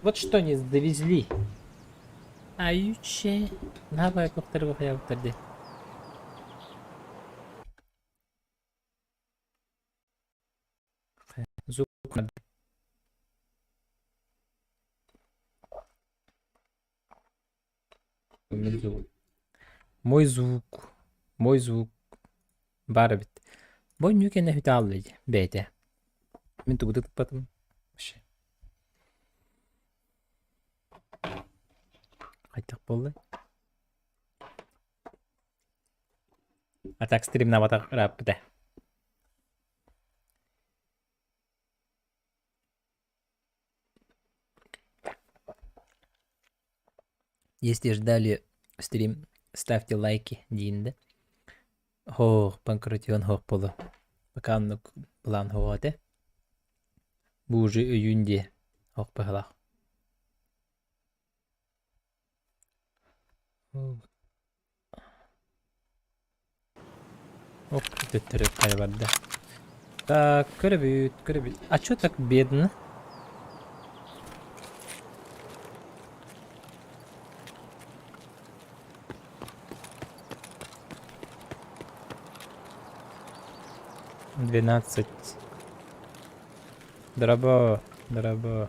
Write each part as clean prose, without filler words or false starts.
Вот что они довезли. Айуче. Наһаа баай куктары хайаабыттар дии. Звук Мой звук. Мой звук. Баар эбит. Бу онньуу кэннэ бүтэ хаалла дии бэйэтэ. Мин тугу да туппатым. Вообще. Хайдах буоллай? А так стримнаабатах ырааппыта. Если ждали стрим, ставьте лайки диин да. Хоох, панкратион хоох буолуо. Пока оннук былаан хоҕо этэ. Бу уже өйүүн диэ хоох быһалаах. Ох, төттөрү хайа барда. Так, көрөбүт, көрөбүт. А чё так бедно? 12. Дорабо, дорабо.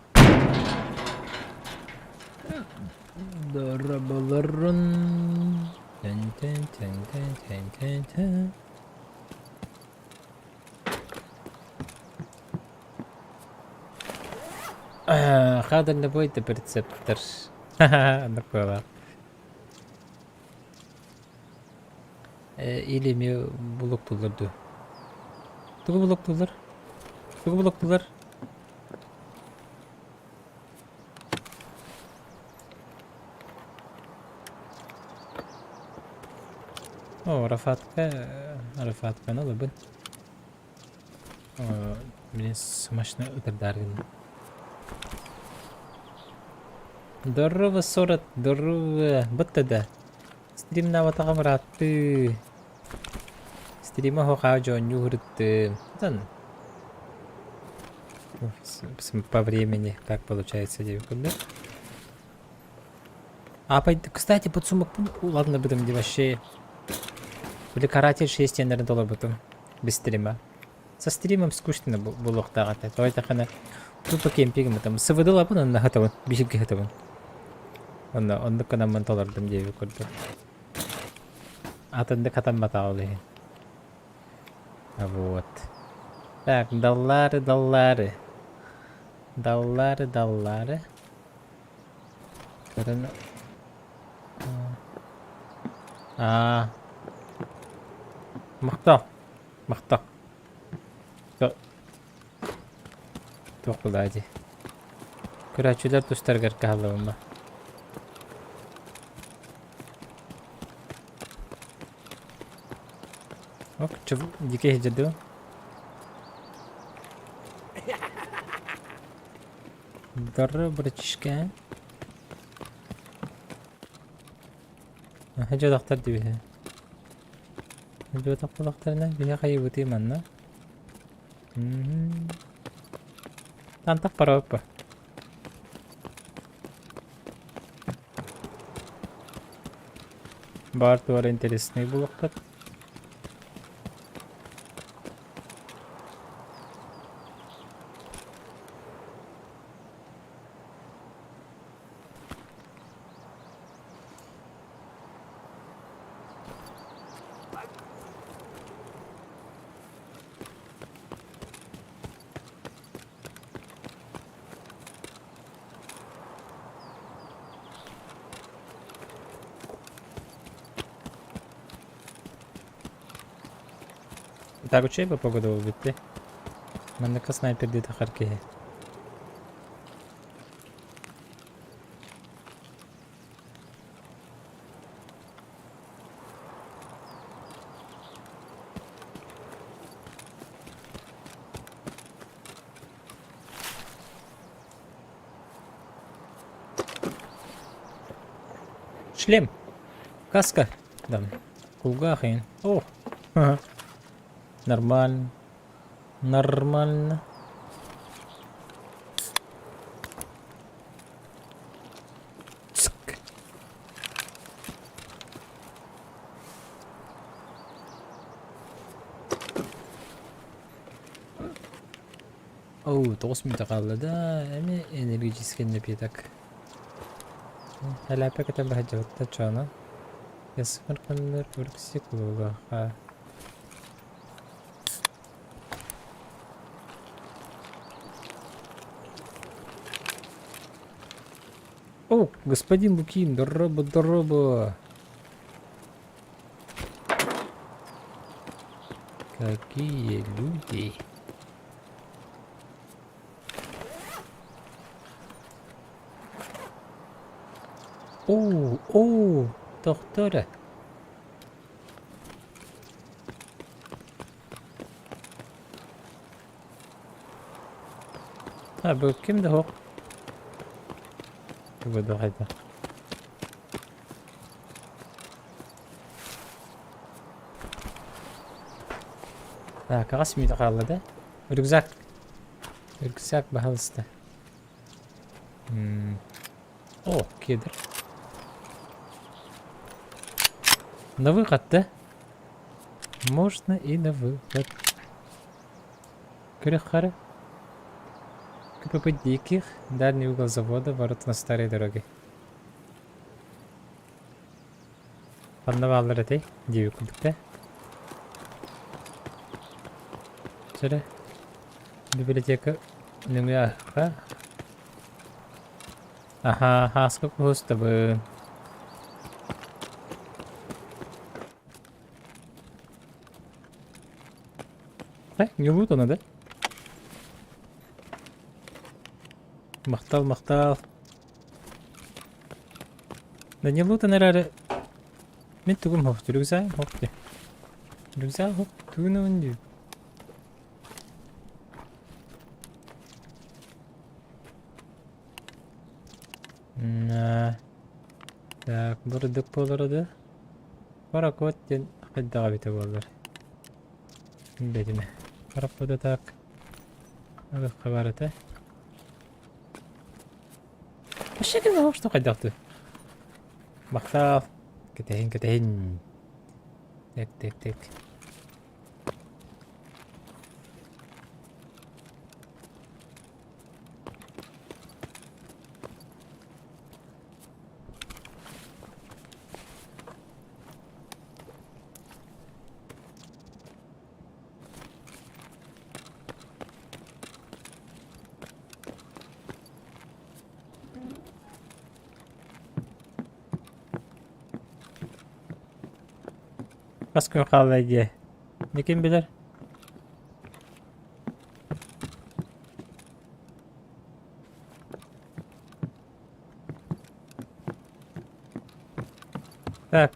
Дораболорун. Тэн-тэн-тэн-тэн-тэн-тэн-тэн. Хадр бойда прецептор. Ха-ха, оннук Или эмиэ блоктууллар дуо? Тугу блоктууллар? Тугу блоктууллар? О, Рафатка, Рафатканы ылабын. Мин смачно ытырдаар гынным. Здорово, Сорат, здорово. Бытта да. Стримнаабатаҕым ырааттыы. Стрима оһох дьонньуу ырыттым. Дан. По времени как получается диэбит курдук. А, кстати, подсумок ладно бытым ди вообще. Или каратель 6 диэннэрин толорбутум. Без стрима. Со стримом скучно буолуохтаах этэ. Тоҕо диэтэххинэ тупо кемпигим ытым. СВД-лабын онно хатабын, биһиргэ хатабын. Онно оннук гынаммын толордум диэбит курдук. Атыннык хатамматаҕа ол иһин. Вот. Так, доллары, доллары. Доллары, доллары. Көрөн Аа. Махтал. Махтал. Туох буолаа дии. Көрөөччүлэр тустарыгар кыһаллыбын Ок, дикий иһдьэ дуо? Здорово, братишка. Дьодохтор дибиһэ. Дьодохтолохторына биһи хайыбытый манна. Тантах параппа. Бар туар интересный булуктар. Так үчүгэй ба погода буолбут дии. Манныкка снайпердии тахар киһи. Шлем! Каска! Да. Кулгаах иһин. О! Нормально. Нормально. Оу, 9 мүнүүтэ хаалла да, эмиэ энергетический напиток. Элээппэ кэтэн баһадьабытта чооно. Ясмарканнар урксик лугаха. О, господин Лукин, дороба, дороба. Какие люди. Оо, оо, тохтоо эрэ. А, бу ким да суох. Тугу да хайда. Так, аҕас мүнүүтэ хаалла да? Рюкзак. Рюкзак, пожалуйста. М, О, кедр. На выход, да? Можно и на выход. Көрөххөрө. КПП Диких, дальний угол завода, ворота на старой дороге. Ханна бааллар этэй? Диэбит курдук да. Сэрэ. Библиотека нөҥүө аһыха. Аха, хааска куһустабын. Э, не лутано, да? Махтал, махтал. Да не лутан эрээри мин тугум суох, рюкзагым суох дии. Рюкзак суох, тугунабын дии. Так, бурдук буолара да? Паракот диэн хайдаҕа эбитэ буоллар. Билбэтим. Параппыта так. Алыхха бар этэ. Вообще ким что хайдахты? Махтал. Кэтэһин, кэтэһин. Так, так, так. Хас күн хаалла дии? Дьэ ким билэр? Так,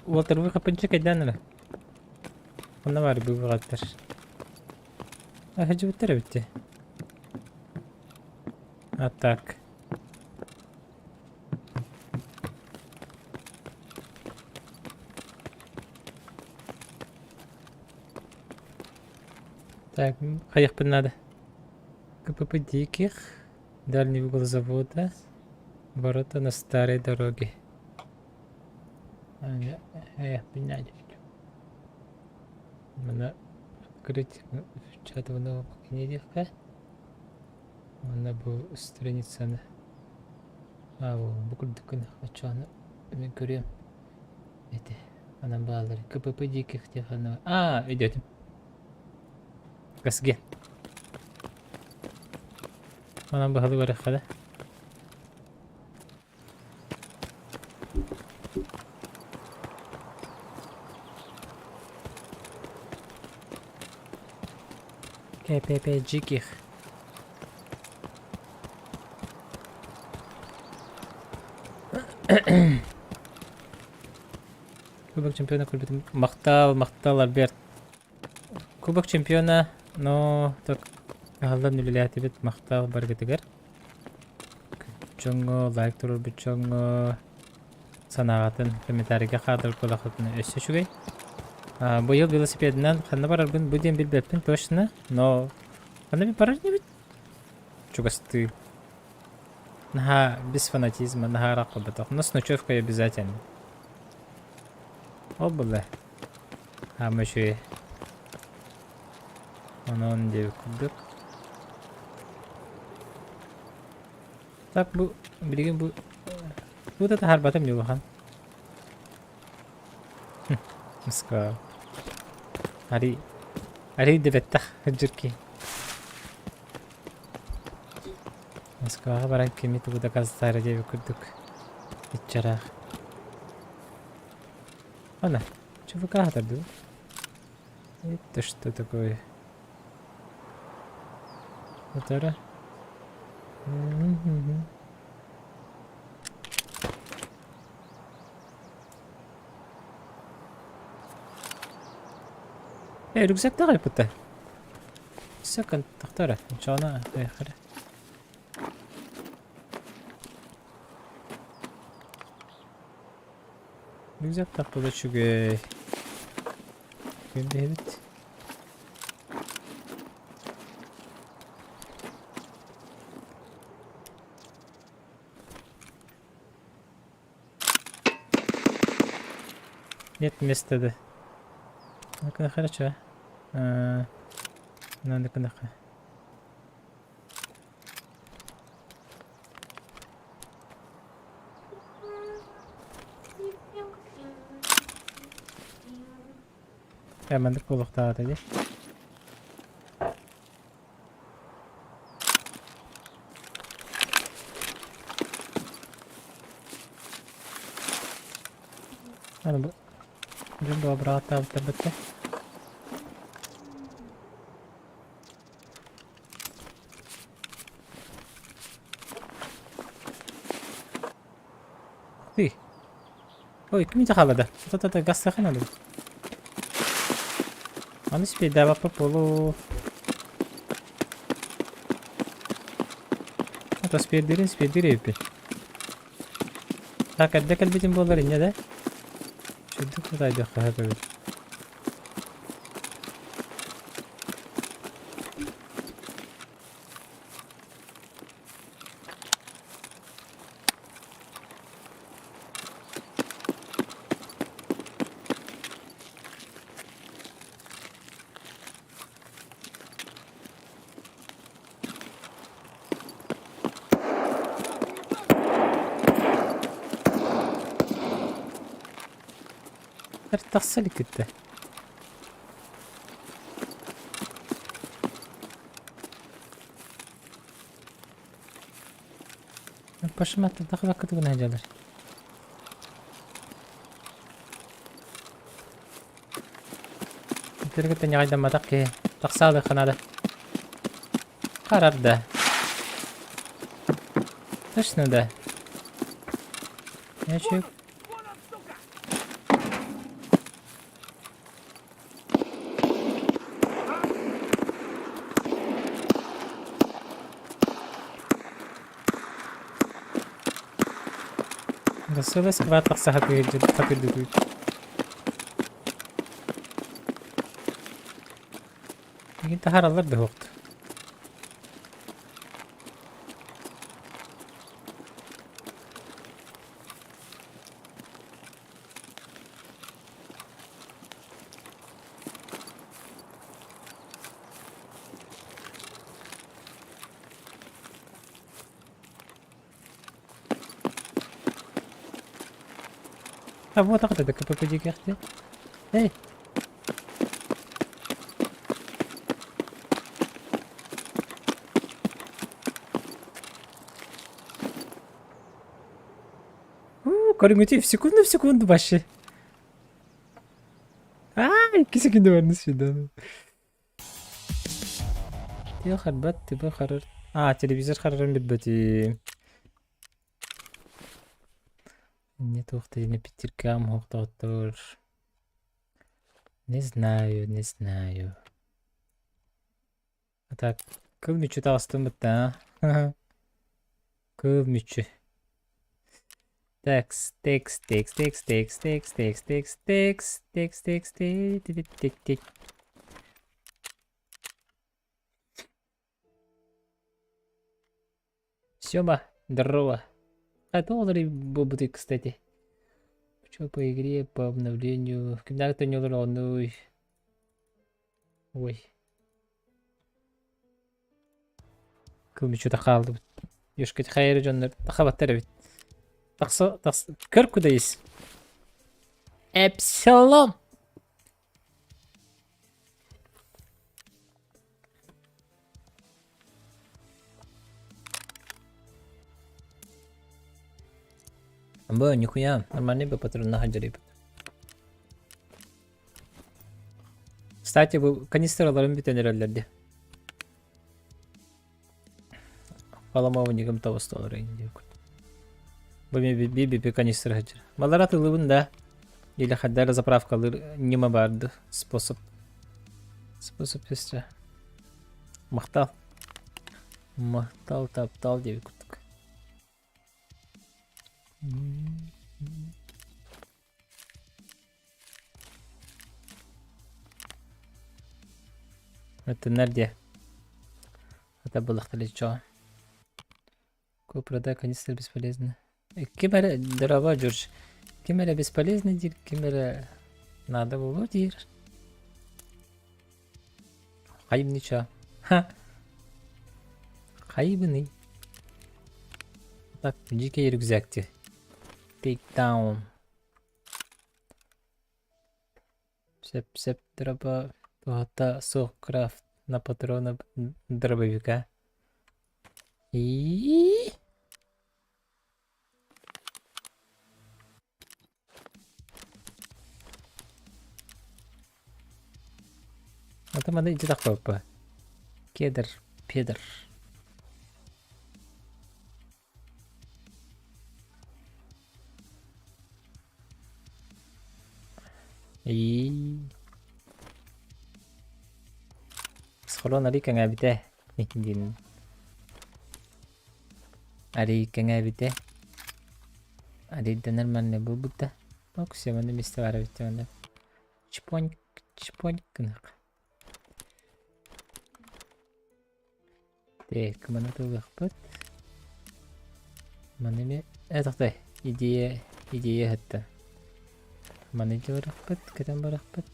Уолтер выхопынчык кайдан эрэ? Онно баар быыбаҕаттар. Сылдьыбыттар эбит дии. А так. Так, хайыахпын наада. КПП Диких, дальний угол завода, ворота на старой дороге. Хайыахпын наада. Маны открыть чат в новом окне диэххэ. Уонна бу страницаны а бу курдук гына оччоҕуна мин көрүөм ити анан бааллар КПП диких диэххэ а өйдөөтүм Касге Манан быһалыы барыахха да КПП Диких. Кубок чемпиона көрбүтүм. Махтал, махтал, Альберт. Кубок чемпиона, но так аһыллан үлэлээтибит махтал барыгытыгар. Дьоҥҥо лайк туруорбут дьоҥҥо санааҕытын комментарийга хаалларбыт буоллаххытына өссө үчүгэй. Быйыл велосипедынан ханна барарбын бу диэн билбэппин точно, но ханна барар инибит? Чугастыы. Наһаа без фанатизма, наһаа ыраах Но с ночевкой обязательно. Ол буолла. Хаама үчүгэй. Онон диэбит курдук. Так бу билигин бу бу да таһаарбатым дии улахан. Москва. Ари Ари да бэттэх дьирки. Москваҕа баран кими тугу доказтаары диэбит курдук иччараах. Ана, ЧВК аһатар дуу? Это что такое? Утара. Э, рюкзактаах айпыта. Секонд тахтара. Чона, поехали. Рюкзактаах була үчүгэй. Ким эбит? Нет места да. Ну-ка, хорошо. А, ну-ка, ну-ка. Ээ, маннык буолуохтаах дии. Аны бу дьон баҕа бырааттаабыттар бытта. Ты. Ой, ким хаалла Та-та-та, газ надо. Аны спейдаабаппа буолуо. Ото спейдирин спейдир эбиппин. Так, эрдэ кэлбитим буоллар инньэ да. Чуддук тутайдыахха сөп эбит. Тахса иликкиттэ. Пашыматтан тахыбакка тугун сылдьаллар. Итиргиттэн ньаҕайдамматах киһи тахсаалыахха наада. Харар да. Точно да. Я чек. Василий скватах сахатырдытый. Игин таһараллар да суохт. А вот так это КПП дикерти. Эй! Көрүҥүтүй в секунду в секунду вообще. Аа, 2 секунда барны сюда. Тыа харбат, тыба харар. А, телевизор харарын билбэтим. Не туох не пятеркам хоктоттор. Не знаю, не знаю. А так, кыл мүччү таҕыстым бытта. Кыл мүччү. Текст, текст, текст, текст, текст, текст, текст, текст, текст, текст, текст, тек, тек, тек. Сёма, здорово. А доллары будут, кстати. Что по игре, по обновлению? Кимнәр төньялар Ой. Кыл мүччү хаалдыбыт. Юшка хайа эрэ дьоннор тахабаттар эбит. Тахса, тахса, көр куда есть. Эпсилон! Бу нихуя, нормальный бы патрон находили. Кстати, бу канистраларым бүтэн эрэллэр дии. Поломовникым тобостолор диэкут. Бу би канистра сылдьар. Балар атылыбын да. Или хаддар заправкалыр ньыма барды способ. Способ сестра. Махтал. Махтал таптал диэбит курдук. Өттүннэр диэ. Это было чё? Купрада канистр бесполезно. Ким эрэ дорова Джордж. Ким эрэ бесполезный диир, ким эрэ надо было диир. Хайым ничего. Ха. Хайыбыный. Так, дикий рюкзак ти. Take down. Сөп-сөп дроба туһата суох крафт на патрона дробовика. И Это маны ити тахпаппа. Кедр, педр. И Схорон арый кэҥээбитэ диэн арый кэҥээбитэ арыйданар манна буолбута ок все манна миэстэ баар эбит манна чпоньк чпоньк гыныах Так, маны тылыахпыт. Маны эмиэ... Э, тохтой. Идея... Идея ыһытта. Маны илдьэ барыахпыт, көтөн барыахпыт.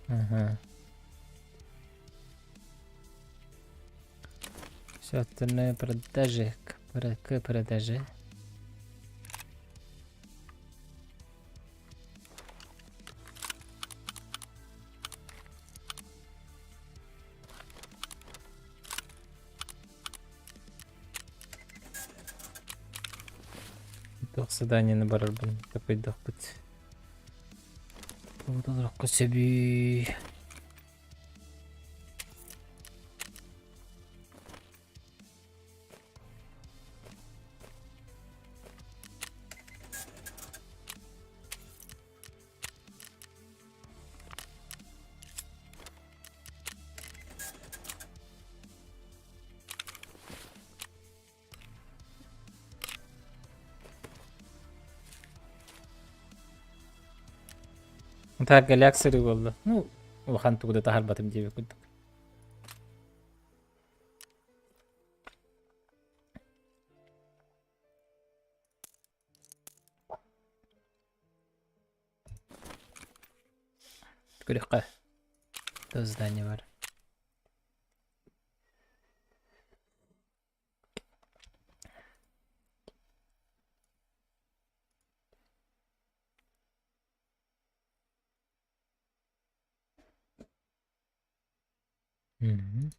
Ага. Все остальное продажи. К, к продаже. Туох заданиены барарбын тапыйдахпыт. Толороххо сөбүй. Так, голяк сырыы буолла. Ну, улахан тугу да таһарбатым диэбит курдук. Күрэххэ то здание бар. Мгм.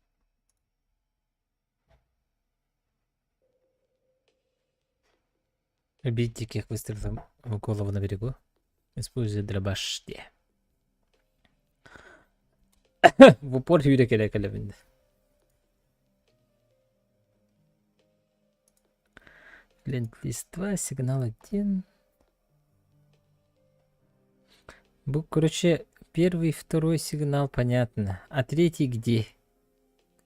Убить диких выстрелом в голову на берегу. Используя дробаш. В упор сүүрэ кэлэ кэлэбин. Ленд-лиз 2, сигнал 1. Бу, короче, первый, второй сигнал понятно. А третий где?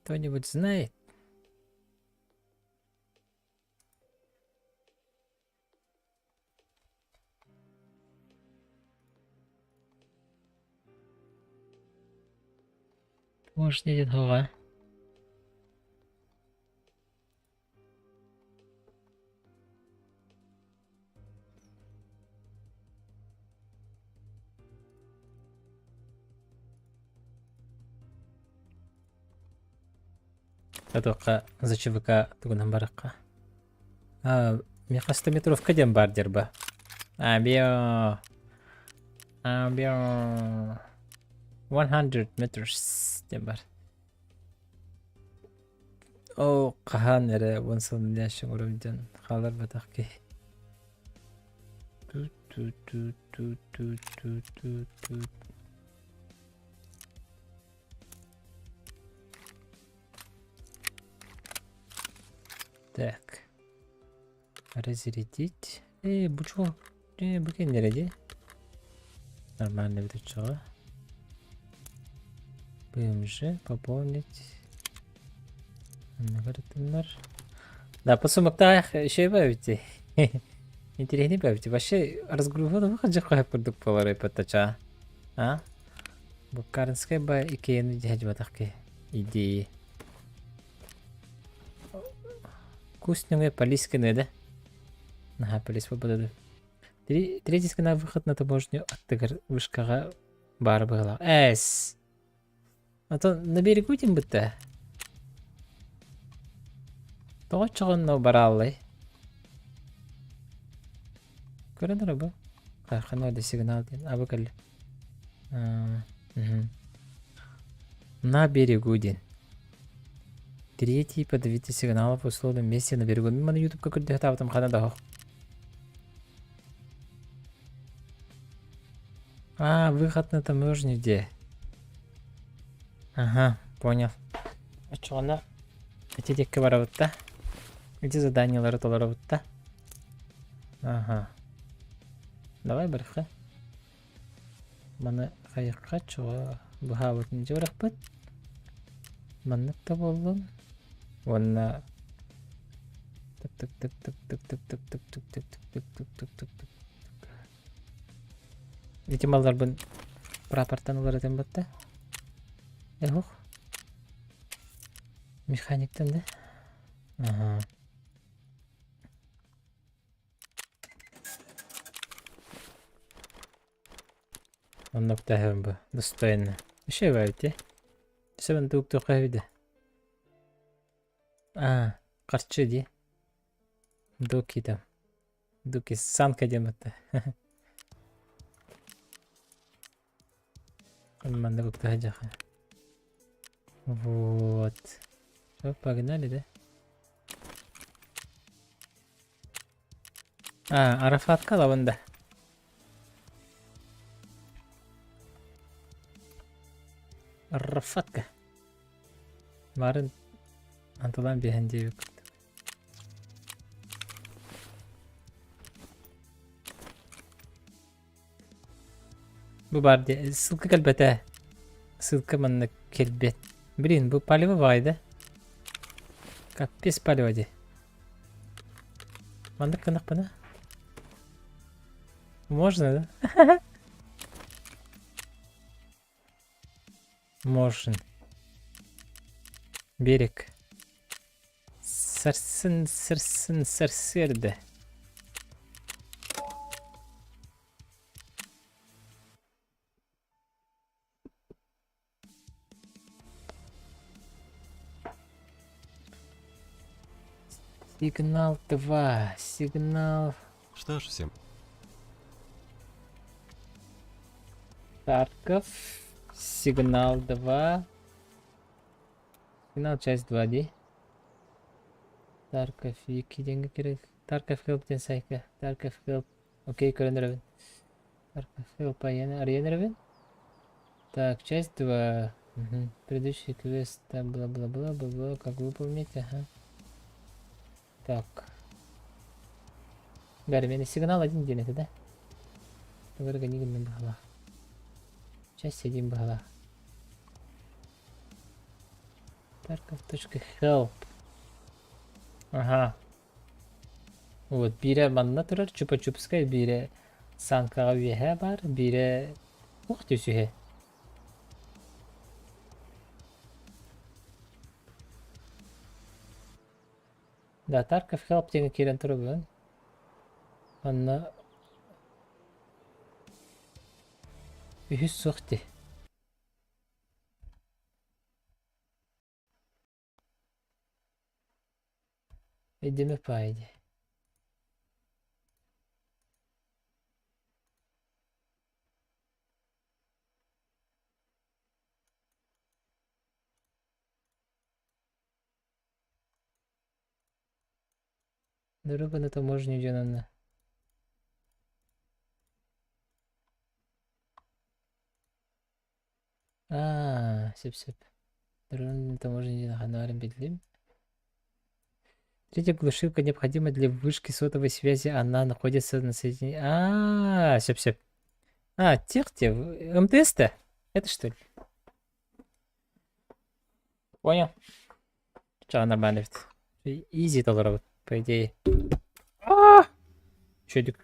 Кто-нибудь знает? Может, не голова. Татуохха ЗЧВК тугунан барыахха. А, миэхэ стометровка диэн баар дьарба. Абио. Абио. 100 meters диэн бар. Оо, хаһан эрэ уон сыл нэшин урум диэн хааларбатах киһи. Ту-ту-ту-ту-ту-ту-ту-ту. Так. Разрядить. Э, бу чего? Э, бу кэннэрэ дии. Нормально эбит оччоҕо. БМЖ пополнить. Оннугар ытыннар. Да, посумактаах еще бэбити. Интересный бэбити. Вообще разгрузка хадьах хаһып курдук буолар эппэттача. А? Буккаринскай ба икеяны дьэһдьибатах ки идеи. Куснюҥэ полисканы да? Наһаа полис буолбата Третий на выход на таможню аттыгар вышкаҕа баар быһыылаах. Эс! А то на берегу дим бытта. Тоҕо чоҕонно барааллай? Көрөн эрэ бу. Ханна да сигнал диэн. Абы кэллэ. На берегу диэн. Третий подавитель сигналов в условном месте на берегу. Мин маны ютубка көрдөһө хана да А, выход на таможню где? Ага, понял. Оччоҕуна ити диэкки барабыт да? Ити заданиелары толоробут да? Ага. Давай барыхха. Маны хайыхха чуга быһаабытын дьэ Маннык да буоллун. Уонна тык тык тык тык тык тык тык тык тык тык тык тык тык тык тык Ити малларбын прапортан уларытын батта. Эхух. Механиктан да? Ага. Оннук да бу достойно. Еще бэйти. Себен тук-тук эбидэ. А, харчы дии. Дуки там. Дуки санка диэн батта. Манна куктаһа дьаха. Вот. Все, погнали, да? А, Арафатка лаванда. Арафатка. Барын антылан биһэн диэбит. Бу баар дии. Ссылка кэлбэтэ. Ссылка манна кэлбэт. Блин, бу палево баҕайы да. Капец палево дии. Маннык гынахпына. Можно, да? Можно. Берег. Сарсын, сарсын, сарсыарда. Сигнал 2, сигнал... Что ж, всем Тарков, сигнал 2, сигнал часть 2 дии. Тарков 2 диэҥҥэ кирэр. Тарков Help диэн сайка. Тарков Help. Окей, көрөн эрэбин. Тарков Help арыйан эрэбин. Так, часть 2. Угу. Предыдущий квест, бла-бла-бла, бла-бла, как выполнить, ага. Так. Бәрі, сигнал один диэн этэ да? Тугар гыннигин баһалаах. Часть 1 баһалаах. Tarkov.help. Ага. Вот, биирэ манна турар, Чупа-Чупскай, биирэ Санкаҕа үөһэ баар, биирэ ух түсүһэ. Да, Tarkov Help диэҥҥэ киирэн турабын. Манна үһүс суох дии. Өйдөммөт баҕайы дии. Дорога на таможню диэн онно. Аа, сөп-сөп. Дорога на таможню диэн ханна биллим. Третья глушилка необходима для вышки сотовой связи. Она находится на соединении... Аа, сөп-сөп. А, тех те, МТС-то? Это что ли? Понял. Ча, нормально эбит. Изи толоробут, по идее. Аа! Үчүгэйдик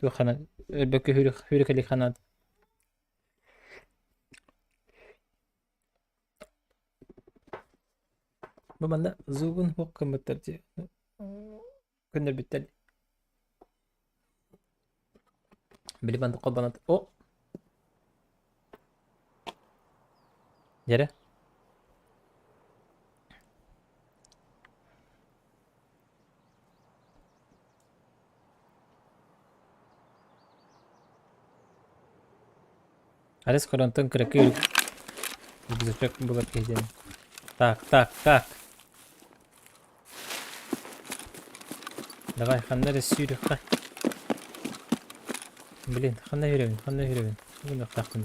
туоххана өлбөккө хүүрүк ханан. Бу манна зубун хуох гыммыттар дии. Көннөрбүттэр. Били маннык холбонот. О! Дьэрэ. Арес коронтон кыракый рюкзачок булар киһи диэн. Так, так, так. Давай, ханна эрэ сүүрүөххэ. Блин, ханна үрэбин, ханна үрэбин? Гыныахтаахпын.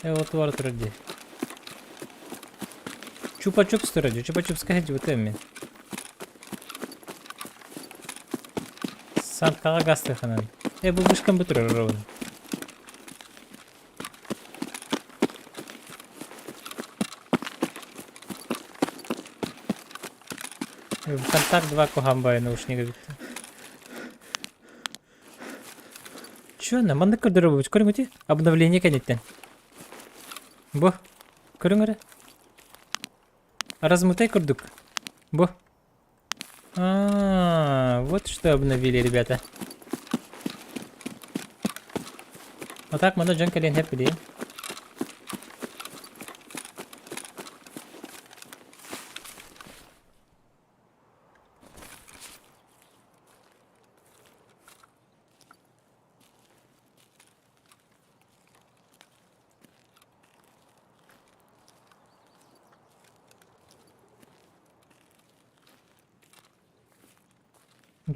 Э, вот туора турар дии. Чупа-чупс турар дии, чупа-чупска сылдьыбытым мин. Санкаҕа гастыханан. Э, бу вышкам бу турар ровно. Контакт 2 куһаан наушнига бүттэ. Чё, на маннык көрдөрөбүт көрүҥ Обновление кэнниттэн. Бу, көрүҥ эрэ. Размытай курдук. Бу. А, вот что обновили, ребята. А так манна дьон кэлиэн сөп билиэн.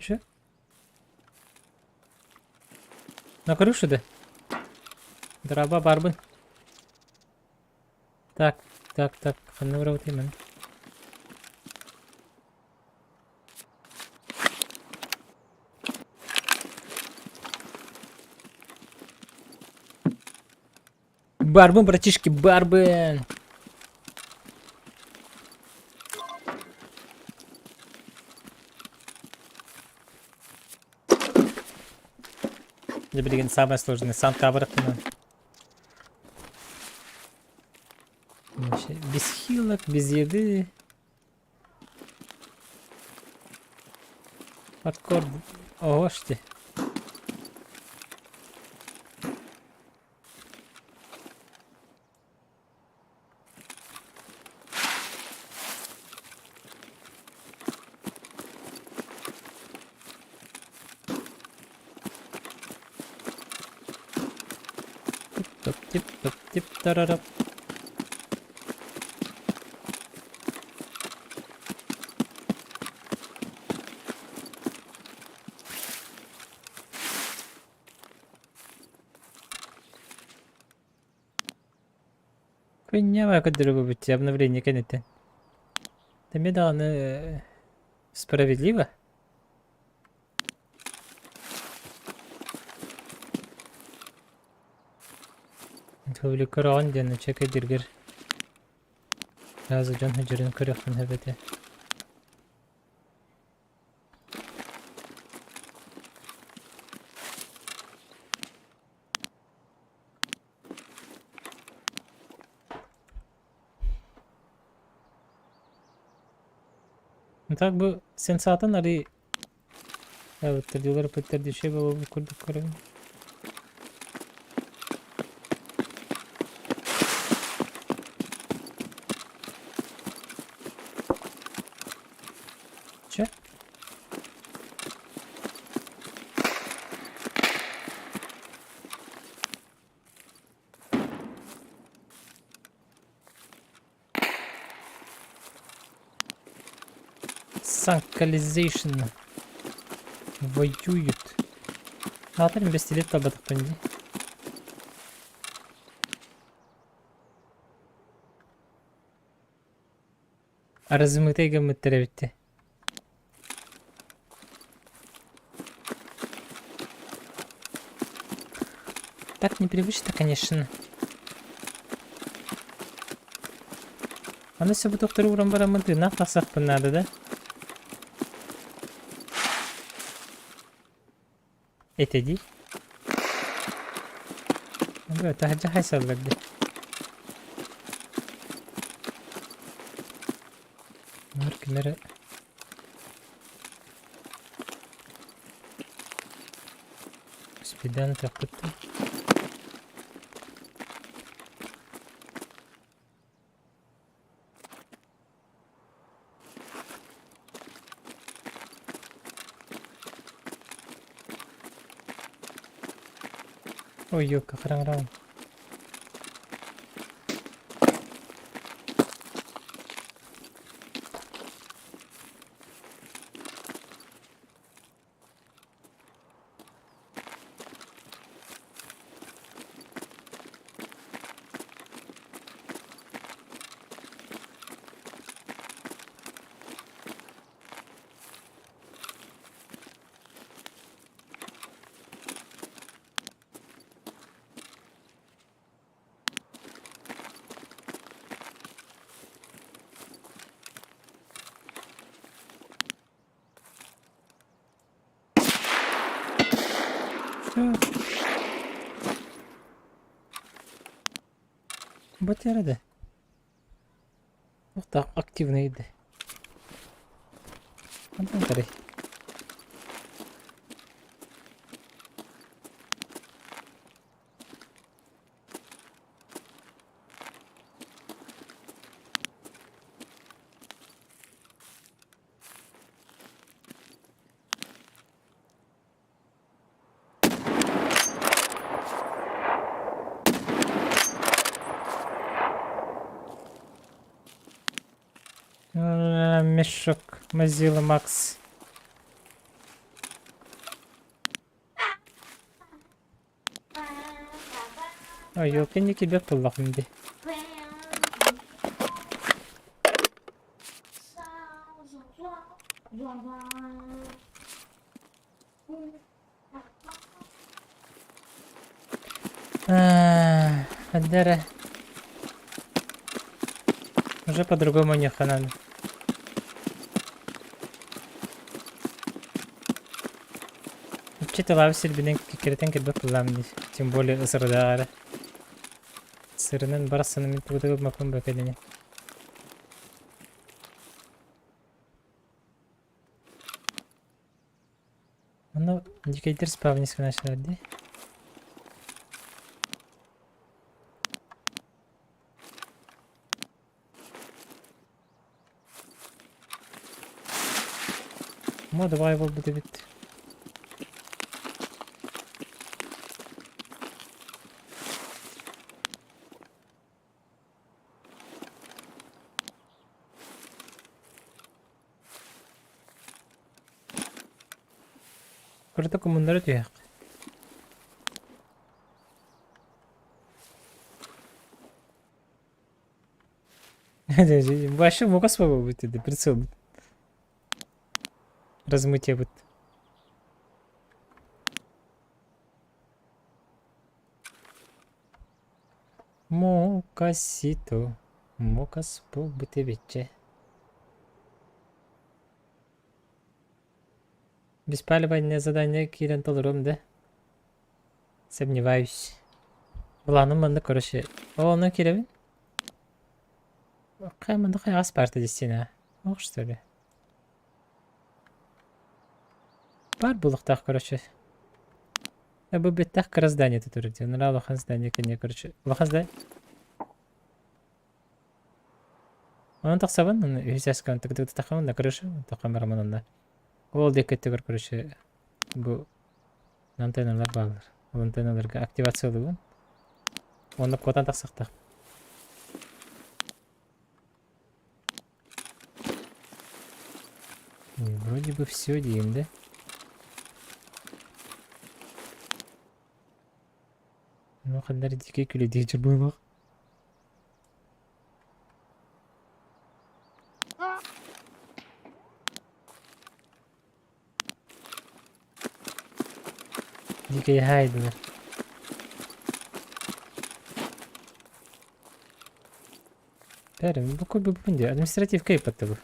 Ничего? На крышу да? Драба барбын. Так, так, так, ханна барабытый Барбын, братишки, барбын! Дьэ билигин самое сложное санка барахтынан. Без хилок, без еды. Хардкор. Ого, что. Тип-топ, тип-топ, тип-тарарап. Хуйня көрдөрө обновление кэнниттэн. Эмиэ даҕаны справедливо. Көрөҕүн диэн чэкэйдиргэр сразу дьон сылдьарын көрүөххүн сөп этэ. Так бу сенсатын арый Ыттырдыылар ыппыттар буолбут курдук көрөбүн. Чэ. Санкализation воюют. Аатар бэстилиэт талбатахпын дии. Размытай гыммыттар эбит дии. Так непривычно, конечно. Аны сөбүтөхтөрү уран бараммын тыыннаах тахсахпын наада да? Этэ дии. Бу таһырдьа хайсаллар дии. Мөр ким эрэ Спидан төхпүттэр. Ой, ёлка, хараҥараҕын. Что? Батяра да. Вот так активно иди. Антон Тарей. Мешок Mozilla Max. Ой, елки тебе тыллахым дии. Ханна эрэ Уже по-другому нехэ надо. Вообще тылаабыт сирбинэн киккирэтэн кэлбэт буоллаҕым дии. Тем более ысырдаах эрэ. Сырынан барахсаны мин тугу да гыммаппын бөкө Онно дикэйдэр спавнис гына дии. Мо давай буолбут эбит. Кырата кумуннара түһүөххэ. Вообще мука свобода будет, прицел. Размытие будет. Мокасито. Мокас буолбут эбиччэ. Беспалевное задание киирэн толоруом да? Сомневаюсь. Былааным манна короче. О, онно киирэбин? Хайа манна хайаҕас парта дистина. Ох, что ли? Баар буолуохтаах короче. Бу бэттэх кыра здание турар дии. Нара улахан здание кэннэ короче. Улахан здание. Онон тахсабын, үһүс эскан тык тахабын на крыша, тахам барамын онно. Ол диэки өттүгэр короче бу антенналар бааллар. Ол антенналарга активациялыыбын. Онно куотан тахсахтаах. Ой, вроде бы все диэн да? Ну, ханна эрэ дикэй күлэдиэччи буолуох. Дикэй хаайдылар. Бәрі, бу курдук дии, административка ыйыппатта бу.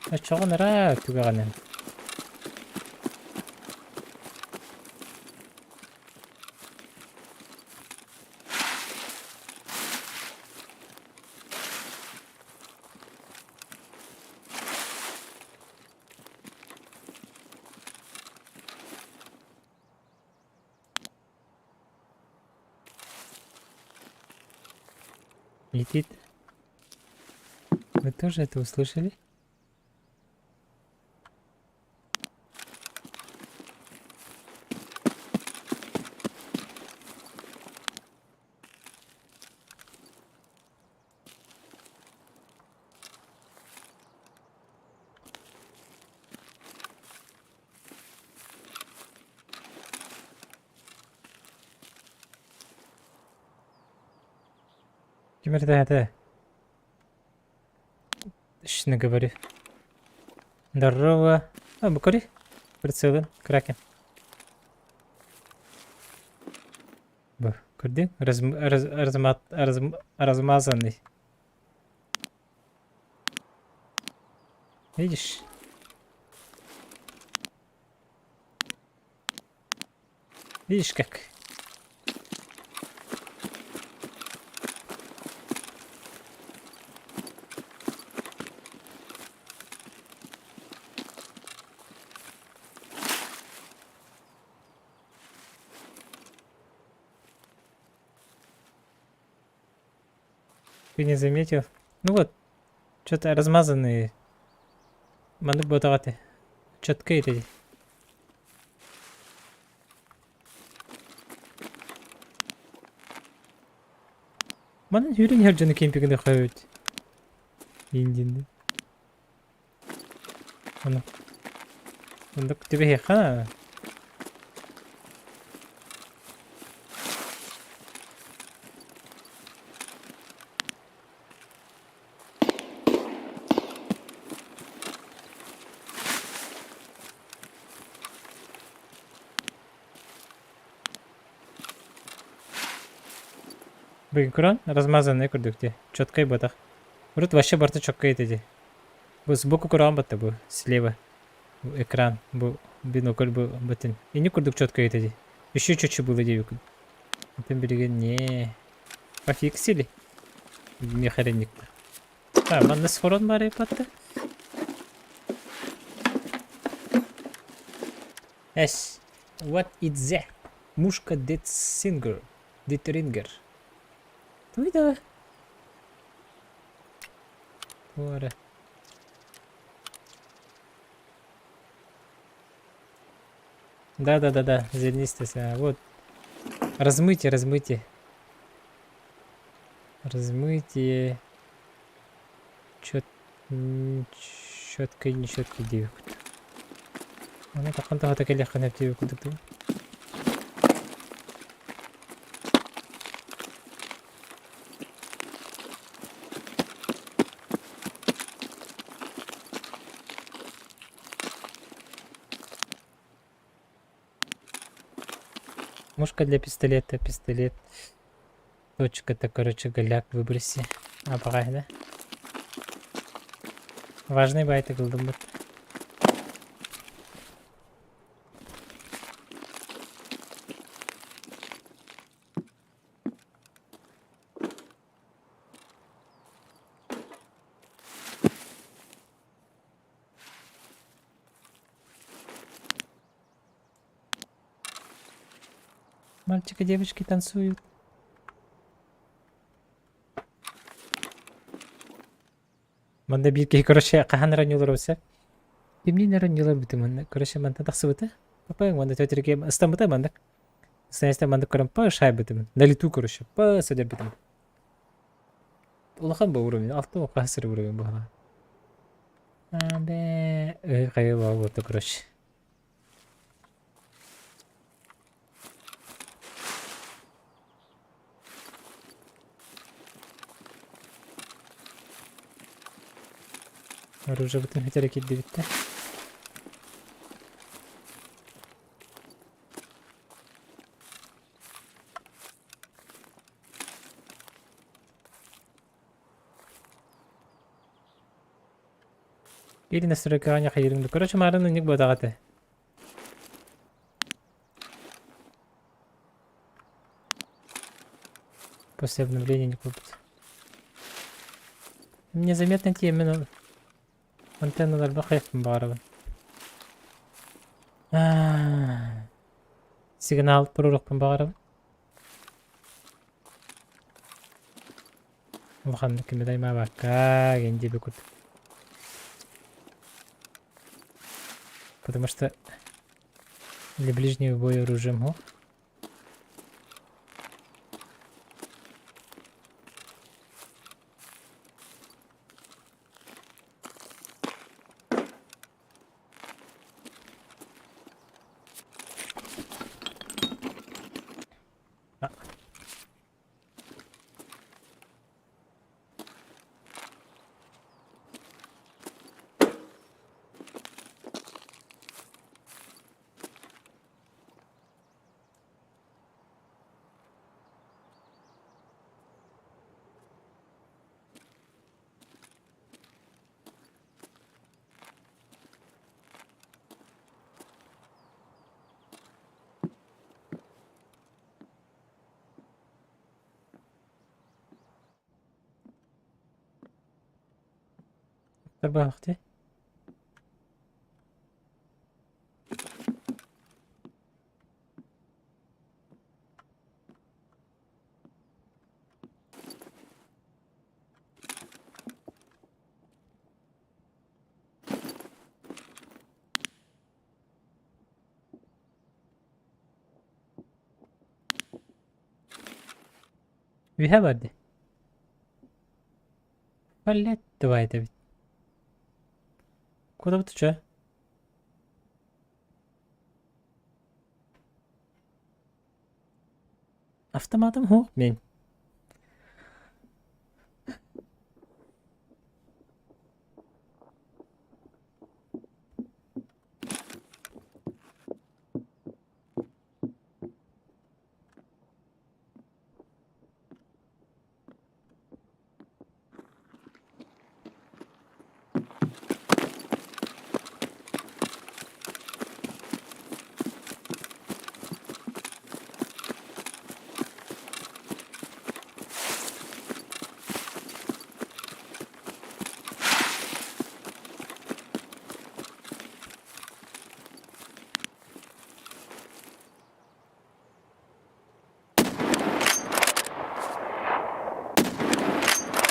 Оччоҕо наraa түгэҕинэн. Летит. Вы тоже это услышали? Ким эрдээтэ? Точно говорю. Здорово. А, букари. Прицелы. Кракен. Бу, көрдүҥ? Раз, раз, размат, раз, размазанный. Видишь? Видишь как? Ты не заметил? Ну вот, что-то размазанные. Маннык буотаҕа Четко эти. Манан сүүрэн иһэр дьону кемпигини хойут. Индинни. Ону. Оннук түбэһиэххэ. Бүгүн көрөн размазанный курдук дии. Четкай буотах. Урут вообще барыта четкай этэ дии. Бу сбоку көрөҕүн батта бу слева экран бу бинокль бу бытын. Ини курдук четкай этэ дии. Еще четче было диэбиккин. Атын билигин не пофиксили. Механик. А, манна схорон баар батта. S. What is that? Мушка Dead Singer. Dead Ringer. Туйда. Туора. Да-да-да-да, зернистый. Вот. Размытие, размытие. Размытие. Чет... Четкий, нечеткий диэбиккит. Аны таххан таһата кэлиэххин диэбиккит дуу. Мушка для пистолета, пистолет. Точка-то, короче, голяк выброси. А, пока, да? Важный байты кылдым Мальчик и девочки танцуют. Манна биир киһи короче хаһан оонньуулар өссө? Кимниин оонньуулар бүтүм манна короче мантан тахсыбыта. Папа манна тетя ыстаммыта маннык. Станция маннык көрөн па шайбытым. На лету короче па садербитим. Улахан бу уровень, алта хаһыс уровень буолла. Бээ, хайа буолбута короче. Оружиебытын бүтэрэ киирдибит да. Или настройкаҕа хайырыҥ да. Короче, маарын ынньык буотаҕа этэ. После обновления не купит. Незаметно тиэмэн антенналарба хайыппын баҕарабын. Сигнал туруорукпун баҕарабын. Улаханнык кими да аймаабакка гин диэби курдук. Потому что для ближнего боя оружием го. А. Тарбаахтыы. Үһэ барды. Блять, давай это ведь. Куда ты чё? Автоматом ху, мин.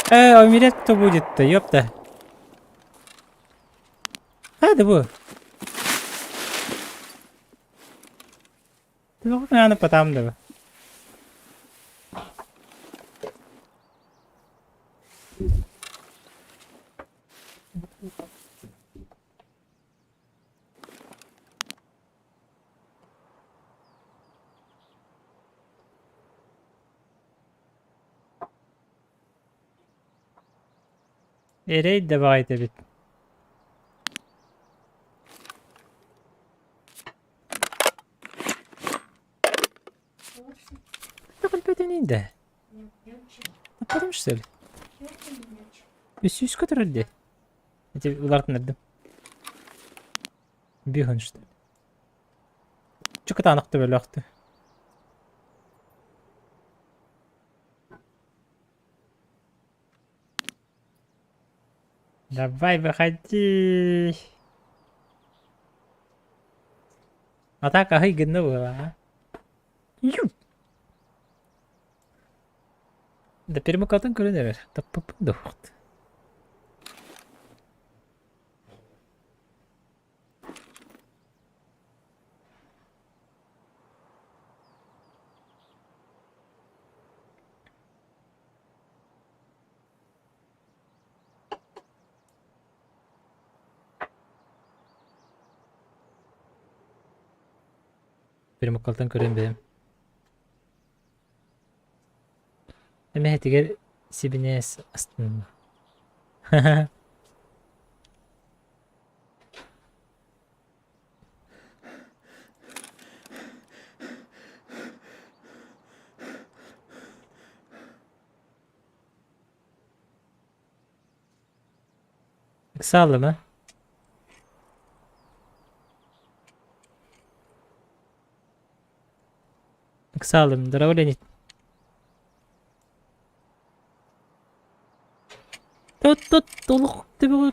Э, умереть кто будет-то, ёпта. А, да бу. Ты потом да. Эрэй да баҕайыта эбит. Билбэтиний да. Потому что ли? Үс көтөрөр дии. Эти улаатыннардым. Бихун что ли? Чукатаанах төбөлөөхтү. Давай, выходи. А так аһый гынна буолаа. Да перемыкатын көрөн эрэр. Таппыппын да уохт. Перемыккалтан көрөн бэйэм. Эмэһэтигэр сибинээс астынна. Ыксааллыма. Ыксаалым, здорово, Леонид. Тут толук түбүгү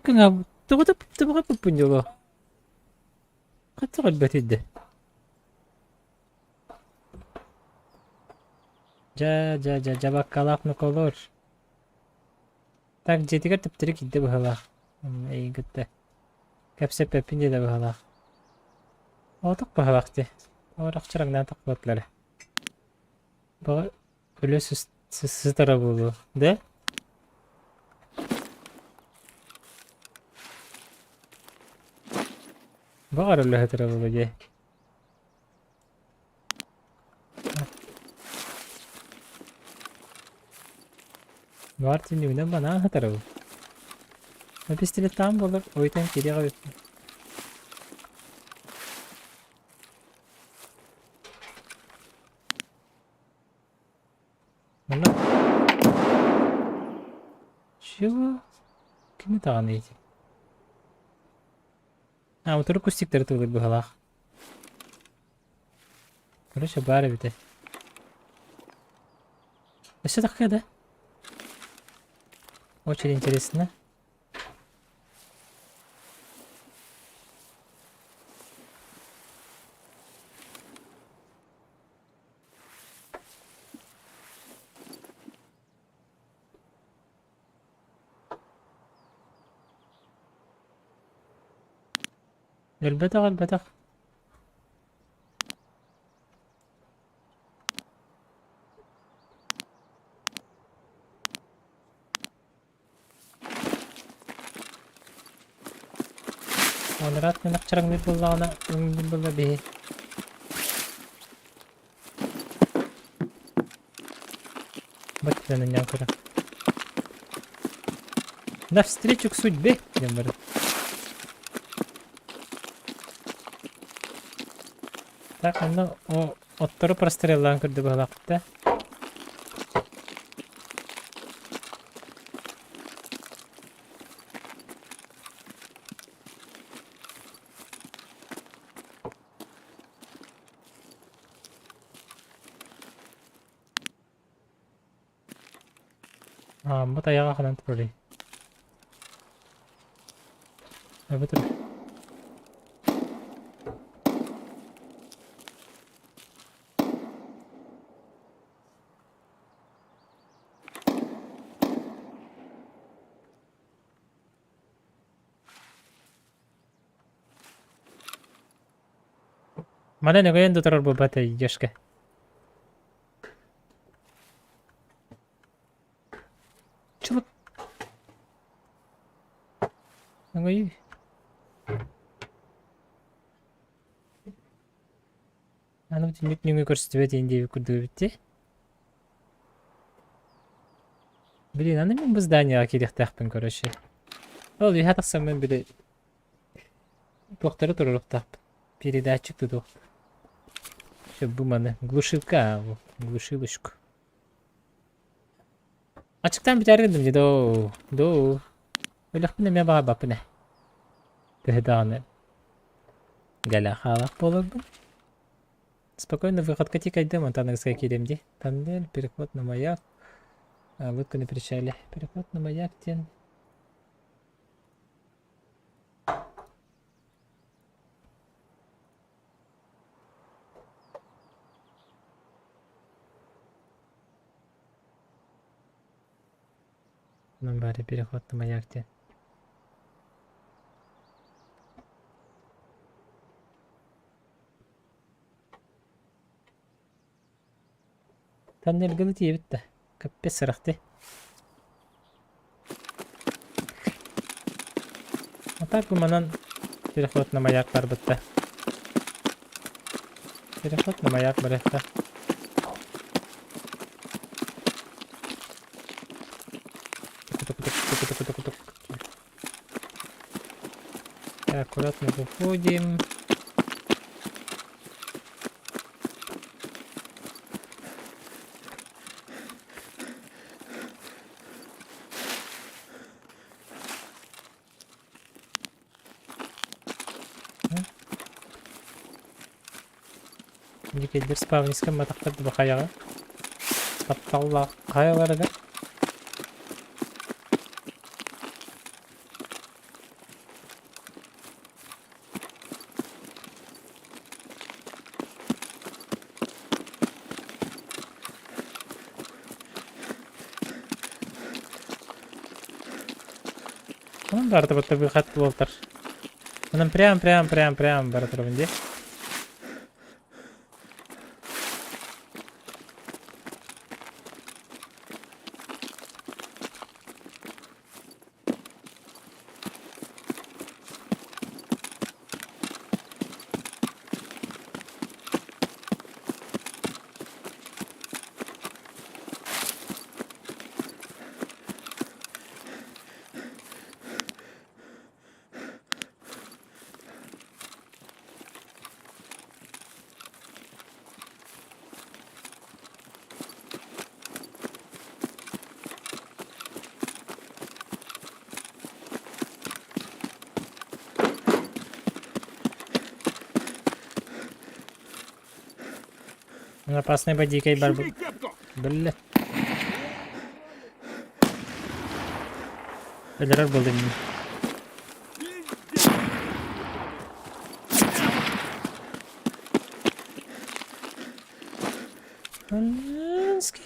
тугу түбүгү пуппун дьоло. Хатта көрбөтүйдэ. Дьа дьа дьа дьабаккалаах ноколор. Так дьиэтигэр төптөрү киирдэ быһыылаах. Эйигин кытта кэпсэппэппин диэтэ быһыылаах. Оҕотох быһыылаах дии. Оҕорох чараҥнаан тахсыбатылар. Баҕа өлө сытара буолуо, да? Баҕар өлө сытара буолуо дии. Баар түннүгүнэн банаан сытарабын. Пистолеттаан буоллар ойутан киириэх эбиппин. Манна Чего? Кими даҕаны ити? А, утары кустиктары тылыр быһалаах. Короче, баар эбитэ. Өссө такая, да? Очень интересно. Өлбөтөх, өлбөтөх. Квадрат гынах буоллаҕына өҥнүүр буолла биһи. Баччанан көрө. Навстречу к судьбе диэн барар. Так, онно о оттору простреллаан көрдө быһалаахпыт да. Ааммыт айаҕа ханан турарый? Эбэтэр Манан өгөйөн да турар буолбат Ешка. Чылык. Өҥөйүү. Аны бүтүннүк нөҥүө көрсүбэт иин диэбит курдук эбит дии. Блин, аны мин бу зданияҕа киириэхтээхпин короче. Ол үөһэ тахсаммын били туохтары туруоруохтаахпын. Передатчик тутуох. Все, бу маны. Глушилка, а, глушилочку. Ачыктаан бүтээри гынным дии доо. Доо. Өлөхпүн эмиэ баҕарбаппын ээ. Төһө даҕаны галя хаалах буоларбын. Спокойно выходка тикайдым, онтон аныгыска киириэм дии. Тоннель, переход на маяк. Лодка на причале. Переход на маяк диэн. Онон баары переход на маяк диэн. Тоннельганы тиийэбит да, капец сырахты. А так бы манан переход на маяк барбыт да. Переход на маяк барыахха. Так, аккуратно выходим. Дикэйдэр спавниска матахтар да хайаҕа. Тапталлаах хайаларыгар. Онон барыта батта выход буолтар. Онон прям прям прям прям бара турабын дии. Опасный бодикай бар. Бля. Өлөрөр буолдум. Блинский.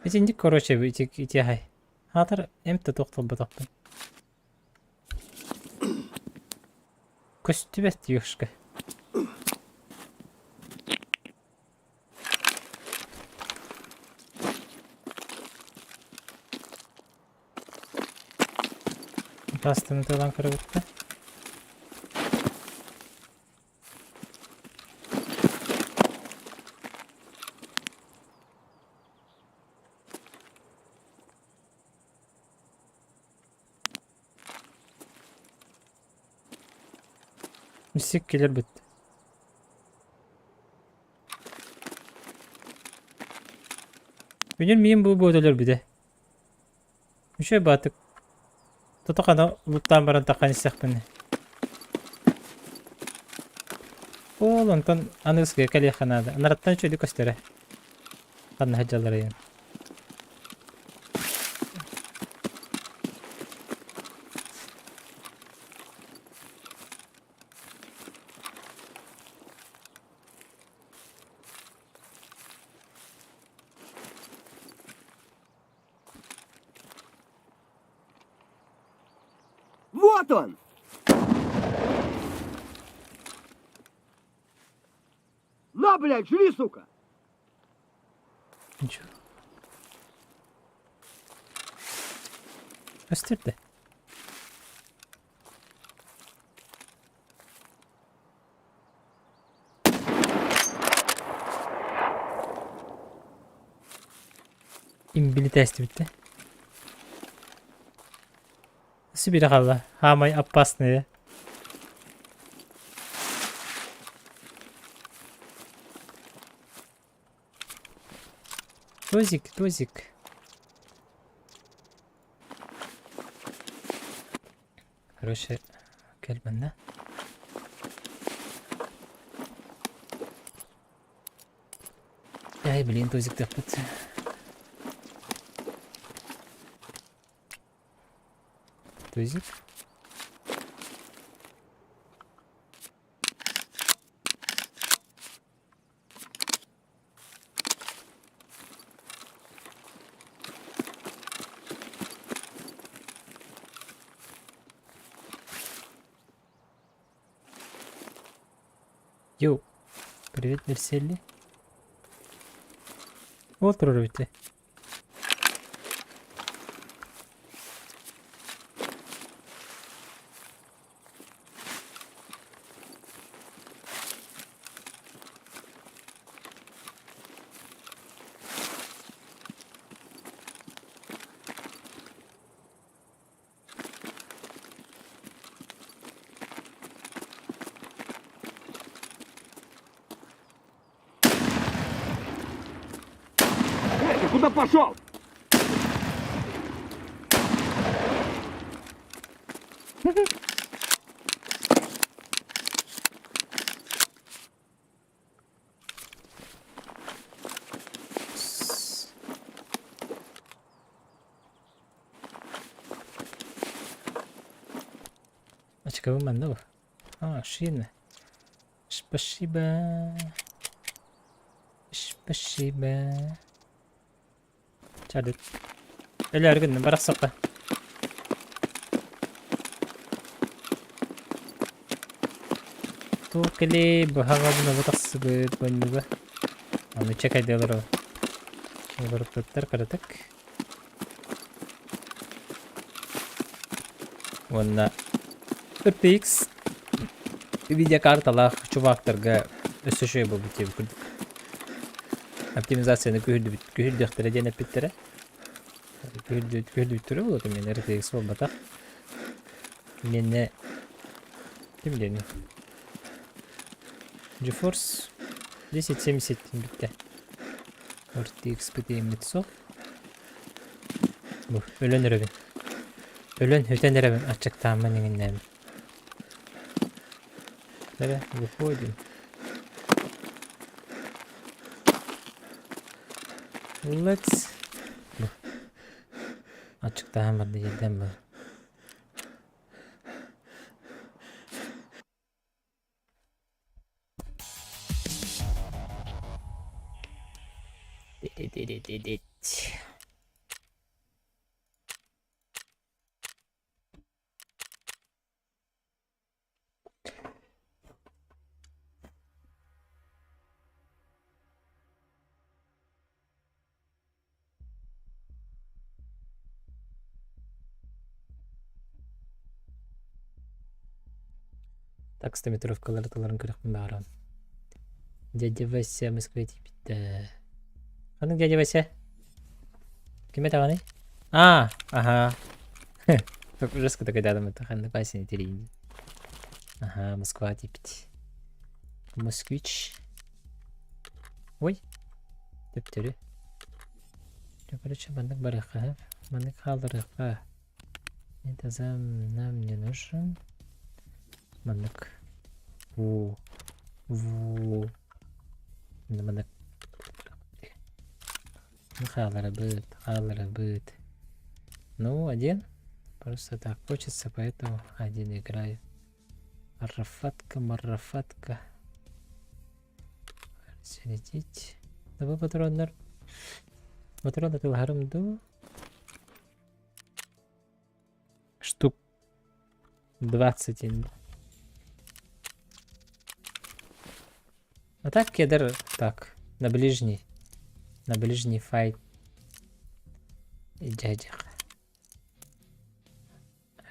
Итинник короче ити ити Хаатар эмп да туох талбатахпын. Көстүбэт ёшка. Тастыны тылан көрөбүттэ. Миссик кэлэр бүттэ. Бүгүн миин бу буоталар бүтэ. Үчүгэй баатык. Тото-хана луттаан баран таххан истэхпинэ. Ол онтон аныгыскыга кэлиэххэ наада. Анараттан үчүгэйдик көстөрө. Ханна сылдьалларыйын. Вот он! На, блядь, жри, сука! Ничего. Көстүрдэ. Имбили тэстибиттэ. Сибири хаалла. Хаамай опасные. Тозик, тозик. Короче, кэл манна. Ай, блин, тозиктаахпыт. Тозик. Йоу. Привет, Версели. Вот прорвите. Куда пошел? Очкобун манна бу. А, шина. Спасибо. Спасибо. Чардыт. Өлөөр гынным барахсакка. Туох кэлиэй быһаҕабын оба тахсыбыт бонньуга. Аны чэкэйдэ олоро. Олоруппуттар кыратык. Уонна RTX видеокарталаах чувактарга өссө үчүгэй буолбут диэбит курдук. Оптимизацияны күһүрдүбүт күһүрдүөхтэрэ диэн эппиттэрэ. Күһүрдүбүттэрэ буолуо мин RTX буолбатах. Миэнэ ким диэний? GeForce 1070 бүттэ. RTX битиэммит суох. Бу өлөн эрэбин. Өлөн үтэн эрэбин аччыктааммын иҥиннээмин. Эрэ выходим. Let's Бу аччыктаан барда иэрдэн бар. Так стометровкалары тылларын көрөхпүн баҕарабын. Дядя Вася Москве тиийбиттэ. Ханнык дядя Вася? Ким этэҕиний? А, аха. Жестко такой дадам это ханнык Васяны тэрийин. Аха, Москва тиийбит. Москвич. Ой, төптөрү. Короче, маннык барыахха, маннык хаалларыахха. Это зам нам не нужен. Маннык. Во. Во. Маннык. Ну, хаалларабыт, хаалларабыт. Ну, один. Просто так хочется, поэтому один играю. Арафатка, марафатка. Зарядить. Давай патроннар. Патрон атылаһарым дуу? Штук 20 инде. А так кедр так, на ближний. На ближний файт. Дядях.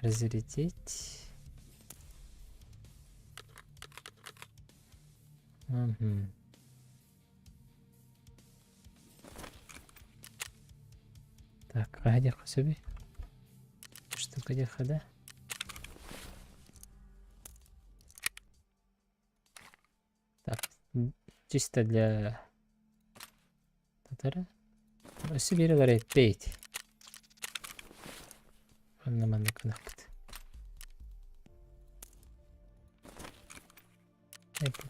Разрядить. Угу. Так, хайдах себе. Штука да? Так, чисто для татара. Өссө биир ылар эппейт. Онно маннык гынахпыт.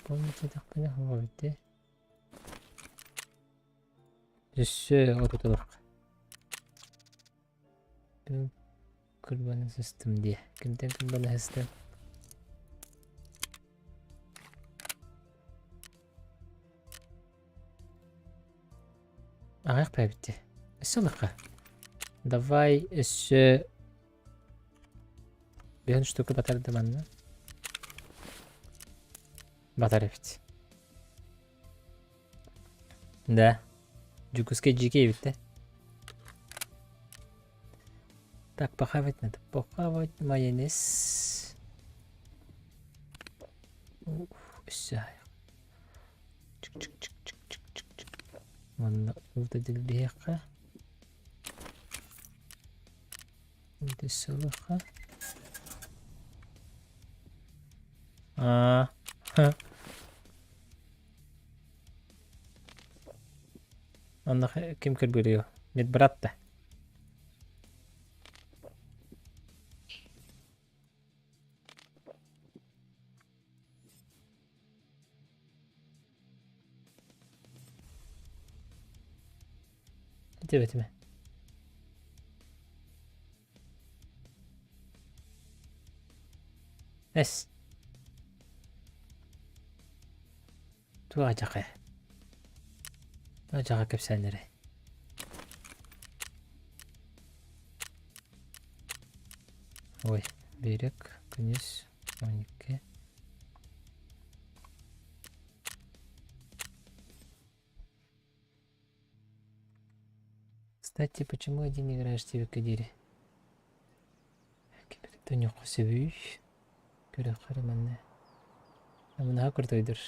Помните тахпына хоҕобүтэ. Өссө отутулах. Кырбаны сыстым диye. Кимтэн кырбаны сыстым? Аҕыйах бэйэбит Өссө ылыахха. Давай өссө биһэн штука батарды манна. Батар эбит. Да. Дьокуускай дьиикэй эбит да. Так, похавать надо. Похавать майонез. Ух, өссө Манна уута дэлбиһиэххэ. Уута өссө ылыахха. Аа. Онно ким кырбыырый? Медбрат да. Этибэтимэ. Эс. Туох адьака? Адьака кэпсээннэрэ. Ой, берег, күнүс, 12. Кстати, почему один играешь тебе диэри? Кимиктэн сөбүй? Көрөххө манна. Амынаха курдуйдур.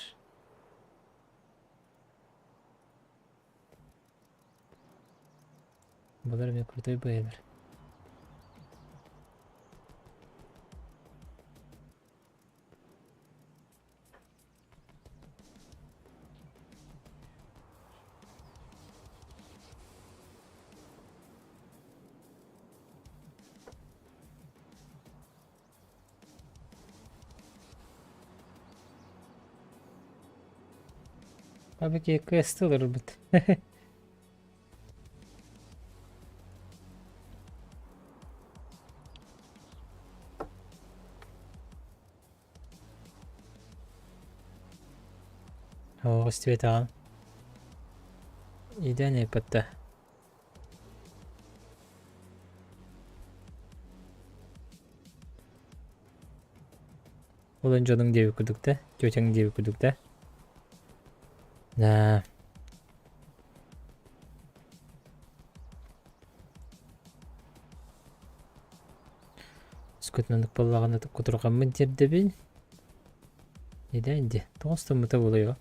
Балар эмиэ крутой бэйэлэр. Пабики квесты ыларбыт. Оо, истибэтэҕим. Идээн ыыппатта. Ол эн дьонуҥ диэбит курдук да, тетяҥ диэбит курдук да. Да. Скотнаннык буоллаҕына кутурҕаммын тиэрдэбин. Идээн дии. Тоҕус тыммыта буолуо.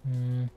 М.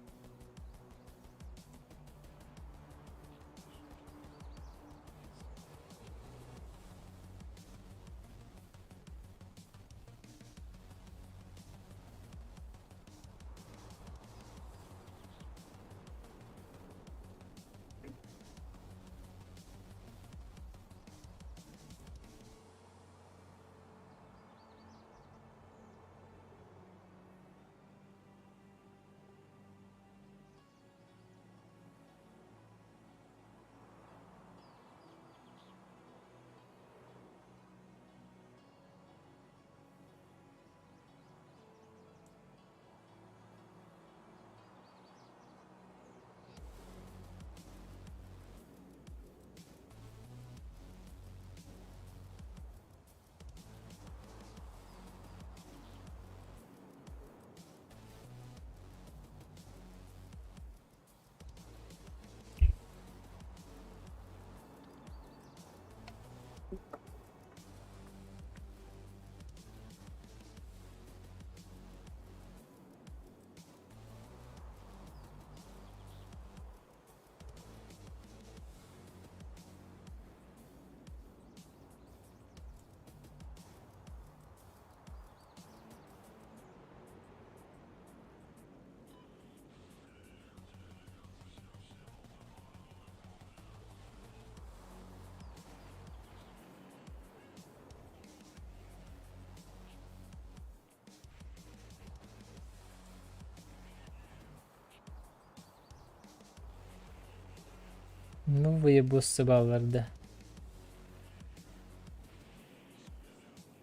Новые боссы бааллар да.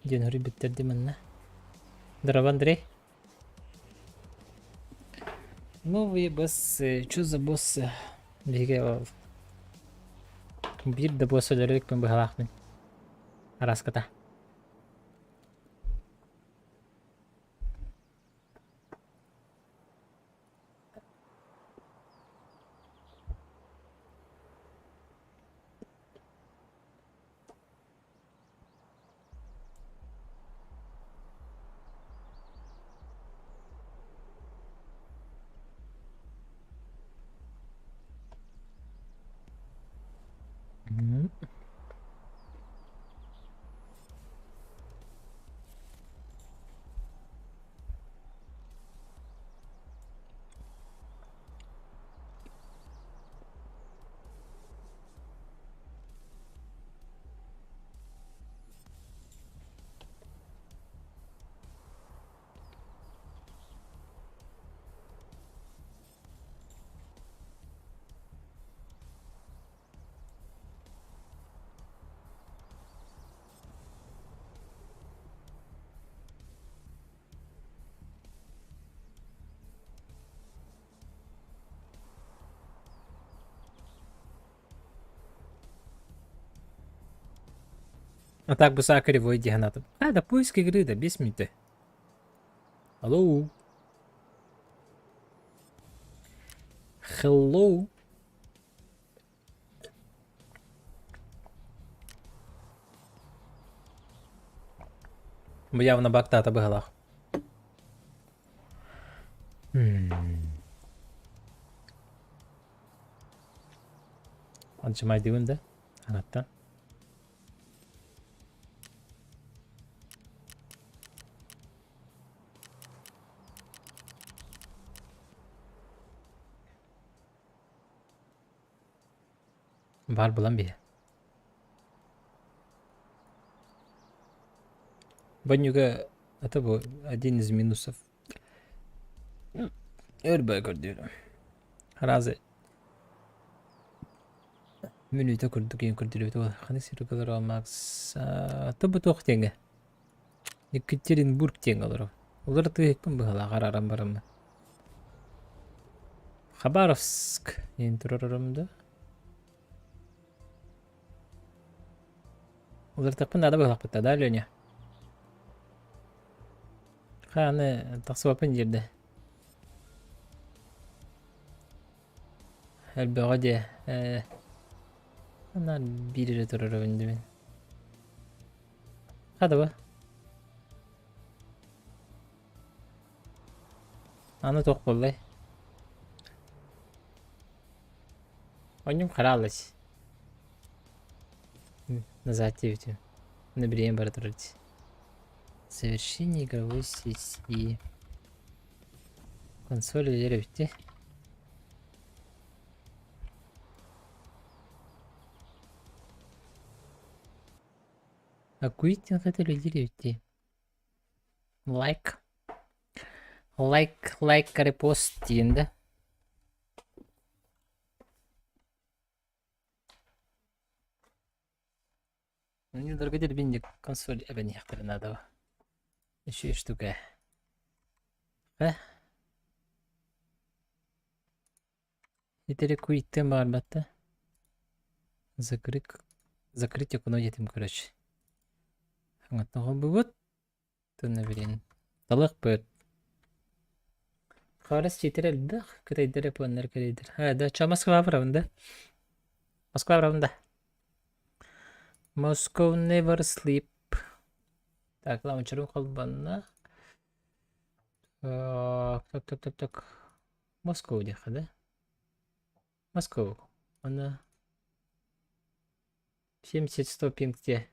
Диэн хоруйбуттар манна. Здорово, Андрей. Новые боссы. Что за боссы? Биһиги биир да босс өлөрүкпүн быһалаахпын. Араската. М. А так бы саа кривой дии санаатым. А, да поиск игры да, 5 мүнүүтэ. Алло. Hello. Бу явно бактаата быһалаах. Отжимайдыыбын да анаттан. Баар булан биһи. Баннюга это был один из минусов. Өр баа көрдүүрүм. Разы мүнүүтэ курдук иин көрдүрүбүт уол. Ханы сиргэ олорор Макс тобу туох диэҥҥэ? Екатеринбург диэҥҥэ олорор. Олор тыаһыкпын быһалаах арааран бараммын. Хабаровск диэн турарым да. Уларытыахпын наада быһалаахпыт да, Леня? Хааны тахсыбаппын диирдэ. Элбэҕэ диэ. Ээ, анаар биир эрэ турарабын дибин. Хадыба. Аны туох буоллай? Онньум харааллас. Назад диэбитим. На билиэн бара турар дии. Завершение игровой сессии. Консоль үлэлэр эбит Акуитин это үлэлиир эбит дии. Лайк. Лайк, лайк, репост диэн да. Дорого дербинник консоль эбэниэхтэрэ наада. Еще штука. Э? Итери куиттен баарбатта. Закрыть закрыть окно диэтим короче. Оҥоттоҕо Тынна билин. Талыахпыт. Хаарыс чиитэр элбэх, кытайдар, японнар, корейдар. А, да, чё, Москва барабын да? Москва барабын да? Moscow never sleep. Так, лаунчерым холбонно. Так, так, так, так, так. Москва диэххэ да? Москва. Она 70-100 пингте.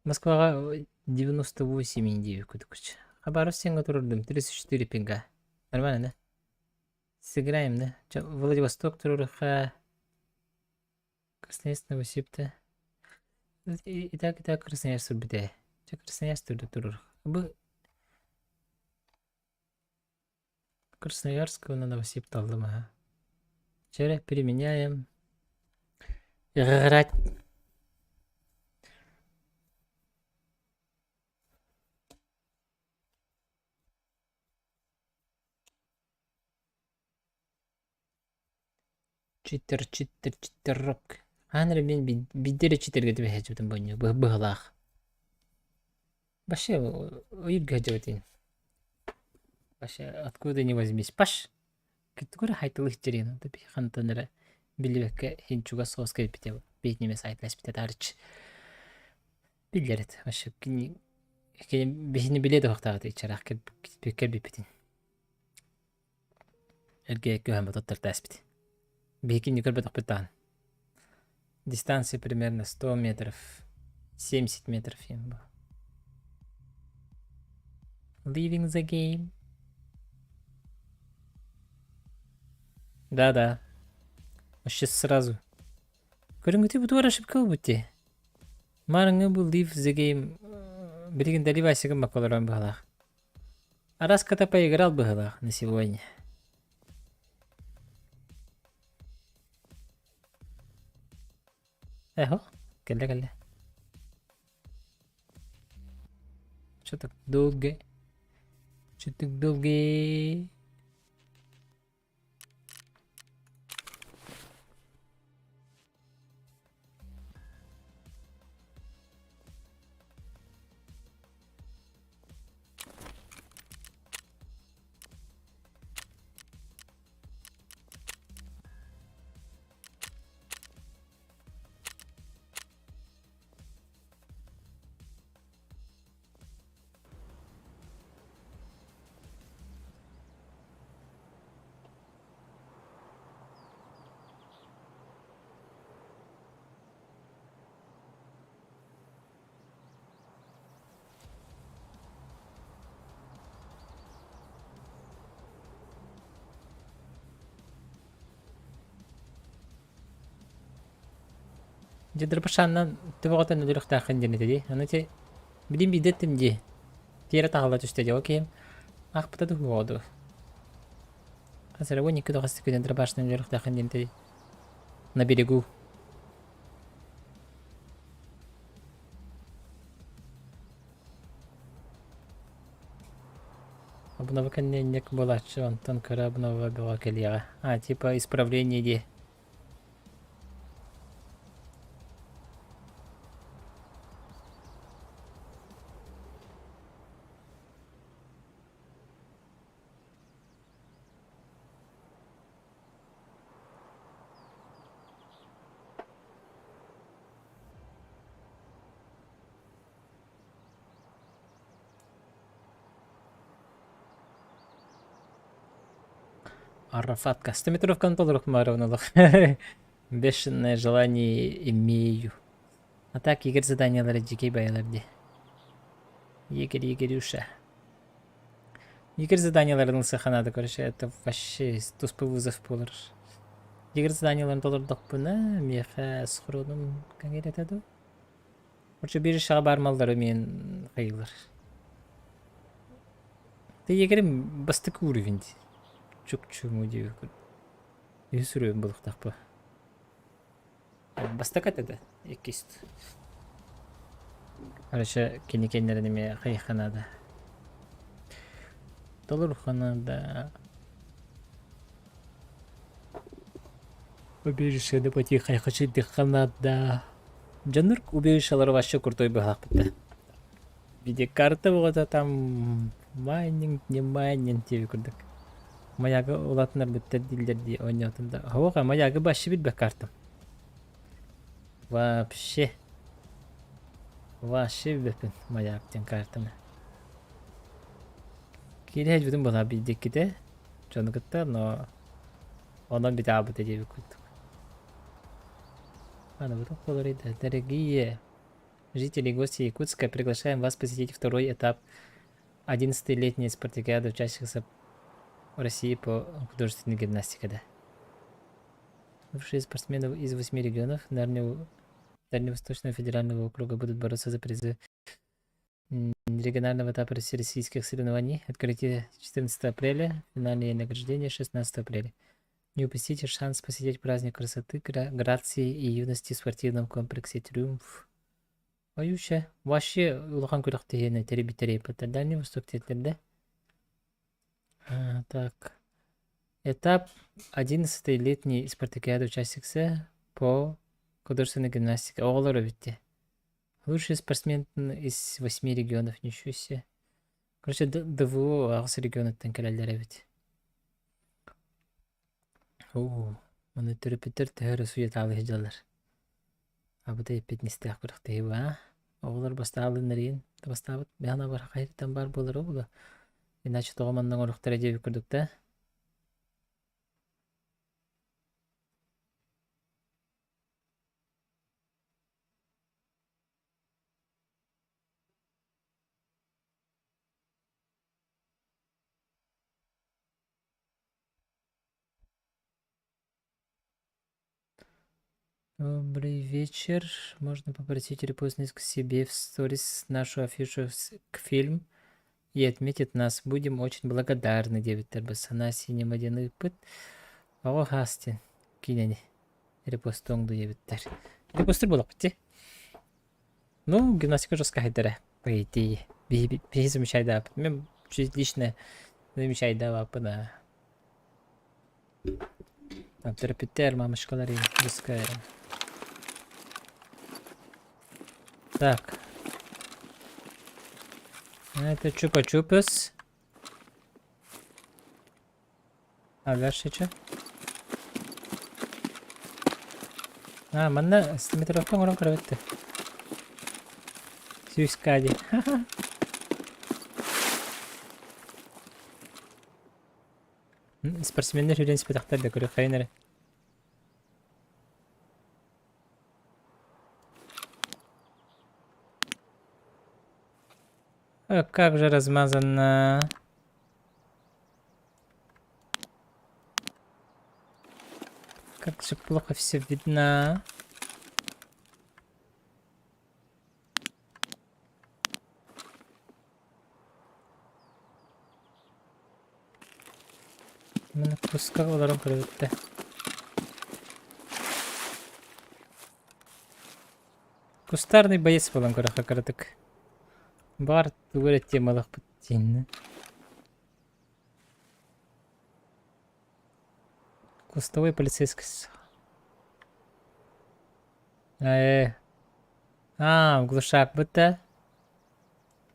Москваҕа 98,9 курдук. Хабаровск сеҥҥэ турардым 34 пинга. Нормально, да? Сыграем, да? Чё, Владивосток туруруха. Красноярск Новосиб-то. И, и так, и так Красноярск турбите. Чё, Красноярск турду турурух. Бу Красноярск уонна Новосиб таллым аха. Чэ переменяем. Играть. Читер, читер, читерок. Хаан эрэ мин биирдэ эрэ читергэ түбэһээччибитин бонньу быһылаах. Вообще, ыйырга сылдьыбытын. Вообще, откуда ни возьмись. Паш! Тугу эрэ хайтылык дьириэн хантан эрэ биллибэккэ иһин чугас соҕус кэлбитэ биһиги сайтаспыта таарыччы биллэр этэ вообще кини биһини билиэ да суохтаах этэ чараах кэлбиппитин эргэ көһөн туттартааспыт биһикини көрбөтөхпүт даҕаны дистанция примерно 100 метров 70 метров им Leaving the game. Да-да. Вообще сразу. Көрүҥҥүтүй бу туора ошибка буолбут дии. Маарыҥҥы бу leave the game билигин доливайся гыммакка олорон быһалаах. Араската поиграл быһалаах на сегодня. Эхо, кэллэ кэллэ. Что так долго? Что так долго? Дьэ Дробашаннан төбөҕөтөн өлөрүөхтээххин диэн этэ дии. Аны ити билим биирдэ эттим дии. Тиэрэ таһылла түстэ дии. Ол киһим аахпыта да суоҕа дуу. Хас эрэ 12 да хас күнэ Дробашынан өлөрүөхтээххин диэн этэ дии. На берегу. Обнова кэннэ инник буолааччы, онтон кыра обнова бөҕө кэлиэҕэ. А, типа исправление дии. Арафатка. Стометровканы толорук Маровна Бешеное желание имею. А так егерь заданиялары дьикэй байалар дии. Егерь, егерюша. Егерь заданияларын ылсыахха наада, короче, это вообще туспа вызов буолар. Егерь заданияларын толордохпуна, миэхэ схроном кэҥиир дуу? Короче, биржаҕа баар маллары мин хайыылар. Ты егерим бастакы уровень дии. Чук-чуму диэбит. Үһүс уровень буолуохтаах Бастакы этэ да, иккис. Короче, кини кэннэрин эмиэ хайыахха наада. Толоруохха наада. Убежище потихоньку чыйдыхха наада. Дьоннор убежищалары вообще крутой быһаахпыт да. Видеокарта бөҕөтө там майнинг, не майнинг диэби курдук. Маягы улаатыннарбыттар дииллэр дии оонньоотум да. Оһуоха маягы вообще билбэт картам. Вообще. Вообще билбэппин маяк диэн картаны. Киирэ сылдьыбытым буолаа биирдиккитэ. Дьону кытта, но онон бүтэ диэбит курдук. Аны Дорогие жители и гости Якутска, приглашаем вас посетить второй этап 11-й летней спартакиады учащихся России по художественной гимнастике. Да. Лучшие спортсмены из восьми регионов Дальневосточного федерального округа будут бороться за призы регионального этапа всероссийских соревнований. Открытие 14 апреля, финальное награждение 16 апреля. Не упустите шанс посетить праздник красоты, грации и юности в спортивном комплексе «Триумф». Ойуша, вообще улахан күрэхтэһиини тэрийбиттэрэй Дальний Восток диэтилэр да? Так. Этап 11-й летней спартакиады участницы по художественной гимнастике. Оҕолор эбит Лучший спортсмен из восьми регионов, ничего себе. Короче, ДВО аҕыс регионуттан кэлэллэр эбит. Оо, маны төрөппүттэр төһө эрэ суйатаалыы сылдьаллар. Абытай эппиэтинэстээх күрэхтэһии бу, аа? Оҕолор бастаалыыннар иһин бастаабыт бэһэн абар хайыттан баар буолар буолуо. Иначе тоҕо манна оҥоруохтара диэбит курдук да. Добрый вечер. Можно попросить репостнуть к себе в сторис нашу афишу к фильм и отметить нас. Будем очень благодарны, диэбиттэр Басана Синема диэн ыыппыт. Оҕо хаастин киинэни репостуоҥ дуу диэбиттэр. Репостур буолахпыт дии. Ну, гимнастика жесткая по идее. Биһи замечайдаабыт. Мен лично замечайдаабаппын аа. Төрөппүттэр, мамочкалар жесткая. Так. Это чупа-чупс. А дальше что? А, манна стометровка оҥорон көрөбүт Сүүскаа дии. Спортсменнэр үрэн испэтэхтэр да көрүөххэйин эрэ. А как же размазано. Как же плохо все видно. Маны куска олорон көрөбүт да. Кустарный боец буолан көрөххө кыратык. Баар тугу эрэ темалахпыт диэннэ. Кустовой полицейский. Ээ. Аа, глушак да?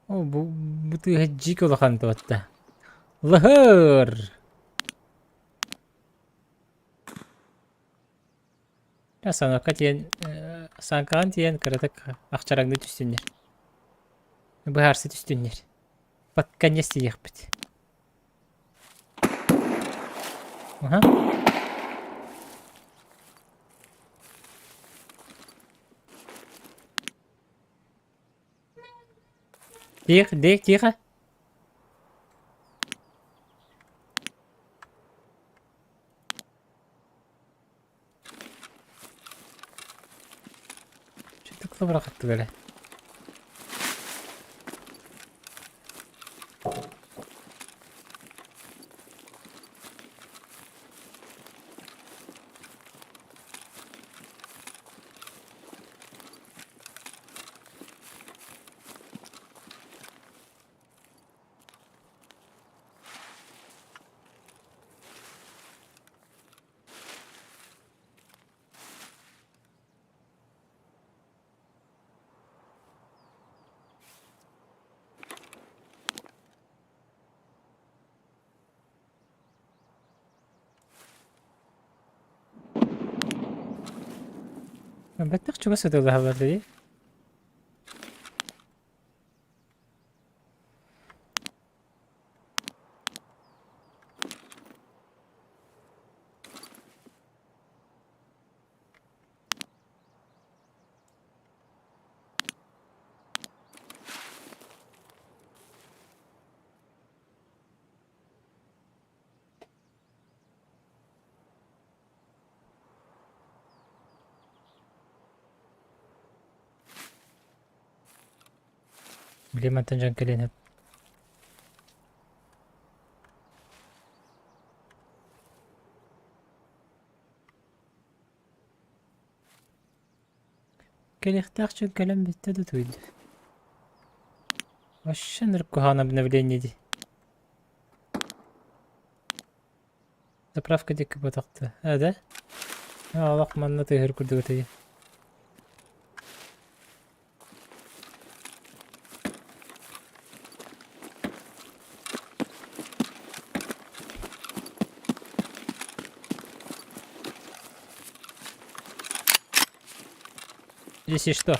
О, бу, бу тыаһа дьиик улахан туотта. Лаһыр! Санакка тиийэн, Сааҥкаҕын тиийэн кыратык ахчараҥныы түстүннэр. Быһаарса түстүннэр. Под конец тиийиэхпит. Аха. Тихо, тихо, тихо. Что бырахаттылар Бэттэх чугас сытыылаһаллар дии. Били мантан дьон кэлиэн сөп. Кэлиэхтээх дьон кэлэн бүттэ да утуйда. Вообще ынырык куһаҕан обновление дии. Заправка диэки буотахта. Ээ да? Олох манна тыаһыыр курдук этэ дии. Если что.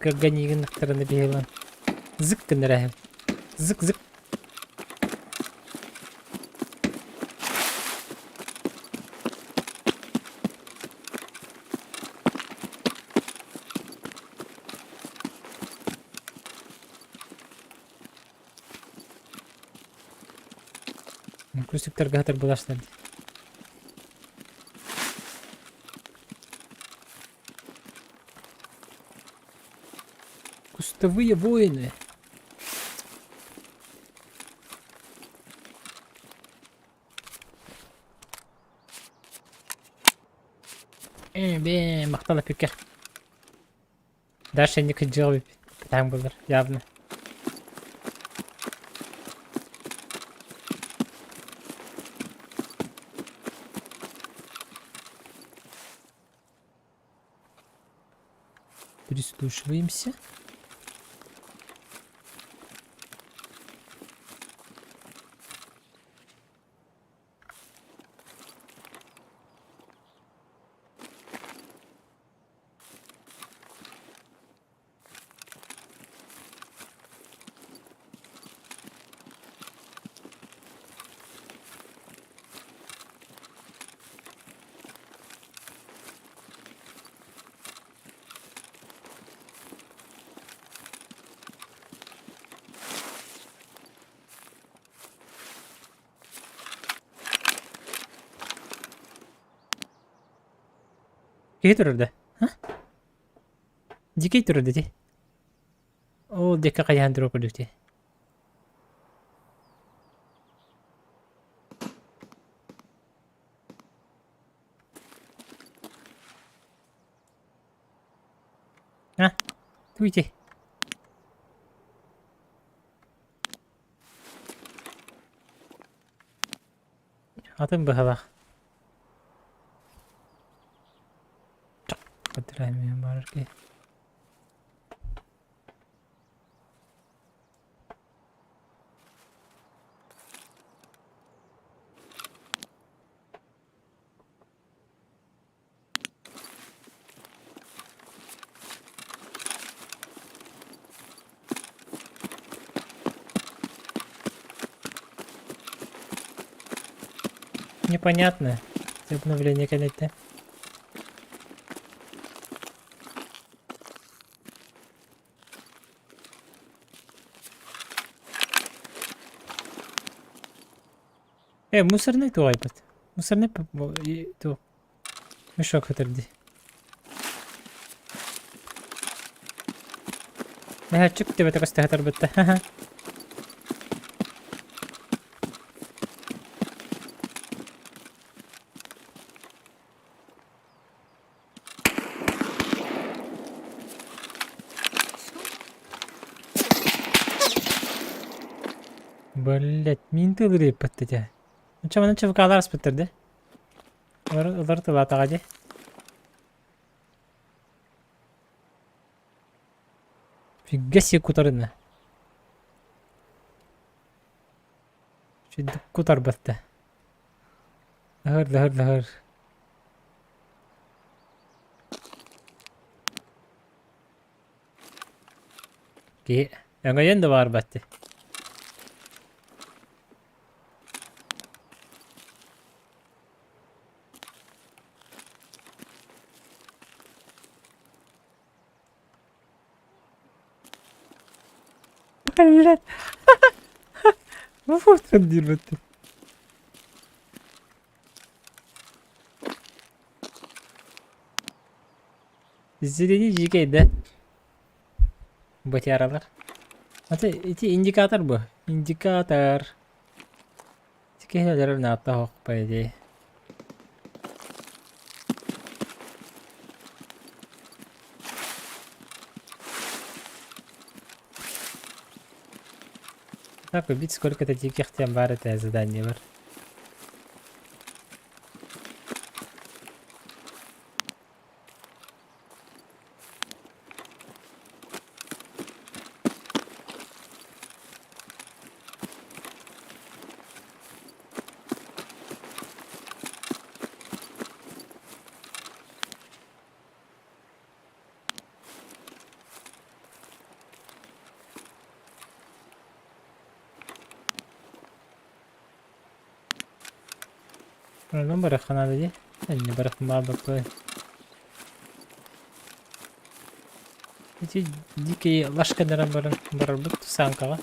Гони биһилан. Зык гыннар Зык-зык. Кустуктарга хатар булаштар. Кустовые воины. Э, махтал эпикке. Дальше не кыдьыал таң булар, явно. Прислушиваемся. Киһи турар да? Дикий турар дии. Ол диэки хайаан туруо көрдүк дии. Туйти. Атын быһалаах. Барар киһи. Непонятно. Обновление кэлэттэ. Э, мусорный тугайбыт. Мусорный туох мешок көтөрдү. Мөһөөччүк төбөтө көстө сытарбытта. Блять, мин тылырыйппат этэ. Нча манан ЧВК-лар аспыттар да? Олар олар тылаатаҕа дии. Фига себе кутарына. Чүдүк кутарбатта. Лаһыр, лаһыр, лаһыр. Киһи өҥөйөн да баарбат дии. Блядь. Вот диир бэттэ. Зелени дьиикэй да? Батяралар. Аты ити индикатор бу. Индикатор. Киһилэр наата ох по идее. Так, убить сколько-то диких тем бар это задание бар. Онон барыахха наада дии. Инньэ барыахпын баҕарбаппын. Ити дикий лашканнаран баран барарбыт сааҥкаҕа.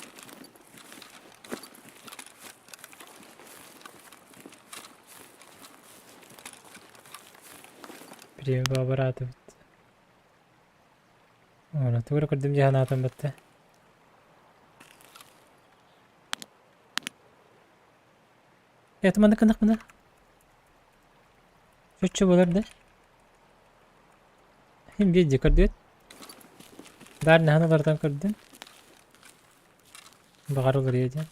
Время баҕараатыбыт. Ора, тугу эрэ көрдүм дии санаатым батта. Это маннык гыннахпына Чоччу буолар да? Иһин биир дии көрдүгүт? Баар наһан уларытан көрдүм. Баҕар уларыйа диэн.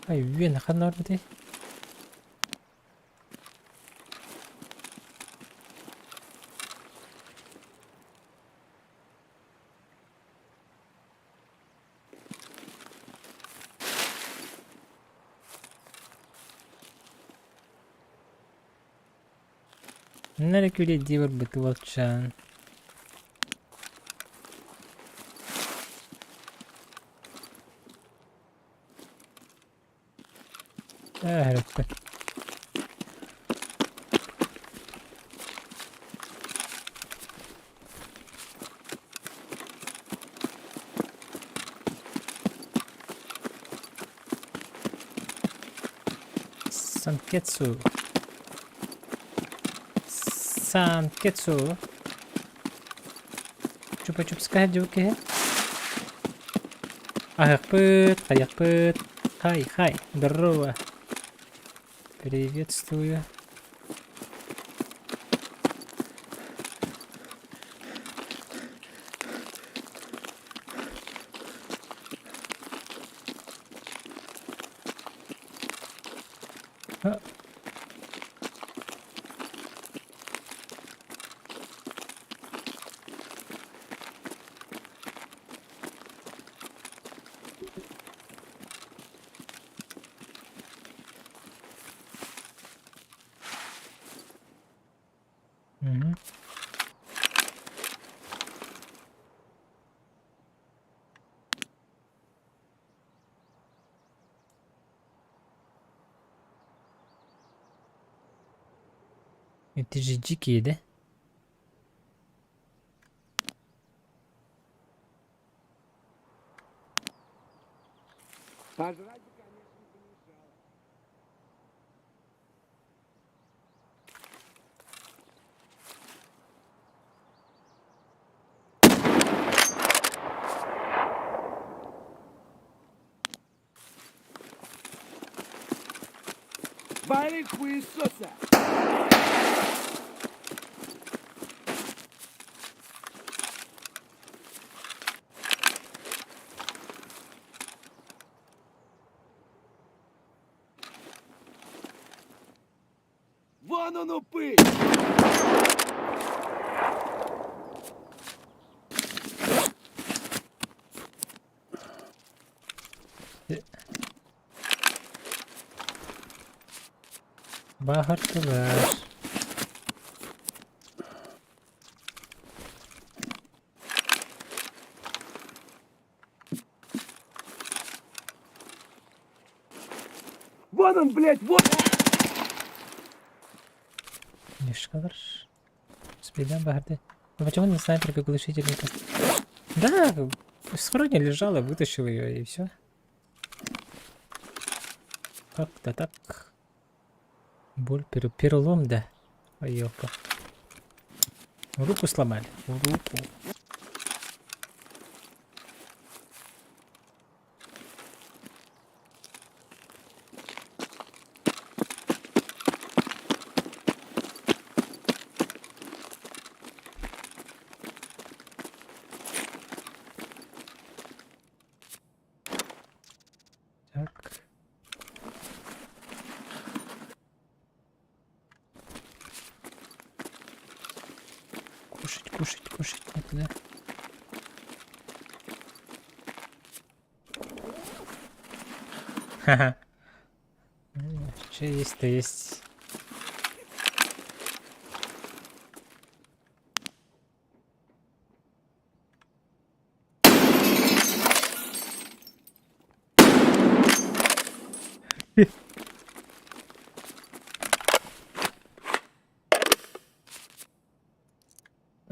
Ай, үөн ханна барбытый? Манна эрэ күлэйдии барбыт уолчаан. Ээ, Санкетсу. Санкетсу. Чупа-чупская дьуки. Аһыахпыт, хайыахпыт. Хай, хай, здорово. Приветствую. А. Мгм. Это же дикие, да? Пожрать бы, конечно, не помешало. Вали хуесоса! Вон он упырь! Баһыртылар. Вон он, блядь, вон! Мишкалар. Спидам баһырды. Ну почему не снайперка глушительника? Да, в схроне лежала, вытащил ее и все. Как-то так. Боль, перелом, да. Ой, ёлка. Руку сломали. Руку. Так. Кушать, кушать, кушать надо, да? Ха-ха. Что есть, то есть.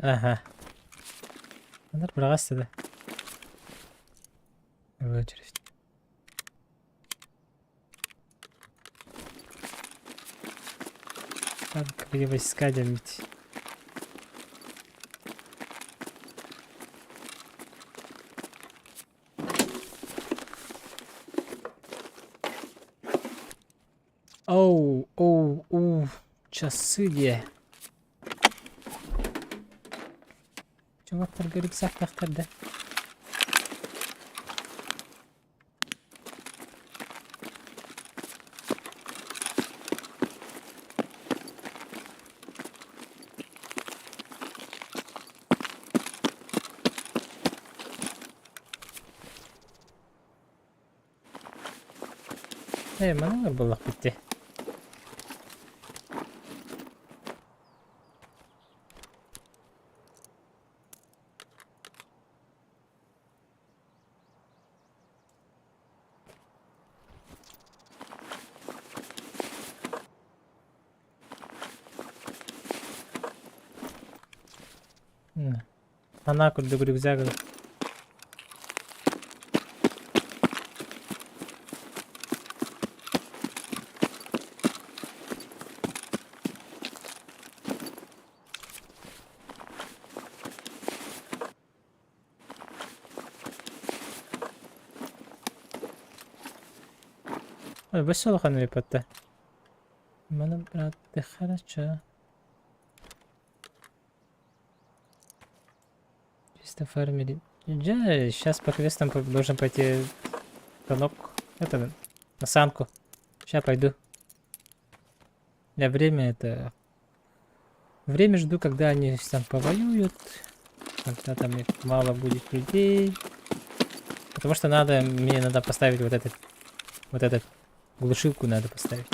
Ага. Анар быраҕас да. Вычерсть. Танковые войска дэммит. Оу, оу, оу, часы диэ. Чувактарга рюкзактаахтар да. Ээ, манна буоллахпыт дии. Анаа курдук рюкзак Ой, бөссө улахан выпадта. Маны брат хорошо. Чисто фармили. Да, сейчас по квестам должен пойти станок. Это, на санку. Сейчас пойду. Я время это... Время жду, когда они там повоюют. Когда там их мало будет людей. Потому что надо, мне надо поставить вот этот, вот этот глушилку надо поставить.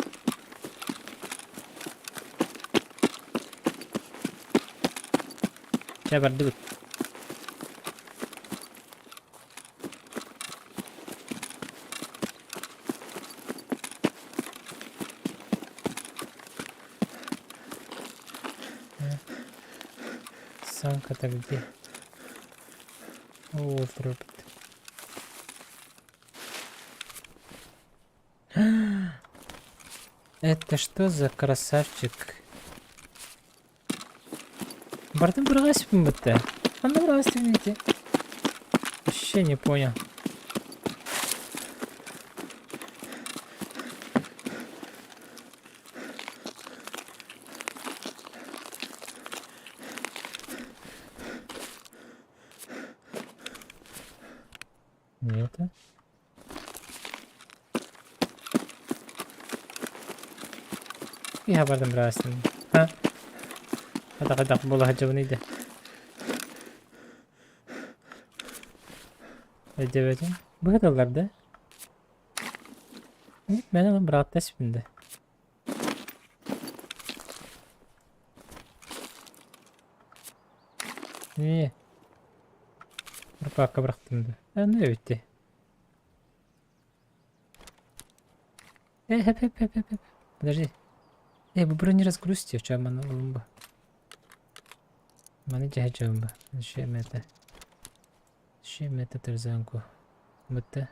Сейчас бардыбыт. Санка-то где? Вот робот. Это что за красавчик? Бардым бырҕаспын бытта. Ханна бырҕастым ити? Вообще не понял. Не это? Киһи бардым быраастым. Ха? Хата-хата буола сылдьабыный да. Өйдөөбөтүм. Быһыталлар да? Мин ылан быраатта испин да. Не. Ырбаакка бырахтым да. Аны эбит Э, хэп, хэп, хэп, хэп, хэп. Подожди. Э, бу бронеразгрузите, в чем оно лумба. Маны дьэһэ Зачем это? Зачем это тарзанку? Бытта.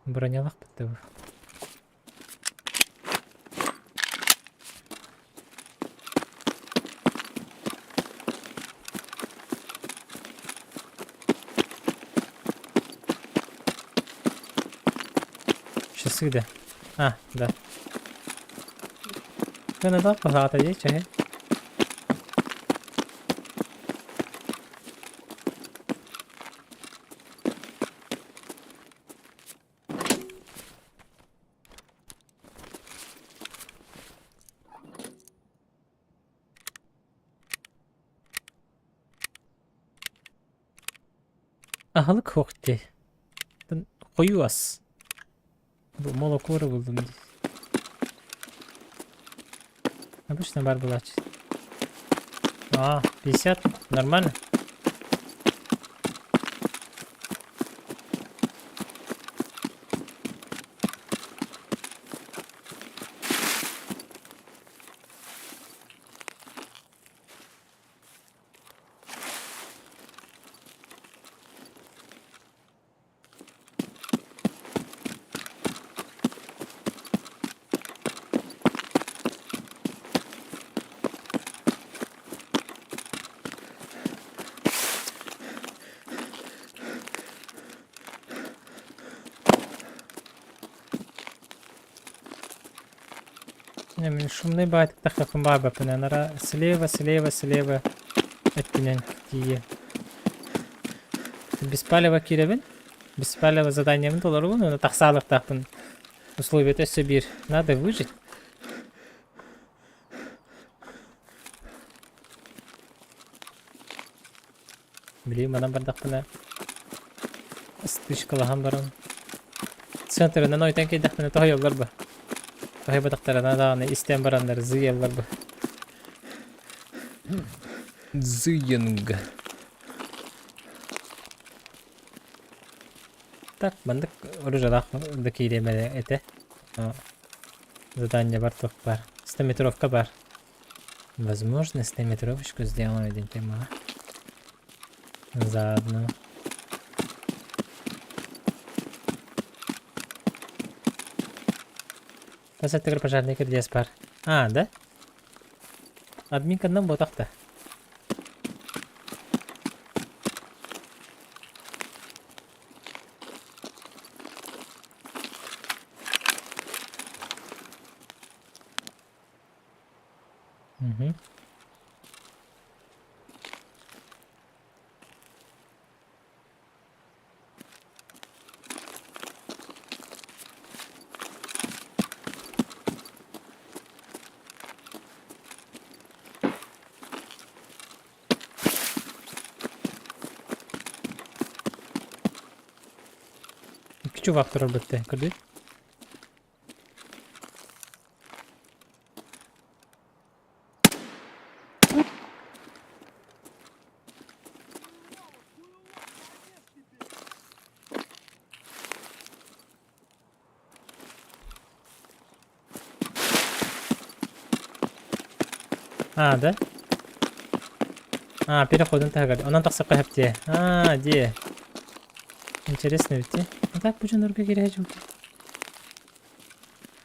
Бронялах бытта бу. Часы да. А, да. Кынадаах баһаата дии чаһы. Аһылык суох дии. Хойуу ас. Бу молокуору булдум дии. Обычно бар буолааччы. А, 50? Нормально? Не, мин шумный баайдык тахтахпын баабаппын анара слева, слева, слева өттүнэн тиийэ. Беспалево киирэбин. Беспалево заданиебын толорубун уонна тахсаалыктаахпын. Условиета өссө биир. Надо выжить. Били манан бардахпына стычкалаһан баран центрынан ойтон киирдэхпинэ тоһуйаллар ба тоһуйбатахтарына даҕаны истэн бараннар зыйаллар ба Зыйынг. Так, маннык оружалаах да киириэм эрэ этэ. Задание бар туох баар. Стометровка бар. Возможно, стометровочку сделаю диэн тема. Заодно. Тас өттүгэр пожарный кирдиэс бар. А, да? Админканнан буотах да. Угу. Икки чувак турар бытты, көрдүт? А, да? А, переходун таһыгар. Онон тахсыахха сөп дии. А, дии. Интересно ведь, дии. А так бу дьоннорго киирэ дьылдьы.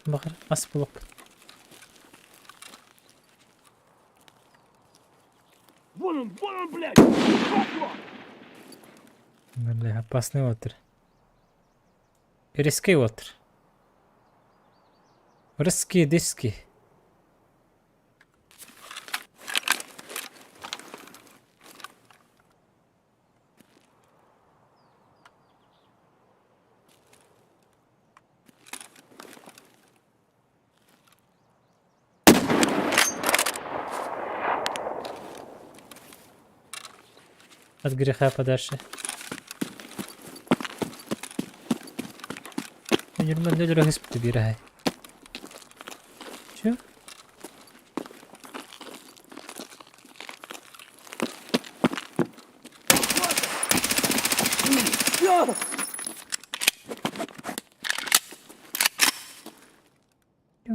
Баҕар, ас булуохпут. Вон он, блядь! Fuck его! Бля, опасный отыр. Резкий отыр. Рыски диски. От греха подальше. Ньурман өлөрө ыспыты биэрэһэй. Чё?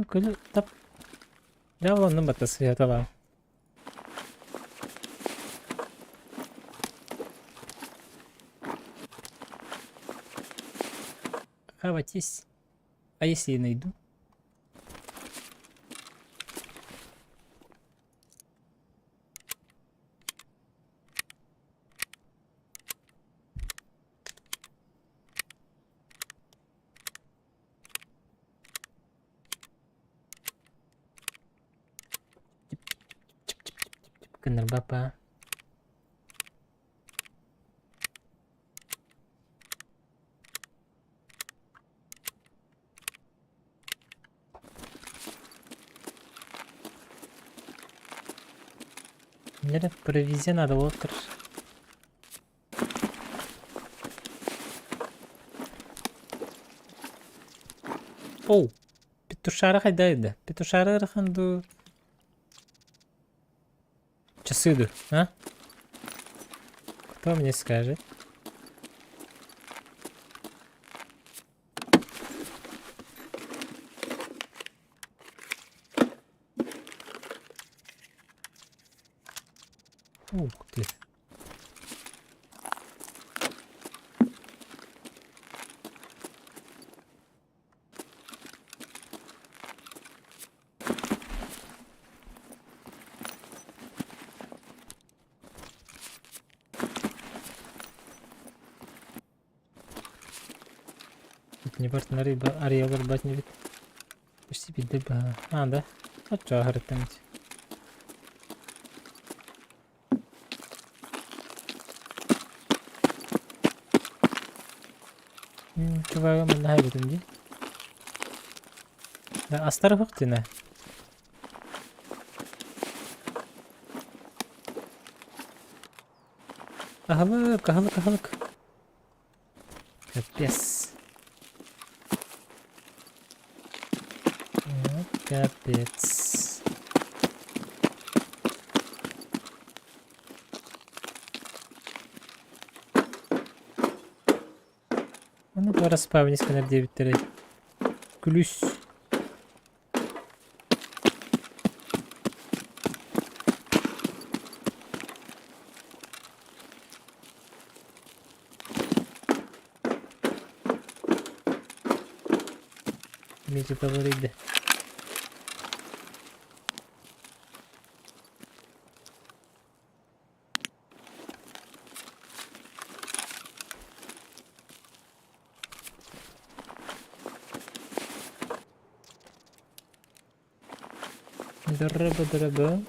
Көлө тап. Дьэ ол оннун батта сыһыаталаан. Хаватись. А если я найду? Гыннар бапа. Нерэ провизия надо отыр. Оу, петушара хайда Петушара ыарахан дуу? Часы дуу, а? Кто мне скажет? Ух ты. Не партнеры арыйалар бат не бит. Почти билде ба. А, да? Оччо аһарыттаммыт. Чувагы манна хайбытым дии. Да, астары суох динэ. Аһылык, аһылык, аһылык. Капец. Вот капец. Ону бара спавнис гынар диэбиттэрэй. Күлүс. Митя табарыйда. Дорога, дорога.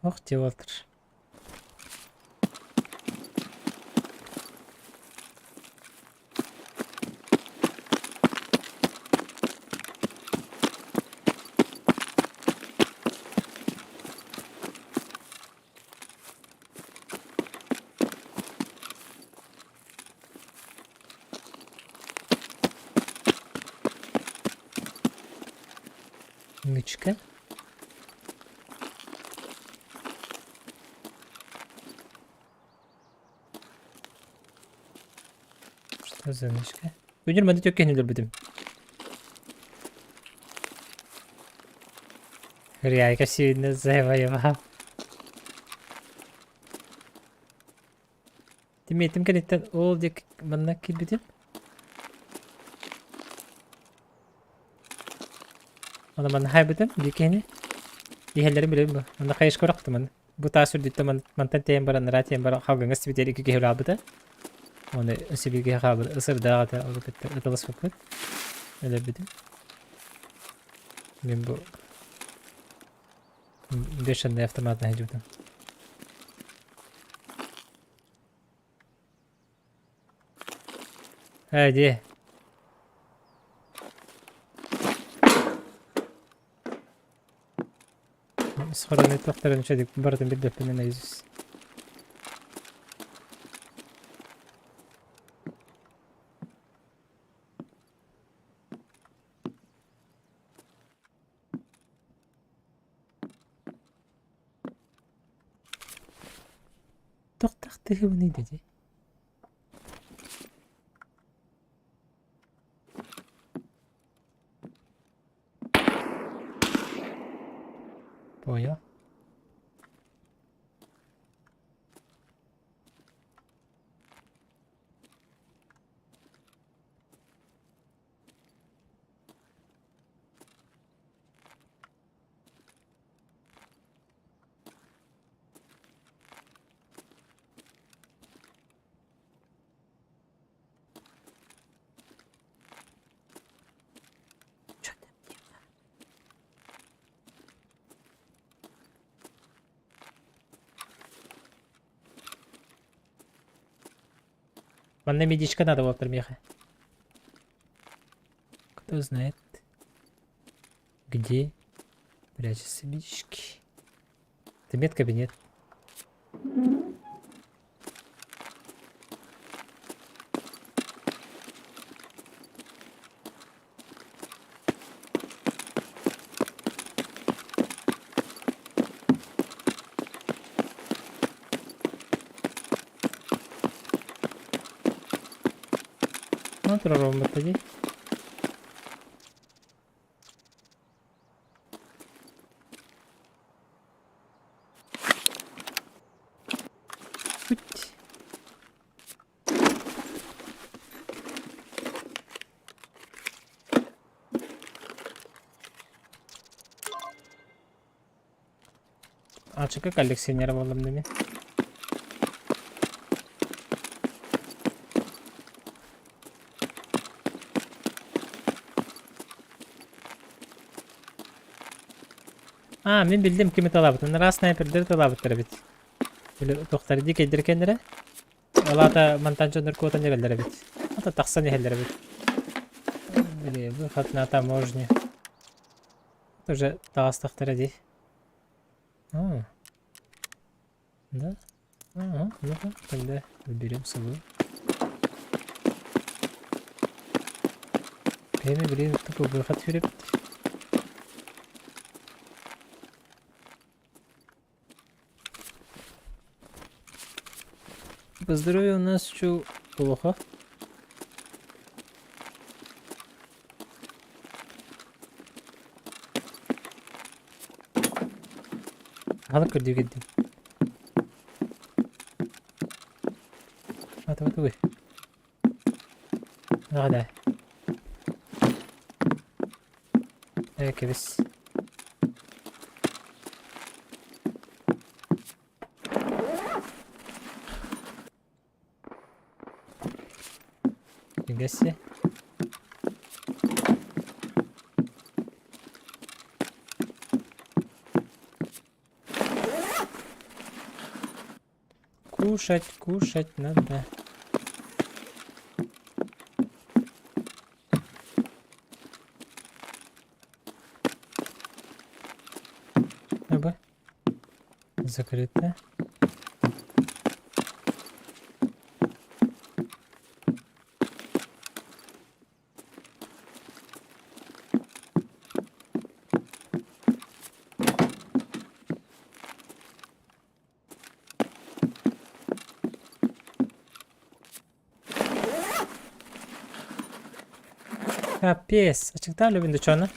Ох, Walter. Нычка. Что за нычка? Өнөр манна төккөһүн өлөрбүтүм. Хряйка сильно завоевал. Тимиэтим кэнниттэн ол диэки манна киирбитим. Аны манна хайбытым биир киһини. Иһэллэрин билэбин бу. Манна хайышка урахтым маны. Бу таас үрдүттэн мантан тэйэн баран, нара тиийэн баран халгыҥҥа сибитиэр икки киһи ылаабыта. Оны өссө биир киһи хаалбыт. Ысырдаах этэ, ол кытта ыталаспыппыт. Өлөрбүтүм. Мин бу бешеный автомат наһыдьыбытым. Ээ дии. Схороны туохтарын үчүгэй барытын билбэппин наизусть. Туохтаах тыһыбыный да дии. Понял. Чё там дело? Манна медичка надо было меха. Кто знает, где прячутся медички. Это медкабинет. Ну, турар дии. Путь. Ачыка коллекционер буоллум дии. А, мин биллим кими талаабытын. Раз снайпердери талаабыттар эбит. Били туохтары дикэйдэр кэннэрэ. Ол аата мантан дьоннор куотан эрэллэр эбит. Ата тахсан иһэллэр эбит. Били выход на таможню. Уже таҕыстахтара дии. А. Да? Ага, ну-ка, тогда выберем сову. Время, блин, тупо выход филип. По здоровью у нас еще плохо. Ханнык көрдүү кэлдим? Ата тугуй? Наҕа Ээ кэбис. Фига себе. Кушать, кушать надо. Оба. Закрыто. Капец. Ачыктаан любин дучона.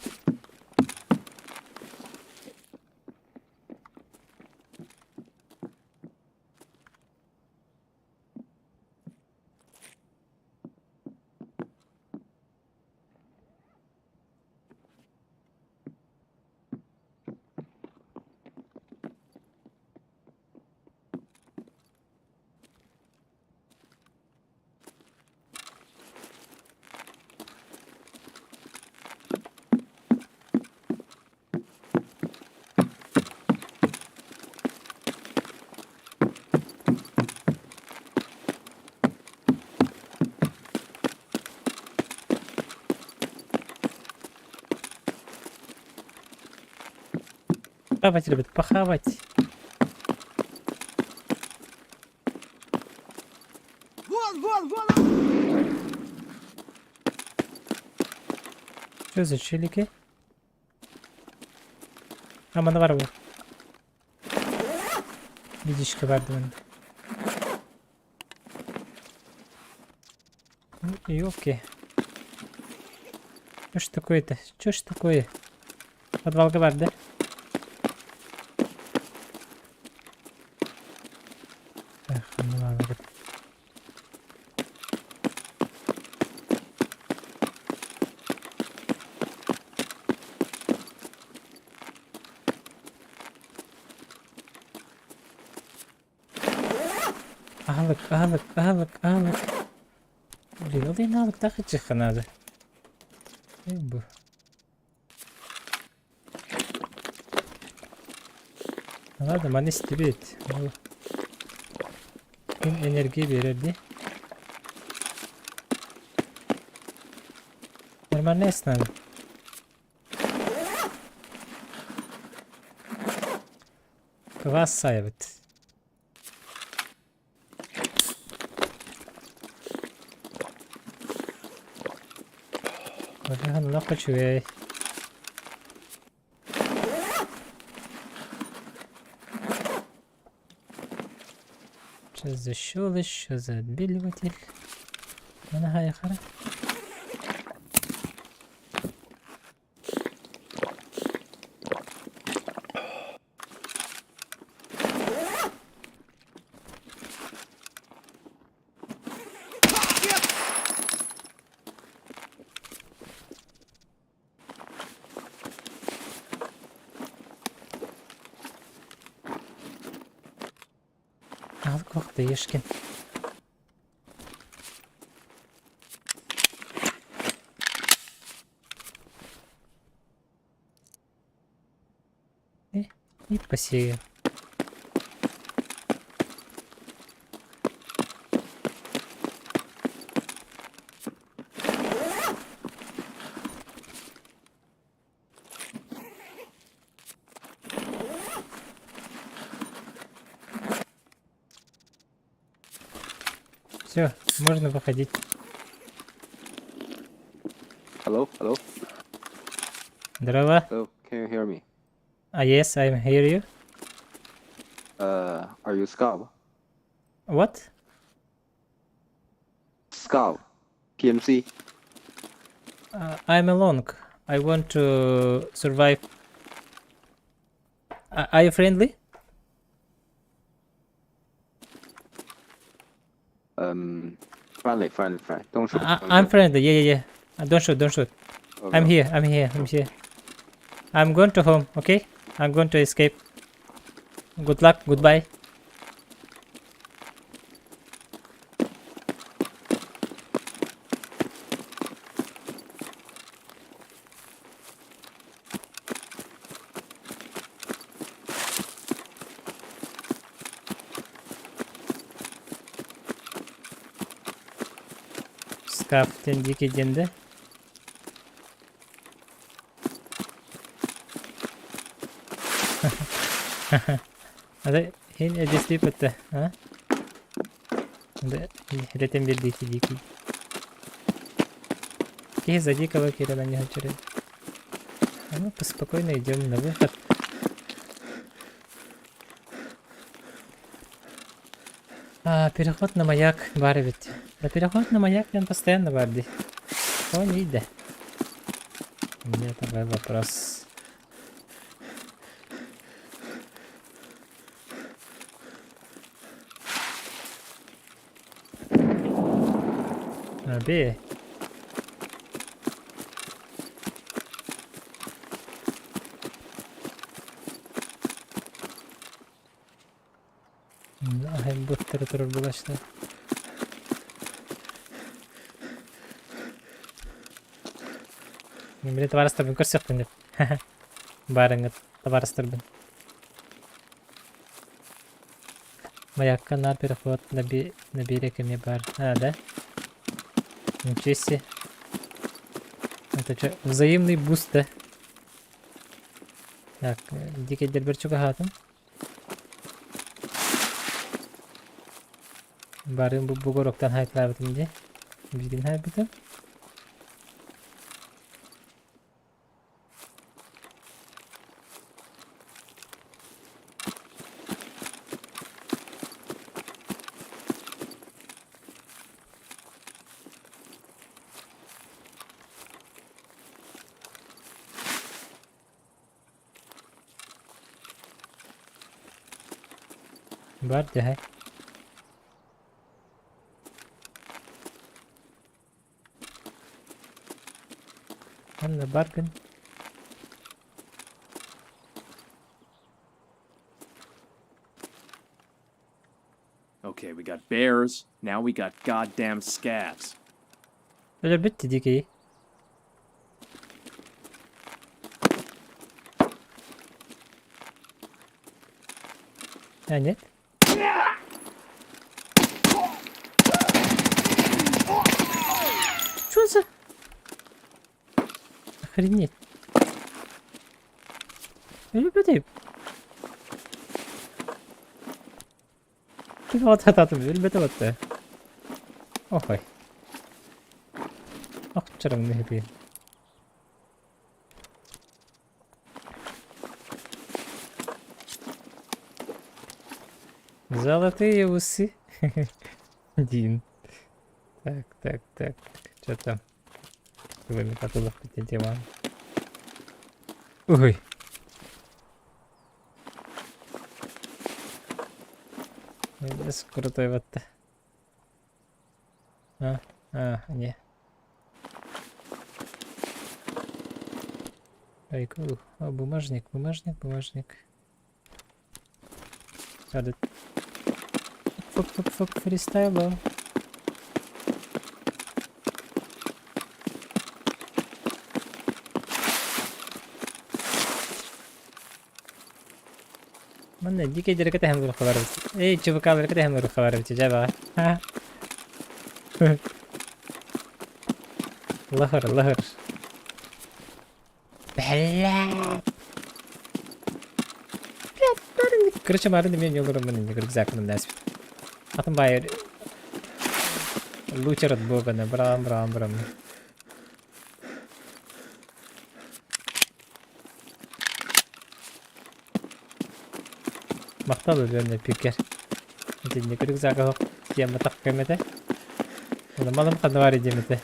Хавать, ребят, похавать. Вон, вон, вон он! Что за челики? А, манна баар бу. Видишка бар дымын. Ну, ёлки. Что ж такое-то? Что ж такое? Подвалга бар, да? Эх, ну ладно. Аһылык, аһылык, аһылык, аһылык. Блин, ол иһин аһылыктаах иччиэххэ наада. Бу. Ладно, маны истибит. Ким энергия биэрэр дии. Нормально надо. Квас сайбыт. Олег, олох үчүгэй. Что за щелочь, что за отбеливатель? Манахайхара. Алкох Ешкин. И посеял. Все, можно выходить. Hello, hello, Здорово. hello. Can you hear me? Ah, yes, I'm hear you. Are you Scob? What? Scob, PMC. I'm alone. I want to survive. Are you friendly? Friendly, friendly, friendly. Don't shoot. Don't I'm shoot. friendly. Yeah. Don't shoot, don't shoot. Okay. I'm here, I'm here, I'm here. I'm going to home, okay? I'm going to escape. Good luck, goodbye. Скаф диэн дикий диэн да? Ады һин эдьэстиип этэ, а? Илэтэн биэрдиити дикий. Киһи за дикого киирэн анньыһан чөрөй. А мы поспокойно идем на выход. А, переход на маяк баар эбит. Да переход на маяк диэн постоянно баар дии. Тоҕо иийдэ? У меня такой вопрос. Abi. Аһай буттары турар булаштар. Били табаарыстарбын көрсөхпүн деп. Баарыҥҥыт табаарыстарбын. Маякка наар переход на, на берег эмиэ баар. А, да? Ничего себе. Это что, взаимный буст, да? Так, дикэйдэрбэр чугаһаатым. Барыым бу бугуруктан хайтлаабытым дии. Биирин хайбытым. Бар дьэ. Манна бар гын. Okay, we got bears. Now we got goddamn scavs. Өлөрбүт дикий. А, нет? Что за... Охренеть. Өлбөтүй. Ким өлбөтө батта. Охой. Охчарым нэһипи. Золотые усы. Дин. Так, так, так. Что там? Вами катулах тема. Ой. Ой, крутой вот. А, а, не. Ай, а, бумажник, бумажник, бумажник. Надо. Фук, фук, фук, фристайло. Манна дикэйдэргэ тэһэн уруккаларбыт. Эй, ЧВК-ларга тэһэн уруккаларбыт дьэ баҕар. Лаһыр, лаһыр. Бэлээ. Короче, марын мен олороммун инник рюкзакпын дэспит. Атын баайы лучер от бога на брам брам брам. Махтал өлүөнэ пикер. Итинник рюкзак оһох тиэмэтэх көмөтө. Малым ханна баар диэмэтэ.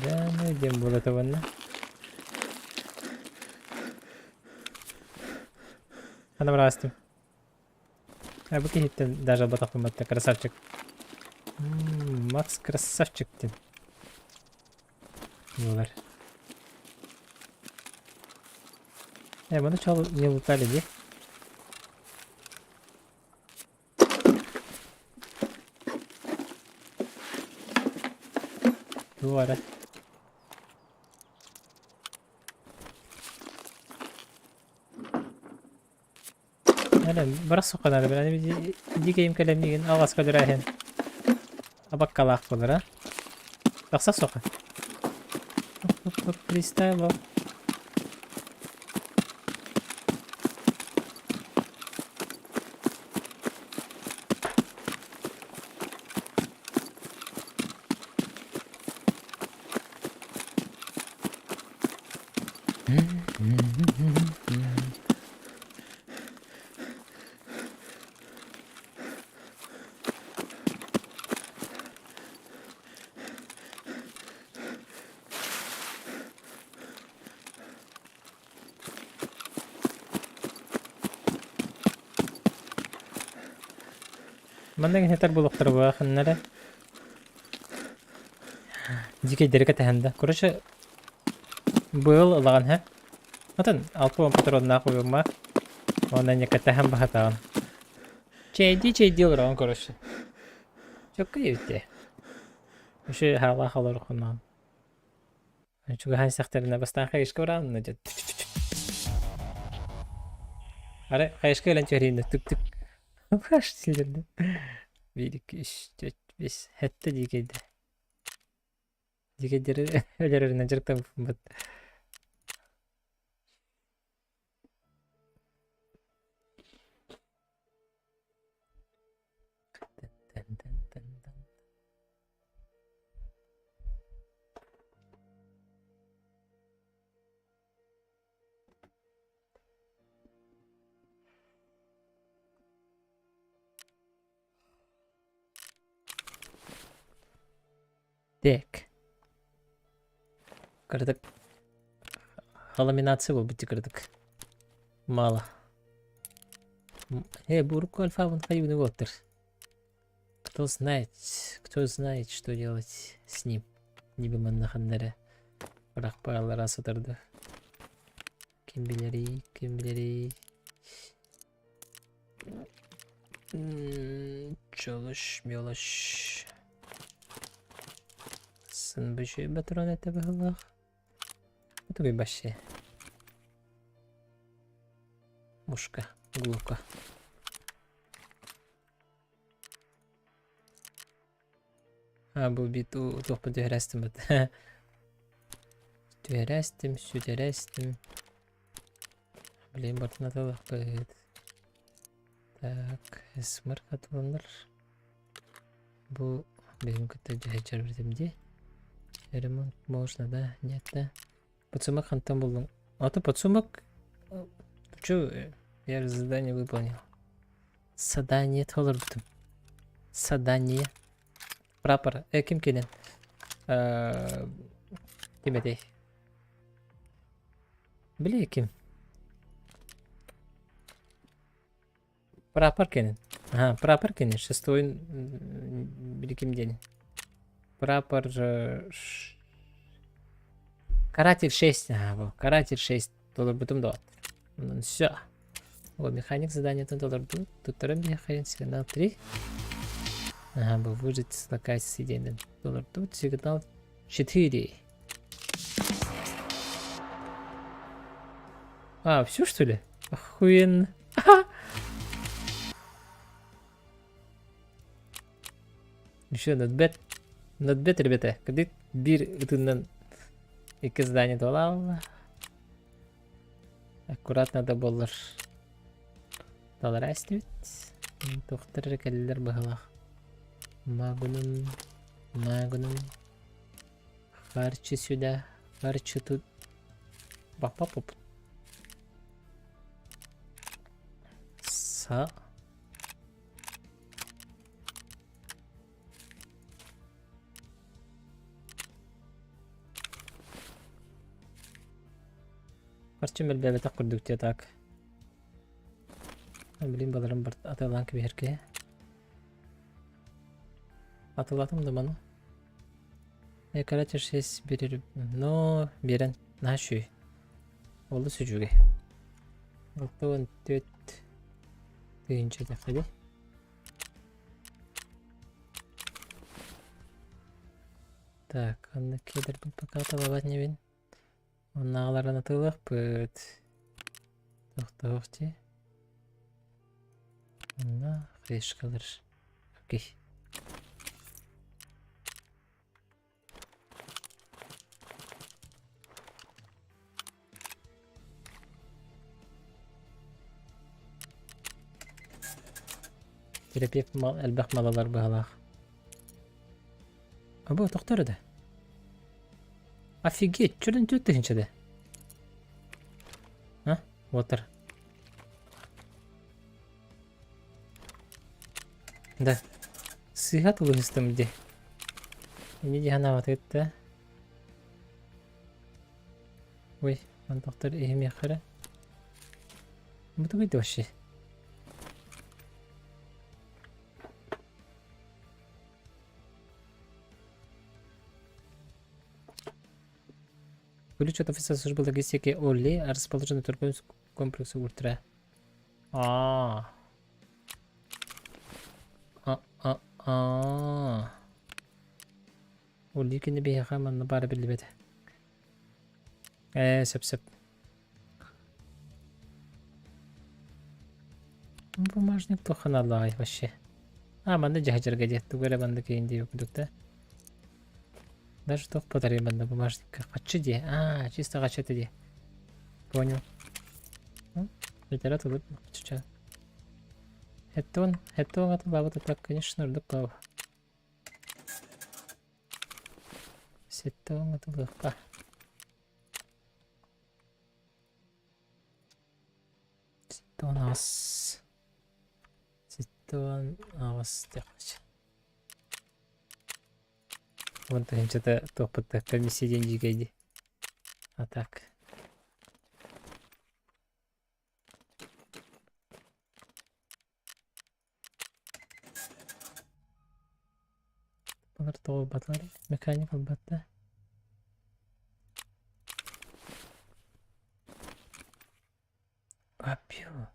Да, ну диэн буола табанна. Ханна бараастым. А бу киһиттэн даже албатахпын батта красавчик. Макс красавчик диэн. Буолар. Э, маны чал не лутали дии. Туох эрэ. Эрэ, бара сухханары билэн дикэйим кэлэн миигин алҕаска өлөрөөһүн. Абаккалаах буолара. Тахса суоха. Фристайл Манна кэһэтэр буолуохтара буолахыннара. Дьикэйдэри кэтэһэн да. Короче, быыл ылаҕын һэ. Атын 60 патроннаах уйума. Уонна не кэтэһэн баһатаҕын. Чэйдии-чэйдии олороҕун короче. Чөккө диэбиттээ. Үчүгэй хаалаах олороххунаан. Чугаһаан истэхтэринэ бастаан хайышка бараанна дьэ Арай хайышка кэлэн түһэрииннэ түк-түк Фаш силэрдэ. Биир, икки, үс, түөрт, бэс, сэттэ дии кэлдэ. Дикэйдэри өлөрөрүнэн дьарыктаммыт. Так. Кырдык. Ламинация буолбут кырдык. Мало. Э, бурку альфа вон хайвны уоттар. Кто знает, кто знает, что делать с ним. Нибы манна ханнары. Бырахпаалара сытарды. Ким билэрий, ким билэрий. Чолуш, мелочь. Сын бөчөй патрон этэ быһылаах. Тугуй вообще? Мушка, глука. А, бу бит туохпун түһэрээстим бат. Түһэрээстим, сүтэрээстим. Блин, бартын аталахпыт. Так, смр атыланар. Бу биһим кытта дьэһэчэр битим дии. Ремонт можно, да? Нет, да? Подсумок хантан буллуҥ? А то подсумок... Чё, я же задание выполнил. Задание толорбутум. Задание. Прапор. Э, ким кэлэн? Ким этэй? Били ким? Прапор кэлин. Ага, прапор кэлин. Шестой били ким диэн. Прапор же... Каратель 6. Ага, во. Каратель 6. Толорбутум да. Все. О, механик заданиетын толорду. Туттаран механик сигнал 3. Ага, бу выжить с локации диэн толорду. Сигнал 4. А, все что ли? Охуенно. Еще not bad. Not bad, ребята. Кадык бир ытынан икки здание туолалла. Аккуратно да буоллар. Талара эстибит. Туохтар эрэ кэллилэр быһалаах. Магнум, магнум. Харчы сюда, харчы тут. Папа-поп. Са. Харчым элбээбэтэх курдук дии так. Блин, баларым бар атылаан кэбиһэргэ. Атылатым да маны. Э, короче, шесть берер, но берен наһаа үчүгэй. Олус үчүгэй. 64 тыһыынча этэ дии. Так, анна кедербин пока талабат небин. Оннааҕыларын атыылыахпыт. Тохтоох дии. Онно фрешкалар. Окей. Терапевт мал элбэх малалар быһалаах. Абы тохтор да. Офигеть, чөрөн түөрт тыһыынча да. А? Уотар. Да. Сыыһа тылыһыстым ди. Ини дии санаабатыгыт да. Ой, антохтар иһимиэххэ эрэ. Бу тугуй да вообще? Ключ от офиса службы логистики Олли расположен на торговом комплексе Ультра. А. А а а. Олли кини биһиэхэ манна баара биллибэтэ. Ээ, сөп сөп. Бумажник туохханалаай вообще. А, манна дьаһдьарга диэт, тугу эрэ манна киин диэбит курдук да. Даже туох подари манна бумажникка. Хаччы диэ. А, чисто хаччы это диэ. Понял. Литера тылы чуча. Хеттон, хеттон атылабыт так, конечно, ордук пау. Сеттон атылыахха. 78. 78 диэххэ. Уон тыһыынчата туохпут да комиссия диэн дьиикэй дии. А так. Балар тоҕо ылбатылар? Механик ылбат да? Апио.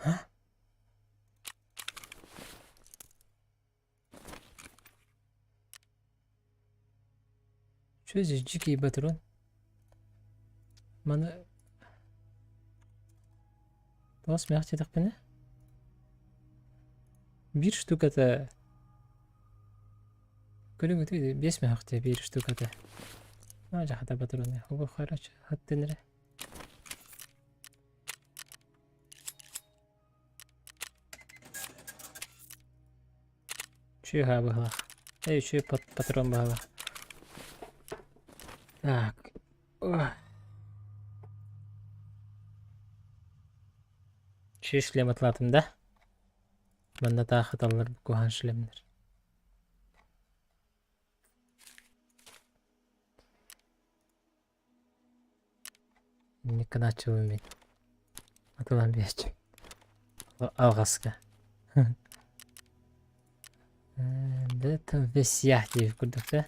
А? Что здесь дикий патрон? Маны Тоҕо смех диэтэхпинэ? Биир штуката Көрүҥ биэс мөһөхтө биир штуката. А дьахата патроны. Угу короче, хаттын эрэ. Чыыһаа быһылаах. Эй, үчүгэй патрон быһылаах. Так. Үчүгэй шлем атлаатым да. Манна таах ыталлар куһаҕан шлемнэр. Инник гынааччыбын мин. Атылан биэччи. Алҕаска. Да там весь я диэбит курдук да.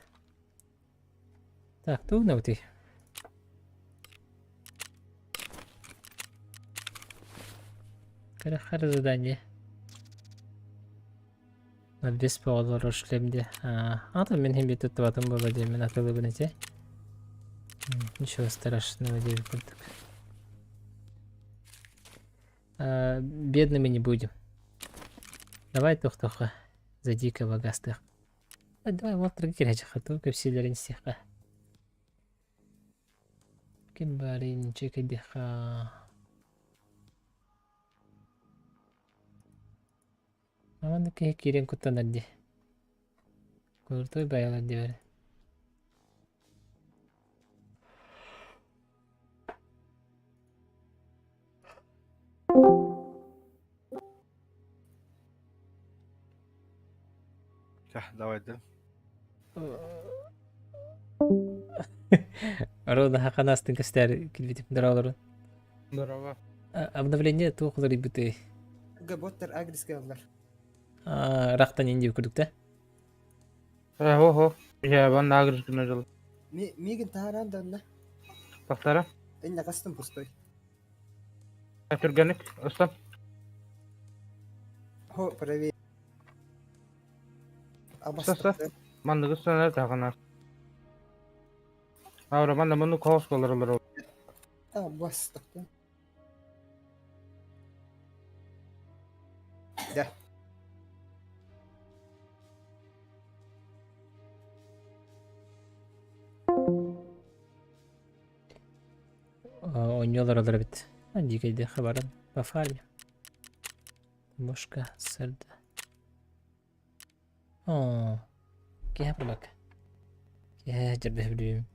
Так, тугу гынабытый? Кыра задание. Бес оҕолор шлем де. А, мин хим туттубатым буола диэммин атылыбын ити. Ничего страшного диэбит курдук. Бедными не будем. Давай тохтоха за дикого гастых. Давай вот киречаха ту кепсилерин сиха. Ким барин чекедиха. Маннык киһи киирэн куттанар дии. Куртуй байалар диэбэр. Чэ, давай да. Арона хаканастын кэстээр килбитим дороолорун. Здорово. Обновление туох уларыйбытый? Боттар агреске ыллар. Рахтан инди курдук да? Хо-хо. Я ван агрес гына Мигин таһаран да онно. Тахтара. Инне кастым пустой. Түргенник, ыстан. Хо, правее. Саса. Манныгы сана тагына. Аура манна муну хаос болар. А, бастык. Да. Оонньуулар олор эбит. Дьиикэйдиэххэ баран по фарме. Бушка сырда. Оо, киһи барбакка. Киһи дьэрбэһэ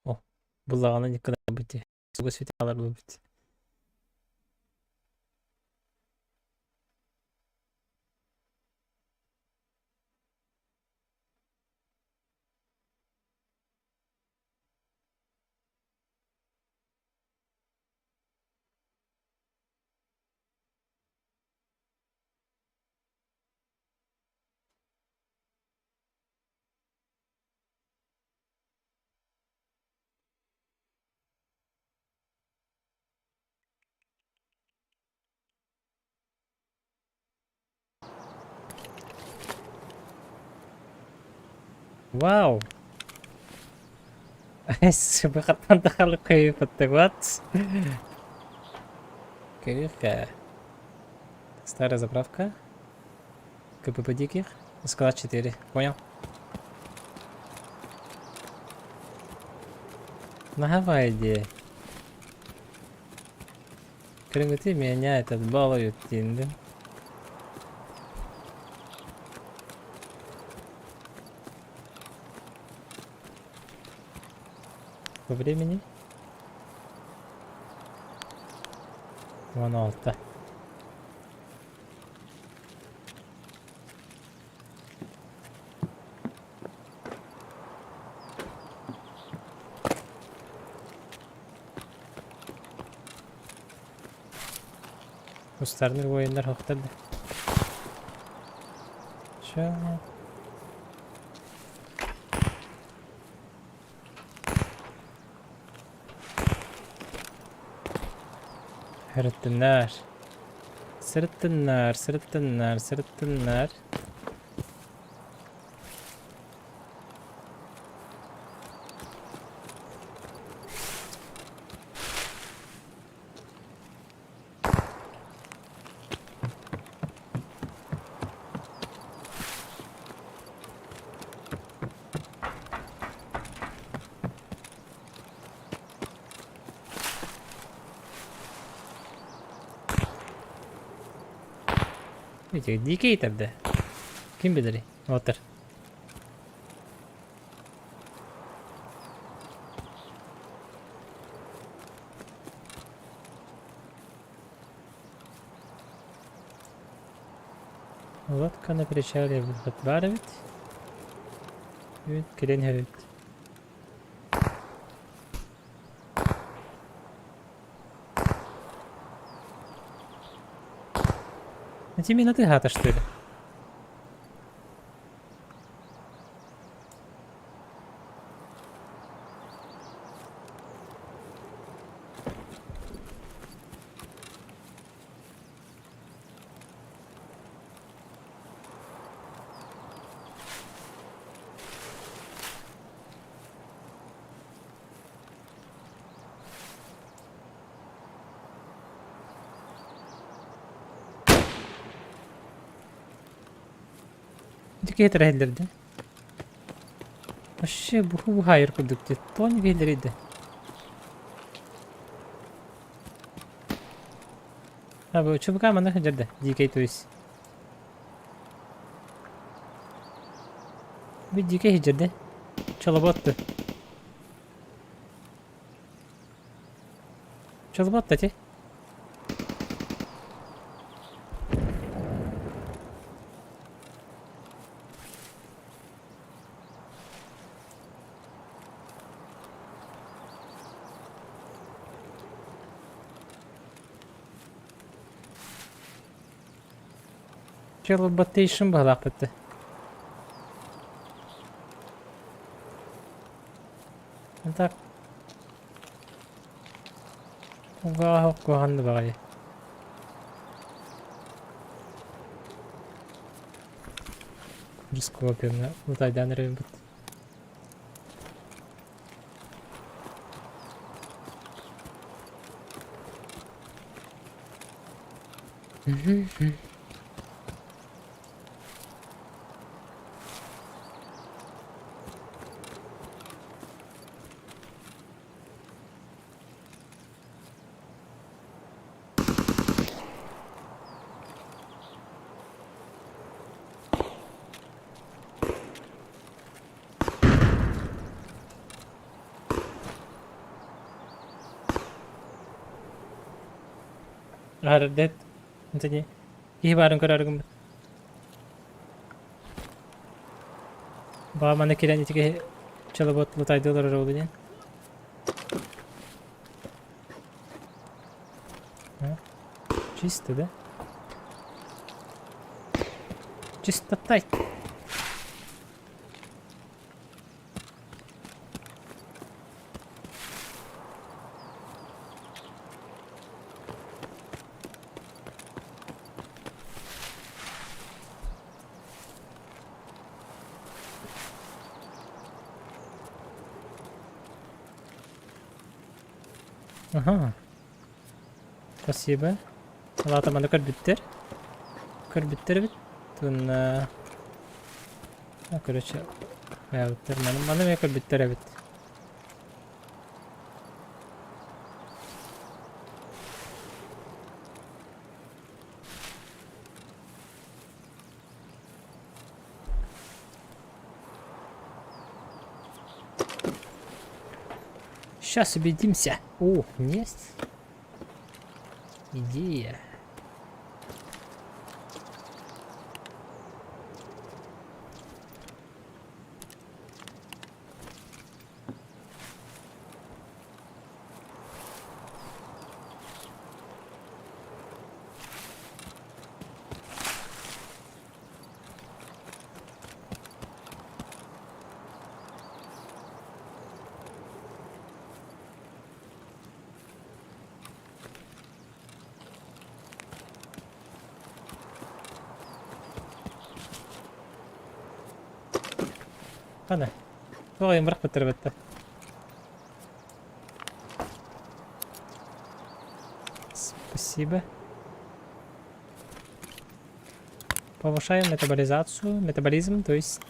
О, буллаҕына Николай бити. Суга светалар бит. Вау! Быхаттан тахалы кыйыппыттык, what? Кыйыка. Старая заправка. КПП диких. Склад 4. Понял. Давай, иди. Ты меня этот балуют, да? По времени? Вон алта. Кустарныр воиннар хохтар да. Чё? Сырыттыннар. Сырыттыннар, сырыттыннар, сырыттыннар. Видите, дикий тогда. Ким билэрий? Отыр. Лодка на причале выход бар эбит. Үт кэлэн иһэр эбит. Эти мина ты гата, что ли? Ити киһи тэрэһиллэрдэ. Вообще буһу буһаайар курдук дии. Тони киһилэрийдэ. А бу чубука манна сылдьар да дикэй то есть. Бу дикэй сылдьар да. Чолоботту. Чолбот да ти. Телеботейшн быһалаахпыт да. Так. Угааһы куһаҕан да баҕайы. Рископиумна утайдаан эрэбит. Аһардэт Антони киһи баарын көрөөрү гыммыт. Баа маны кэлэн ити киһи чалабот лутайды олорор буолуо диэн. Чисто, да? Чистота. Ага. Спасибо. Алата маны көрбүттэр. Көрбүттэр эбит. Тунна. Короче, маны маны эмиэ көрбүттэр эбит. Сейчас убедимся. О, есть идея. Хана. Туох айан бырахпыттар эбэтэ. Спасибо. Повышаем метаболизацию, метаболизм, то есть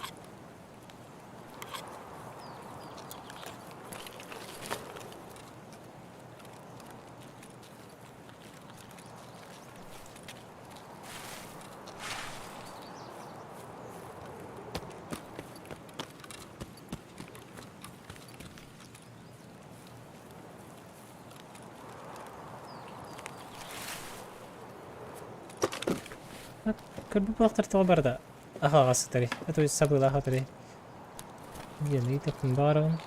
Көрбүт буолахтар тоҕо барда аһаҕас сытарый, то есть сабыылаах сытарый. Диэн ыйытыахпын баҕарабын.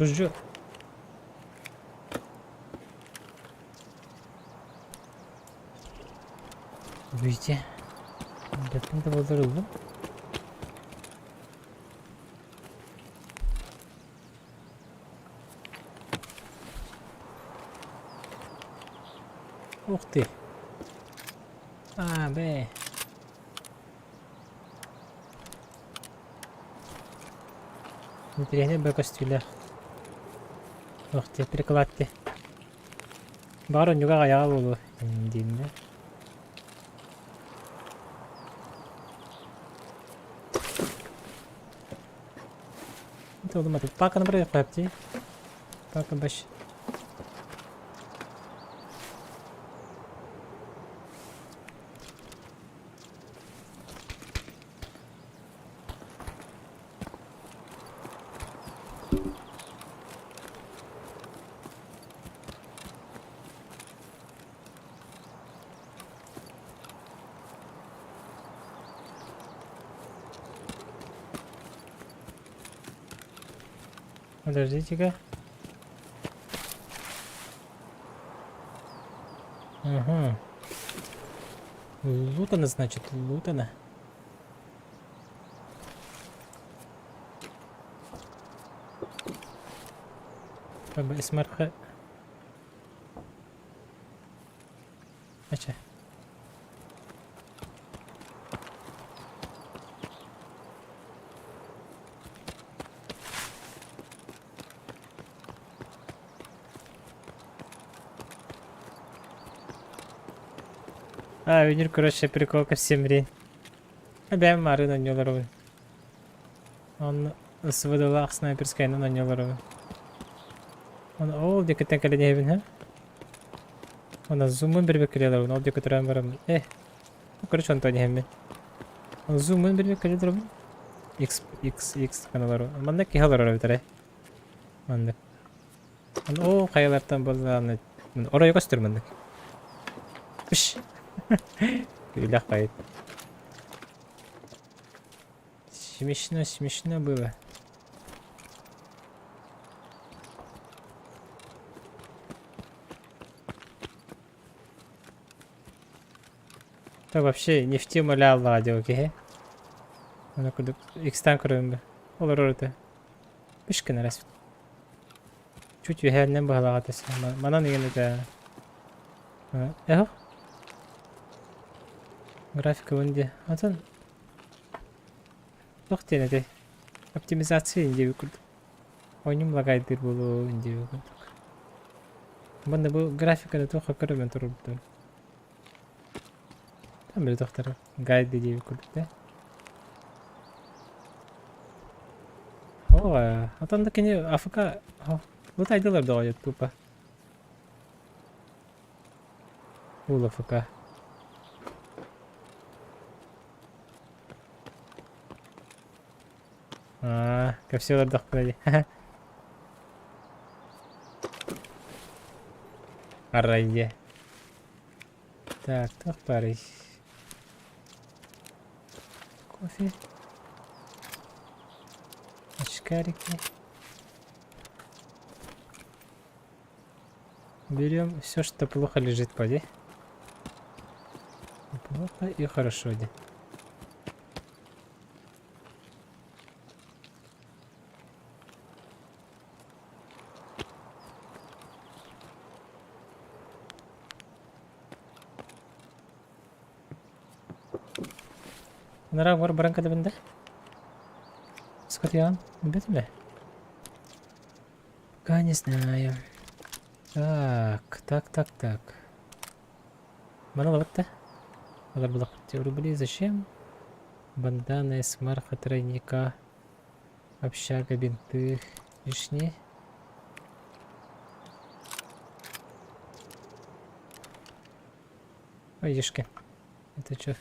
Ружье. Выйти. Бэттэн да буоллар ыллым. Ух ты. А, Б. Интэриэһинэй бөкөстүүлээх. Ох дии, приклад дии. Баҕар онньуга аҕайаҕа буолуо дииннэ. Толуматы. Паканы бір қойып дии. Пака баш. Подождите-ка. Ага. Лутано, значит, лутано. Смарха. Ача. А, Венер, короче, прикол ко всем рень. Бэм мары на ньолоробун. Он СВДлаах снайперскайынан онньолоробун. Он ол диэкиттэн кэлэн иһэбин һэ. Онон зуммун бирбэккэ олоробун, ол диэки туран бараммын. Э, короче, онтон иһэммин. Зуммун бирбэккэ олоробун. X, X, X гына олоробун. Манна киһи олорор эбит эрэ. Маннык. Оо, хайалартан буоллаҕына оройо көстөр маннык. Пш. Үлэх байыт. Смешно, смешно было. Это вообще не в тему ля дио киһи. Аны курдук X-тан көрөбүн бу. Олорор этэ. Үш гына раз. Чуть үһээннэн быһалаҕа этэ. Манан игин этэ. Эхо. Графика вон где. Атын туох диэн этэй? Оптимизация диэбит курдук. Оонньуум лагайдыыр буолуо диэбит курдук. Манна бу графиканы туохха көрөмөн турбутум. Там били тохтор гайды диэбит курдук да. О, отон да кини АФК лутайдылар доҕойот тупо. Уул АФК. Аа, кэпсии олордохпуна дии. Арай дьэ. Так, туох баарый? Кофе. Очкарики. Берем все, что плохо лежит, поди. Плохо и хорошо, ди. Анараа бар баран кэлэбин да? Скотьян, билбэтим ээ. Пока не знаю. Так, так, так, так. Маны ылабыт да? Ылар булахпыт Рубли зачем? Бандана, смарха, тройника, общага, бинты, лишние. Ой, ешки. Это что?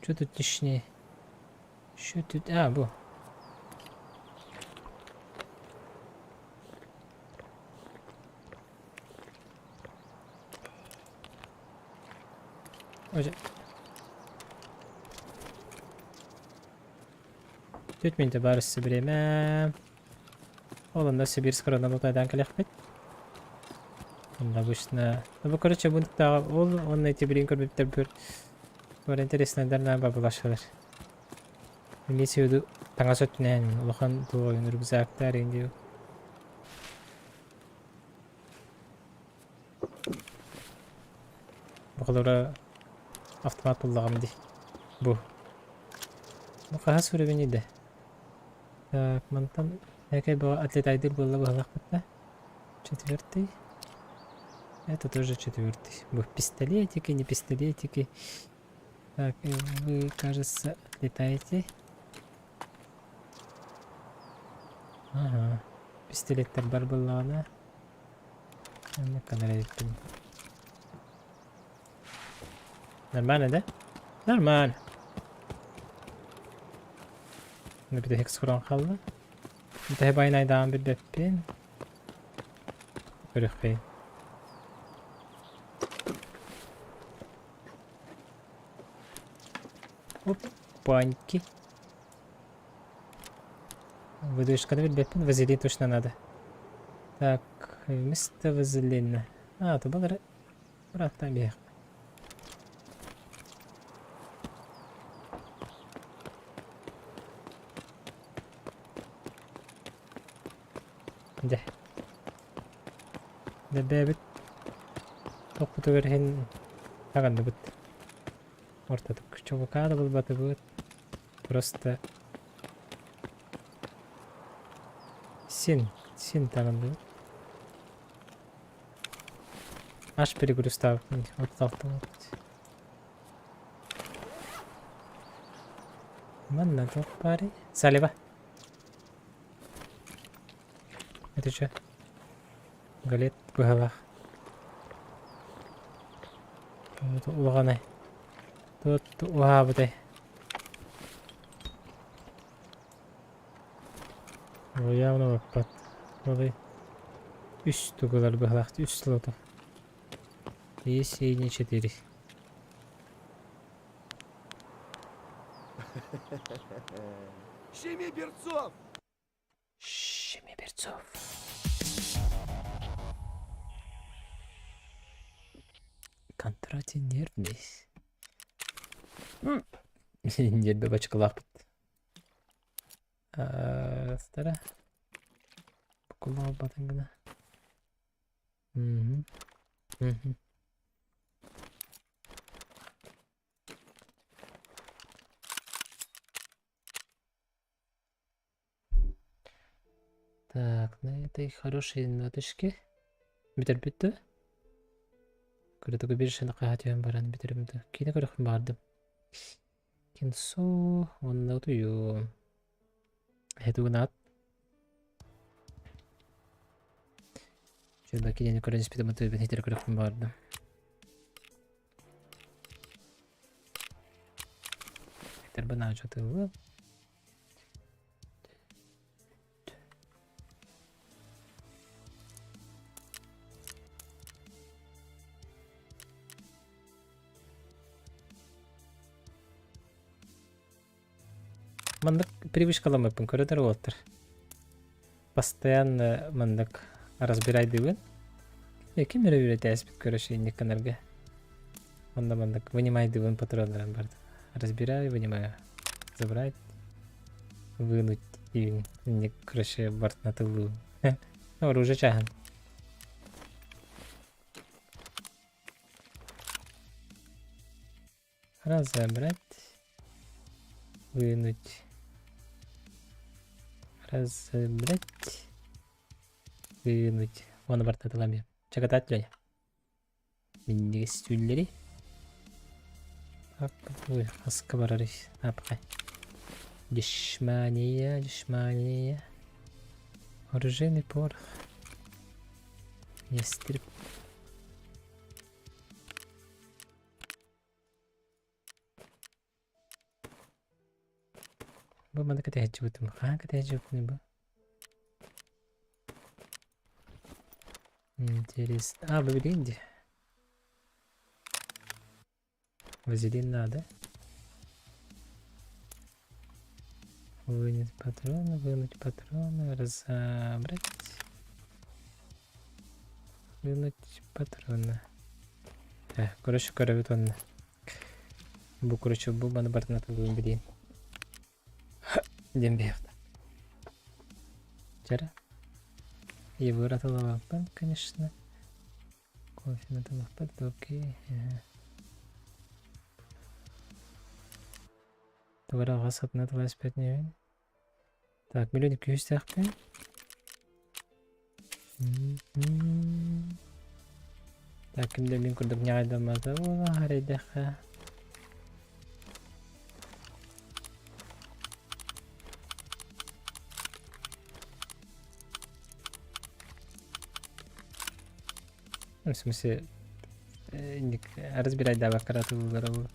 Что тут лишнее? Что тут? А, бу. Ой, Түөрт мүнүүтэ баар өссө бириэмэ. Ол онно Сибирь скоро тайдаан кэлиэхпит. Онно обычно... Ну, короче, бу ол онно эти билин көрбүттэр бүр Бар интереснайдар бабылашалар. Имеется в виду таҥас өттүнэн улахан туойун рюкзактар индиу. Бу автомат буллаҕым дии. Бу. Бу хаһыс уровень да? Так, мантан экэй бу атлетайдыр буолла быһалаахпыт да. Четвертый. Это тоже четвертый. Бу пистолетики, не пистолетики. Так, вы, кажется, отлетаете. Ага. Пистолеттер бар буоллаҕына. Онно канара эбиппин. Нормально, да? Нормально. Бүтэһик суран хаалла. Бүтэһик байнайдаан билбэппин. Көрүөхпэйин. Опаньки. Выдвижканы билбэппин, вазелин точно надо. Так, вместо вазелина. А, то был братан биһиэх. Дьэ. Дэбээбит тохпутугар иһин таҕынныбыт. Ортотук чубукаа да булбатыбыт. Просто син, син таҕынныбыт. Аж перегрузтаабыппын 36 Манна туох баарый? Салиба. Это что? Галет быһалаах. Улаҕанай. Тут уһаабытай. Явно баппат. Балай. Үс тугулар быһалаах. Үс слоту. Есть и не четыре. Щеми перцов! Щеми перцов. Кондратий нервный. Нервы бачкалаахпыт. Стара. Букулаабатын гына. Мгм. Мгм. Так, на этой хорошей ноточке. Бүтэрбит да? Көрө биир хаһаатыйан баран бүтэрим да. Киинэ көрөхпүн баҕардым. Кинсо уонна утуйуом. Эһэтугунаат. Чүрбэ киинэни көрөн испитим утуйбун хитер көрөхпүн баҕардым. Хитербин аачатылы. Маннык привычкаламмыппын көрөдөр уолаттар. Постоянно маннык разбирайдыыбын. Ким эрэ үөрэтээспит көрөшө инник гынарга. Онно маннык вынимайдыыбын патроннарын барды. Разбираю, вынимаю. Забрать, вынуть диин инник короче бартына тыллыы. Оружие чааһын. Разобрать. Вынуть. Разобрать. Вынуть. Вон барта тылами. Чакатат Леня. Минньигэс түүллэри. Ой, хаска барар апка. Дешмания, дешмания. Оружейный порох. Ястреб. Бу маны кэтэһэччибитим. Хаһан кэтэһэччибиппиний бу? Интересно. А, бу билигин дии. Вазелин надо. Вынуть патроны, вынуть патроны, разобрать. Вынуть патроны. Так, короче, көрөбүт онно. Бу, короче, бу маны барытын атылыыбын билиин. Диэн биһиэхтэ. Чара. Егор атылабаппын, конечно. Кофе атылаппыт, окей. Тугара сатына тыласпет не Так, миллион күүстээхпин. Ким да мин курдук ньаҕайдаммата буолуо арыйдахха. В смысле, разбирайдаабакка атыллара бу.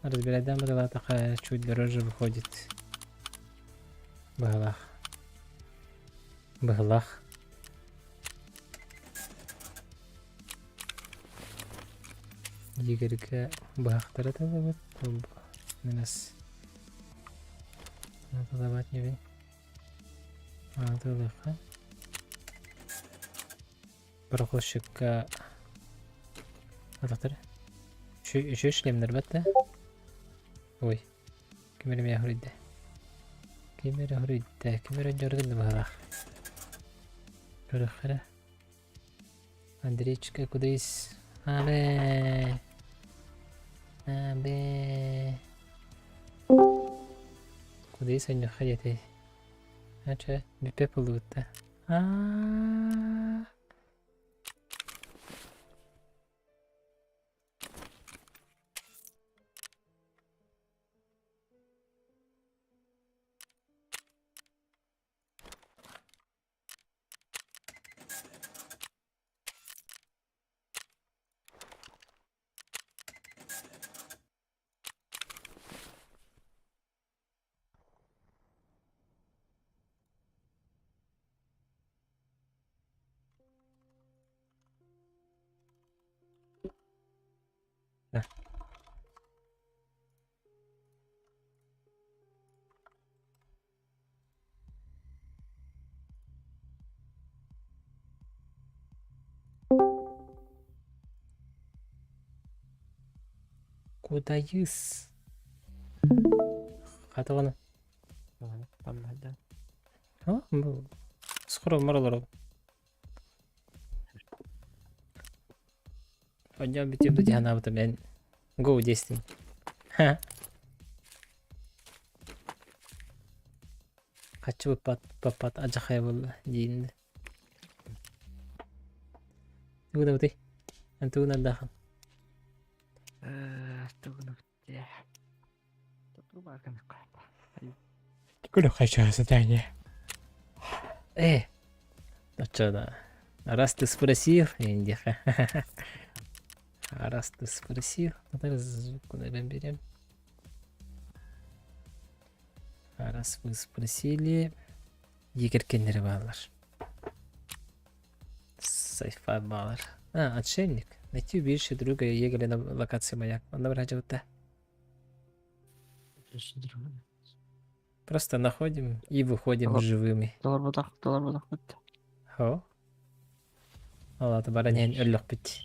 Разбирайдаан бадалаатахха чуть дороже выходит. Быһалаах. Быһылах. Егергэ быһахтара талабыт. Минас. Талабат небин. Атылыха. Проходчикка атахтар. Үчү шлемнер бэтте. Ой. Ким эрэ миэхэ хоруйда. Ким эрэ хоруйда. Ким эрэ дьоругун да быһалаах. Көрүөххэ эрэ. Андрейчика кудайс. Абэ. Абэ. Кудайс ойнохха диэтэй. Ача, бүппэ буллубутта. Аа. Кудайыс. Хатыгына. А, бу скоро моролор. Пойдем бүтүм да дьаһанаабыта мен го действин. Ха. Хаччы баппат баппат адьахай буолла диин. Тугу да бутый? Эн тугу нардахан? Задание. Э, оччо да. Раз ты спросил, индиха. Раз ты спросил, звук, наверное, берем. Раз вы спросили, егеркеннери баалар. Сайфа баалар. А, отшельник. Найти убежище друга егеря на локации маяк. Онно бір Просто находим и выходим Алло. живыми. Доллар доллар бит. Хо. Алата баранен өллөх бит.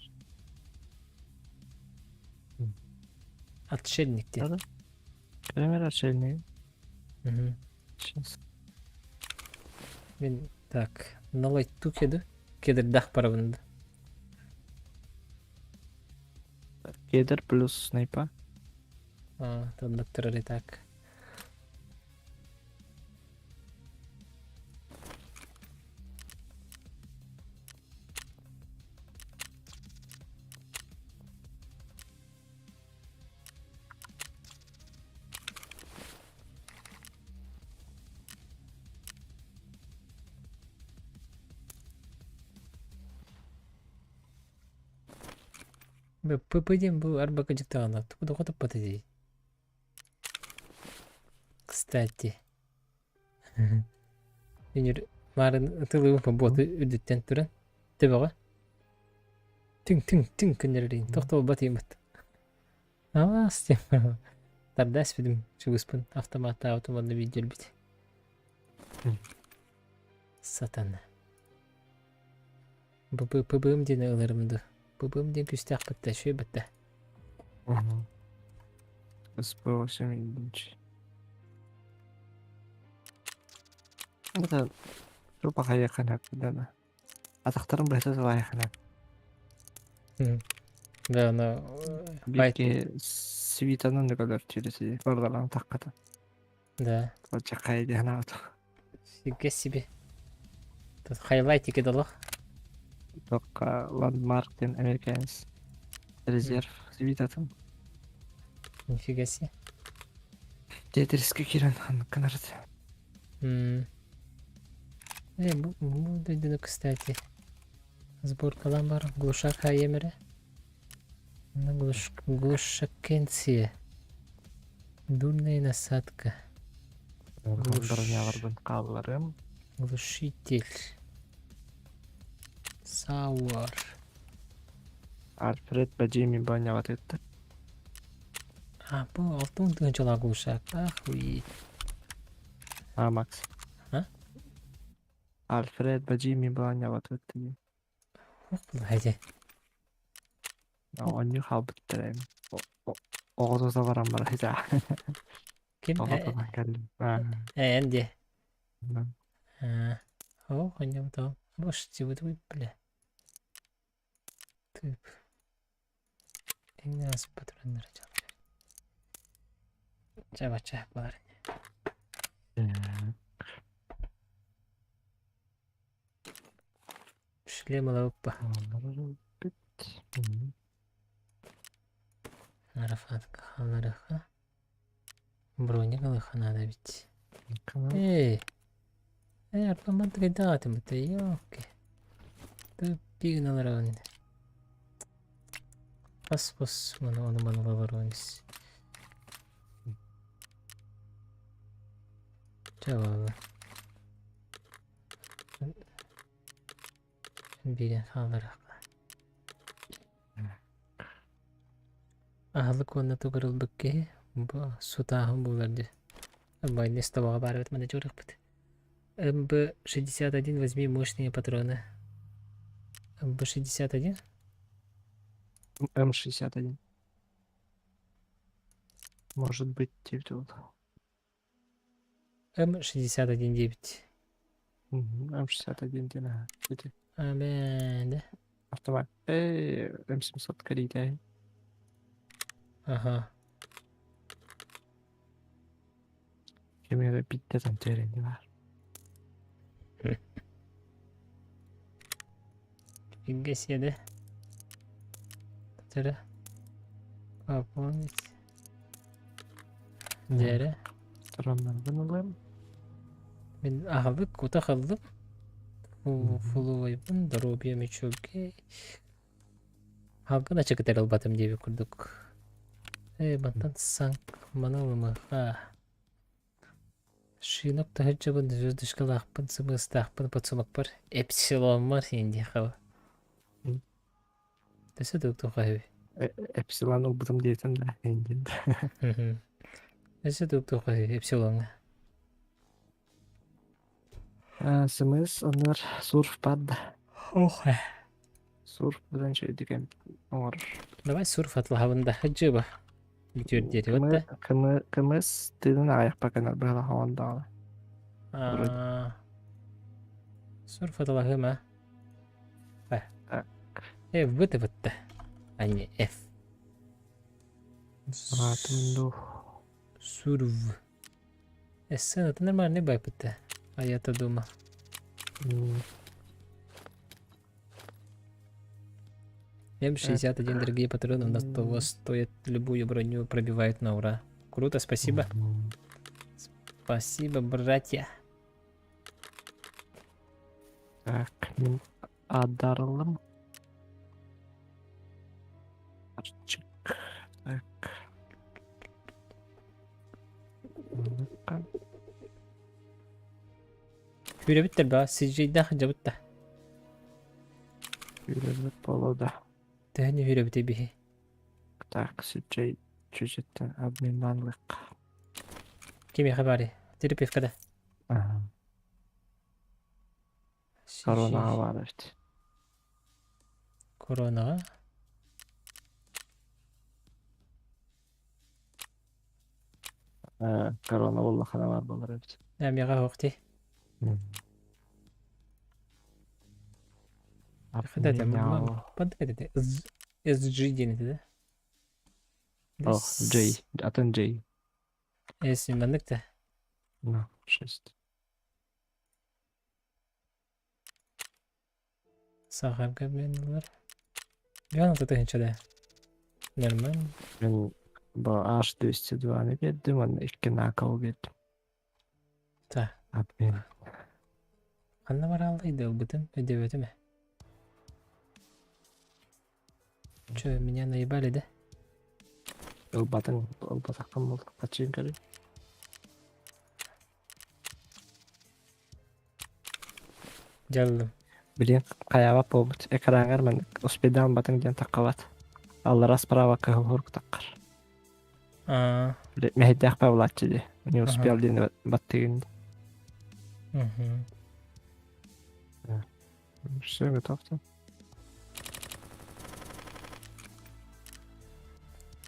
Отшельник те. Да-да. Пример отшельник. Мгм. Сейчас. Мен так, налай ту кеду. Кедр дах парабынды. Кедр плюс снайпа. А, доктор и так. Пойдем бу арба кадьктаана. Туда хотя подойди. Кстати. Юнир марын тылыбын боты үрдүттэн туран. Төбөҕө. Түҥ түҥ түҥ күннэрэрин тохтобот иимэт. Аас тем. Тардас бидим чугуспун автоматтаабытым уонна видеолбит. Сатана. ПБМ диэн ыларым ду. ПБМ диэн күстээх бытта, шүй бытта. Угу. СП8 единиц. Это тупо хайахана да. Атахтарым бэхэ лайхана. Да, она байт. Бики свитанан да калар через баргалан такката. Да. Вот хайди хана. Фига себе. Тут хайлайтики дало. Тохха Landmark диэн американец резерв свитатын. Нифига себе. Тетриске киирэн ханнык гынарыт. Бу дойдуну, кстати, сборкалаан бар глушак хаемере. Глушакенция. Дурная насадка. Броняларбын хаалларым. Глушитель. Сауэр. Альфред Бадьими бронялатыттар. А, бу алтын тыһыынчалаах глушак. Охуеть. А, Макс. А? Альфред Бадьими бронялатыттар. Ох, Оонньуу хаалбыттар эми. Оҕото баран барар Ким? Оҕото кэллим. Эн диэ. О, хоньом Боже, бля. Тып. Эҥнээс патроннары чалбар. Чабача бар. Шлем ылабыппа. Арафатка халарыха. Броник ылыха надо ведь. Эй! Эй, арпаман тыгайдаатым это, ёлки. Ты пигналаран. Пас-пас, мана оны маналарунис. Чавала. Биирин хаалларыахха. Аһылык уонна тугу ылбыт киһи бу сутааһын буолар дии. Майонез табаҕа баар эбит маны дьуурахпыт. МБ-61 возьми мощные патроны. МБ-61? М61. Может быть, типа М61 9. М61 диэн аһа. Ити Абэ, автомат. Э, М700 кэлиитэ. Ага. Кемере биттэ тантэрини бар. Фига себе, да? Тара. Пополнить. Дьэрэ. Тураннарбын ылыам. Мин аһылык кута халлым. Фулуойбун, доруобуйам үчүгэй. Халгын ачыкытар ылбатым диэбит курдук. Ээ, мантан санк маны ылымыха. Шинок таһырдьабын, звездочкалаахпын, сымыыстаахпын, подсумокпар, эпсиломмар индиэхэ. Төсө туох үһү? Эпсилон ылбытым диэтим да, индин. Өссө туох үһү эпсилоҥҥа? СМС оннугар сурф баар да. Ох. Сурф быдан үчүгэйдик оҥорор. Давай сурф атлаһабын да, хадьыба. Бүтүөр диэри да. КМС тыынын аҕыйах баканар быһалаһаҕын даҕаны. Сурф атлаһыма. Э, В бытта. А не F. Аатын дуу. Сурв. С, это нормальный байпыт. А я-то думал. М61, дорогие патроны, у нас того стоит, любую броню пробивает на ура. Круто, спасибо. Спасибо, братья. Так, мин адарылым. Арчик. Так. Ну-ка. Хүрөбүттэр ба, сижейдах жабытта. Хүрөбүт болода. Төһөнү хүрөбүтэ биһи? Так, сижей чүчүттэн обменнанлык. Кимиэхэ баарый? Терапевка да? Ага. Коронаҕа баар эбит. Коронаҕа? Корона буоллахына баар буолар эбит. Миэхэ суох дии. Хата SG диэн этэ да? Ох, J, атын J. С маннык да? Ну, 6. Сахарга биэнилэр. Биэн 6 тыһыынча да. Нормально. Мин бу H202-ны биэрдим уонна икки накол биэрдим. Та. Обмен. Ханна барааллай да ылбытым, өйдөөбөтүм ээ. Че, меня наебали, да? Ылбатыҥ, ылбатаххын буолла. Хачыын көрүй. Дьаллым. Билигин хайаабат буолбут. Экраҥҥар маннык успейдаан батыҥ диэн таххабат. Аллара справа кыһыл хурук таххар. Аа. Мэһэйдээх Павлааччы дии. Не успел диэн баттыгын. Угу. Все, готов то.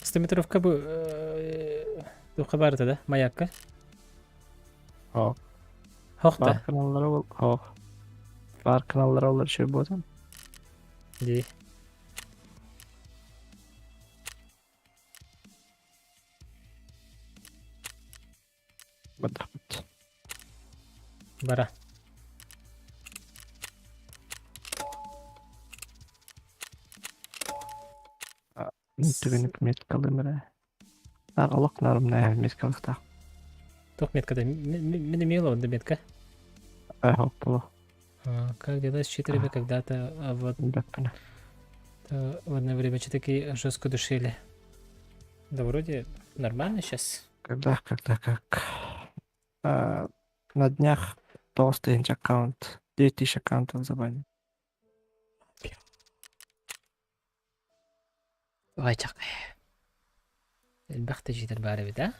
Стометровка бу туохха баарыта да? Маякка? О. Хохта. Бар каналлара ол. О. Бар каналлара олар үчүгэй буотан. Дии. Бардахпыт. Бара. Түгэнник меткалыым эрэ. Нар олох нарымнаһа меткалыктаах. Туох метката? Мин эмиэ олордо метка. Хопполо. Как дела с читерами когда-то вот в одно время что такие жестко душили? Да вроде нормально сейчас. Когда, когда, как? А, на днях толстый аккаунт. 9000 аккаунтов забанили. Ой, чак. Элбэх да читер баар эбит, а?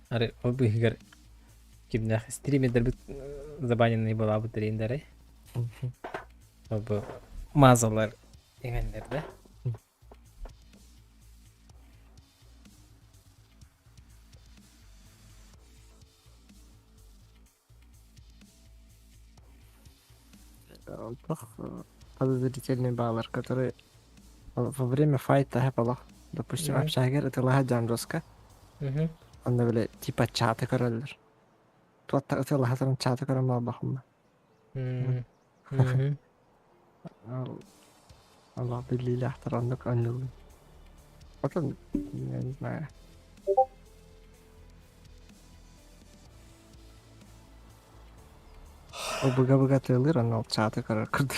Ары, ол быыһыгар кимнээх стримердэрбит забаненный буолаабыт дириндэрэй. Ол бу мазалар иҥэннэр да. Подозрительный баллар, который во время файта было. Допустим, общагер это лагаджан жестко. Онно били типа чаты көрөллөр. Туотта ытыалаһатарын чаты көрөн буолбахымма. Аллах биллиилээхтэр оннук оонньууллар. Потом, я не знаю. Ол быга-быга тыалыыр, онно ол чаты көрөр курдук.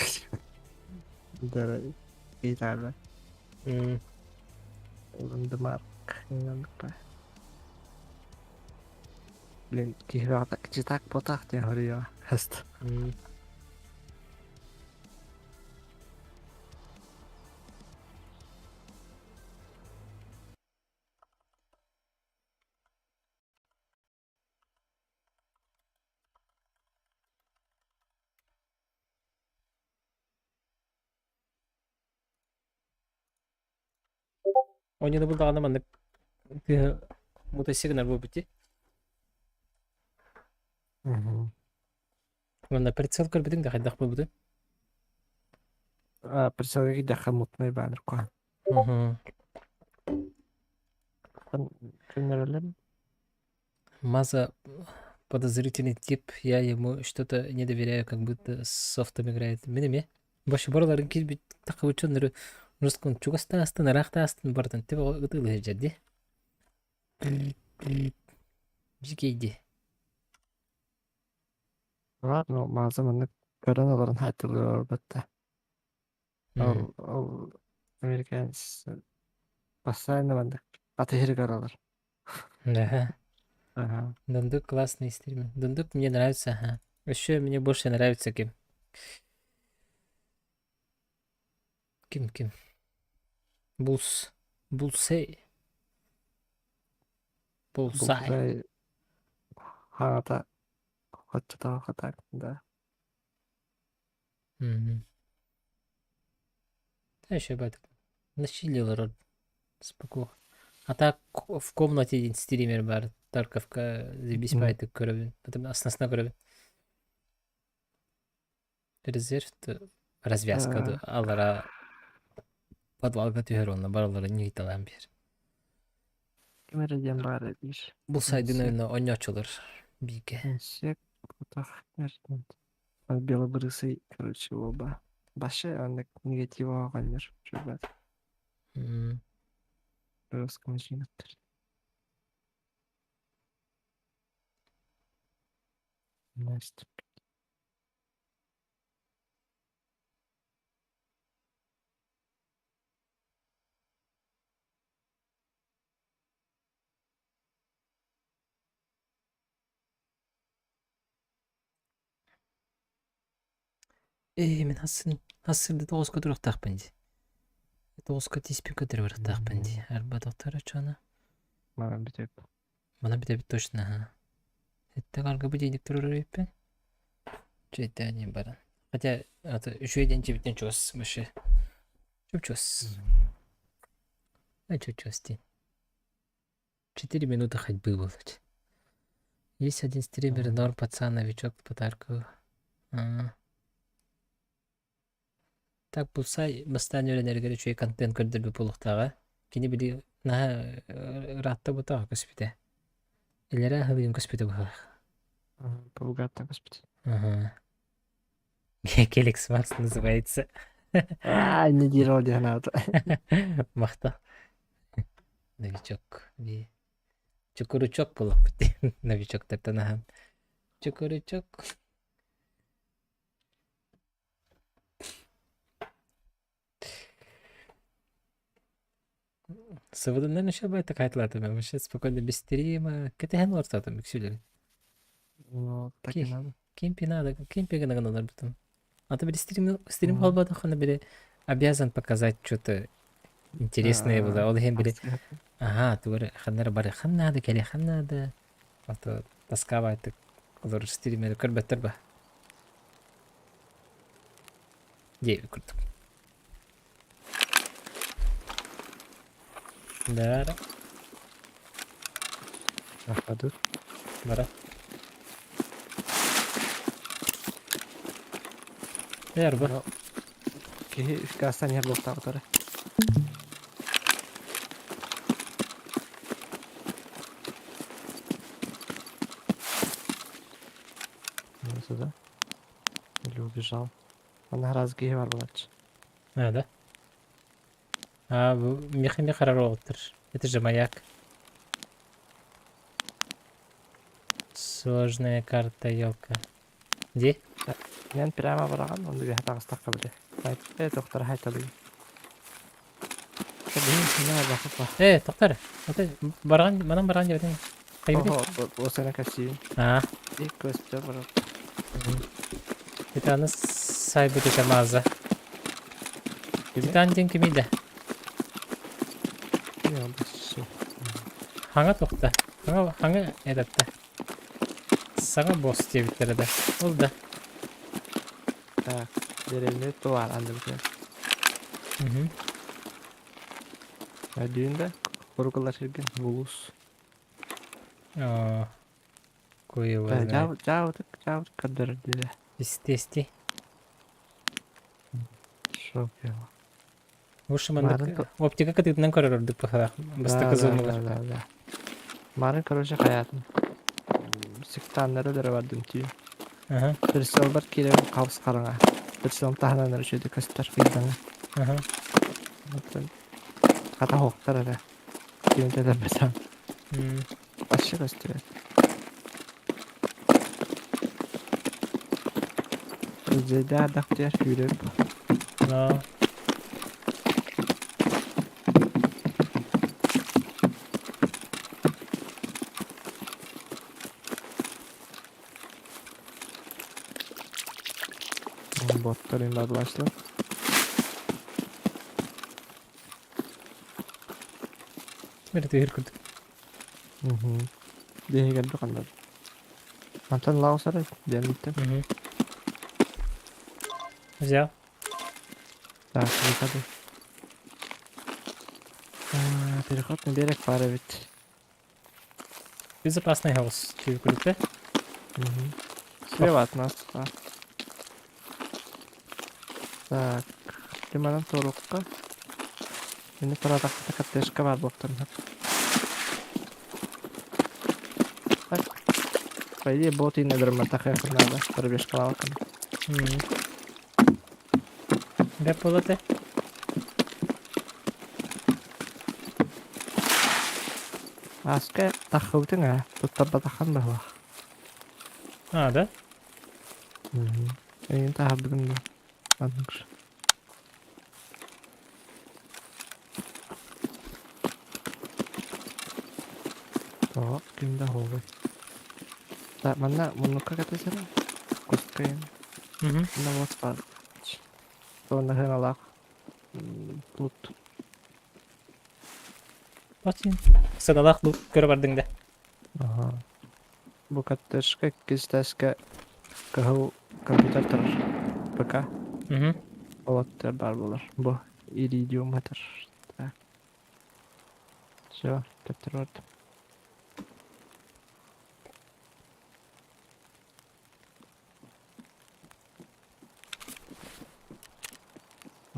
Да, ыйытаары. Ылындымарк, Блин, киһи читак потах диэн хоруйа хаст. Оонньууну буллаҕына маннык тыаһы мутайсыгын буолбут дии. Уонна прицел көрбүтүҥ да хайдах буолбутуй? А, прицелга киирдэххэ мутнай бааныр куһаҕан. Көннөрөллөр Маза подозрительный тип, я ему что-то не доверяю, как будто с софтом играет. Мин эмиэ. Вообще барыларын киирбит тахабыччаннары русскон чугас таастын, ыраах таастын барытын тип ытыылыһы дьэрди. Дьикейди. Ладно, Маза маннык көрөн олорон хаайтылыыр батта. Ол ол американец постоянно маннык атыһыр көрөлөр. Да. Ага. Дундук классный стример. Дундук мне нравится, ага. Еще мне больше нравится ким. Ким ким? Булс. Булсей. Булсай. Булсай хаата хоччотоо хатаак да. Мгм. Да еще бат. Начали рот. Спокойно. А так в комнате один стример бар. Тарковка заебись байтык көрөбүн. Потом аснасына көрөбүн. Резерв развязка алара подвалга түһэр онно барыларын ньыйталаан биэр. Ким эрэ диэн баар эбиир. Бу сайдын ойно оонньооччулар бииргэ. Инсек. Тутах Белобрысый, короче, оба. Башы аны негатив оҕонньор чугас. Русском жинаттар. Настя. Ээ, мин хассын хассын да тоҕуска туруохтаахпын дии. Тоҕуска тииспин көтөрө барыахтаахпын дии. Арба доктор оччоҕуна. Манан бүтэп. Манан бүтэбит точно аһа. Сэттэ аргыбы диэник турар эбиппин. Чэйдээн баран. Хотя это үчүгэй диэн дьиэбиттэн чугас вообще. Чуп-чугас. Чуп-чугас диэн. 4 минуты ходьбы было. Есть один стример, норм пацан, новичок по Таркову. А. Так булсай бастаан үөрэнэригэр үчүгэй контент көрдөрбүт буолуохтааҕа. Кини били наһаа ыраатта бутаҕа көспүтэ. Илэрээ аһылыгын көспүтэ быһыылаах. Павгаттан көспүт. Ага. Келекс Макс называется. А, не диир диэн аата. Махтал. Новичок. Чукуручок буолуохпут новичоктартан аһан. Чукуручок. Сывыдыннан еще бай такайтылатым. Вообще спокойно без стрима. Кэтэһэн олортоотум үксүлэрин. Ну, так и надо. Кемпи надо, кемпи гына потом. А то били стрим, стрим холбатахына били обязан показать что-то интересное было. Ол иһин били ага, тугар ханнара бары хан надо, кэле хан надо. А то тасковать олор стримери көрбөттөр ба. Дии курдук. Да, На ходу. Бара. Эрба. Киһи үскэ астан иһэр буолтаабытара. Ну, сюда. Или убежал. Ана раз киһи бар буолааччы. А, да? А, бу мехи мехарар. Это же маяк. Сложная карта, елка. Где? Мен прямо бараҕан, онно үөһэ таҕыстахха били. Э, доктор хайталыы. Э, доктор, это баран, манан баран диэбитин. Хайбыты? Ого, осана кассиин. А. Ик көстөр барар. Это аны сайбыт это маза. Титан диэн кимий да? Хаҥа тухта. Хаҥа хаҥа эдэтте. Саҥа босс диэбиттэрэ да. Ол да. Так, деревня туар андыбыт. Угу. Өдүүн да курукулар сирген булус. О, кое его знает. Жау жау жау кадыр диде. Истести. Шок я. Лучше Марын маннык оптика кытыытынан көрөр ордук быһалаах. Бастакы Да, зоналар. да, да. Марын, короче, хаятын. Сектаннары да бардым түү. Ага, Перселбар кирем кабыс караңа. Перселм таһынан үчүдү көстөр кыйдаңа. ага. Хата хоктар эрэ. Кимте да бесам. Вообще көстөр. Зайда дактер хүреп. Но. Боттар инде башлы. Бер түһүр курдук. Угу. Дегенде кандай. Антон лаусар демиттем. Угу. Взял. Так, выходы. А, переход на берег пара ведь. Безопасный хаос. Түһүр курдук да? Угу. Слева от нас. А. Так, лимонад торукка. Мени туратакта коттеджка бар буолтан. Так. По идее, бот и награмматаха надо. Пробежкалалканы. Бэп болоты. Аска таххыбытыҥ аа, туттарбатаххын быһылаах. А, да? Эйигин таһаарбытым дуу? Маннык Тоҕо ким да оһуобай. Так, манна муннукка кэтэсэрэ. Кускайын. Манна вот баар. Уонна сыаналаах лут. Очень сыаналаах лут көрө бардыҥ да. Аха. Бу коттеджка иккис этээскэ кыһыл компьютер турар. ПК. Олоттор баар буолар. Бу иридиум этэр. Так. Все, төттөрү бардым.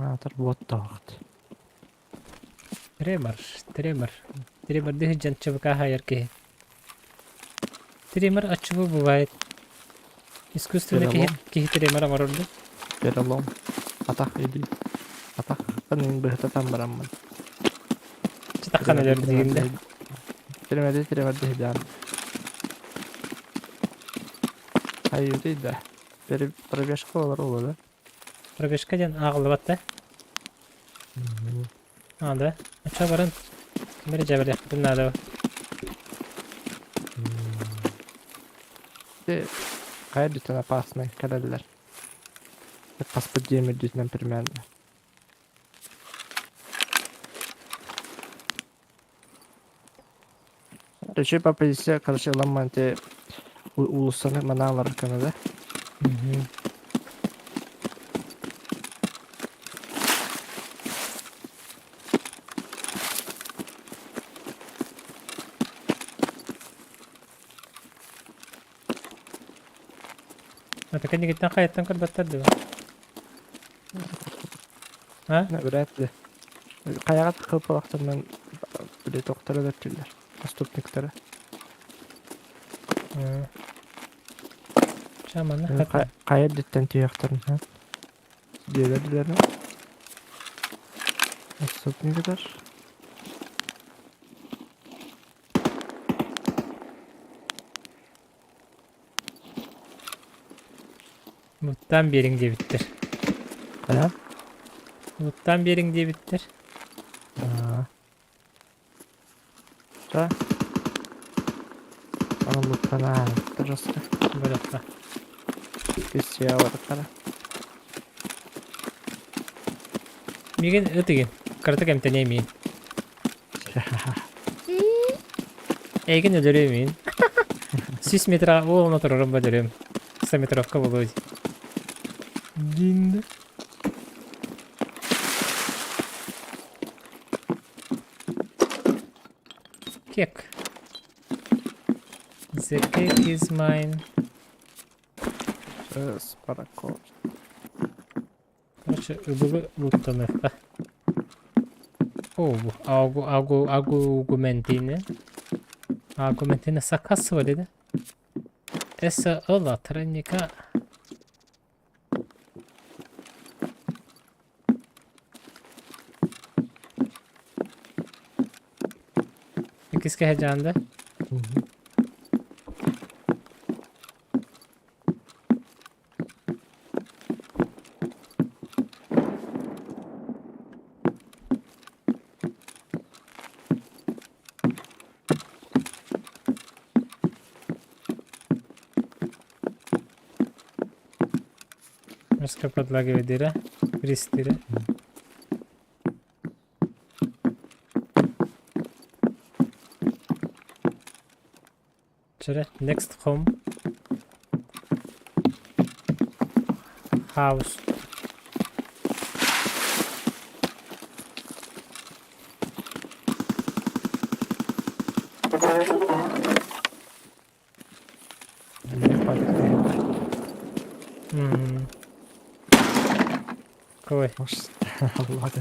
Аатар буоттаахт. Тремор, тремор. Тремордыы сылдьан ЧВК хаайар киһи. Тремор от чего бывает? Искусственно киһи, Перелом. киһи тремор оҥорор дуу? Перелом. Атах илии. Атахтан мин быһытатан бараммын. Чытаххан өлөр диигин да. Тремордыы тремордыы сылдьан. Айыытый да. Пробежка олор уолу да? Пробежка диэн ааҕыллыбат да? А, да? Оччо баран ким эрэ дьээбэлиэхпитин наада. Хайа үрдүттэн опасный кэлэллэр. Хаспыт дьиэм үрдүтүнэн примерно. Короче, по позиция, короче, ламман те уулуссаны манаалар көмөлө. Это кэннигиттэн хайаттан көрбөттөр дуо? А? Вряд ли. Хайаҕа таххыппалахтарынан били тохторо бэртиллэр. Отступниктара. Ча манна Хайа үрдүттэн түһүөхтэрин ха. Диэлэр Отступниктар. Муттаан биэриҥ диэбиттэр. Хайа? Муттаан биэриҥ диэбиттэр. Да. Аны луттана жестко. Бөлөххө. Киссия барыттара. Мигин ыт игин. Кыратык эмтэниэ миин. Эйигин өлөрүөм миин. 100 метра уолуна турарым ба өлөрүөм. 100 метровка буолуо дии. Кек. The cake is mine. Спарако. Короче, ыбылы луттаныахха. О, бу агу агу агугументини. Агументини сакасы dedi. Эса ыла тренника. Иккискэ сылдьаанда. Мөскө подлагивайдыра, пристыра. Чөрө, next home. House. Кой. Аллах.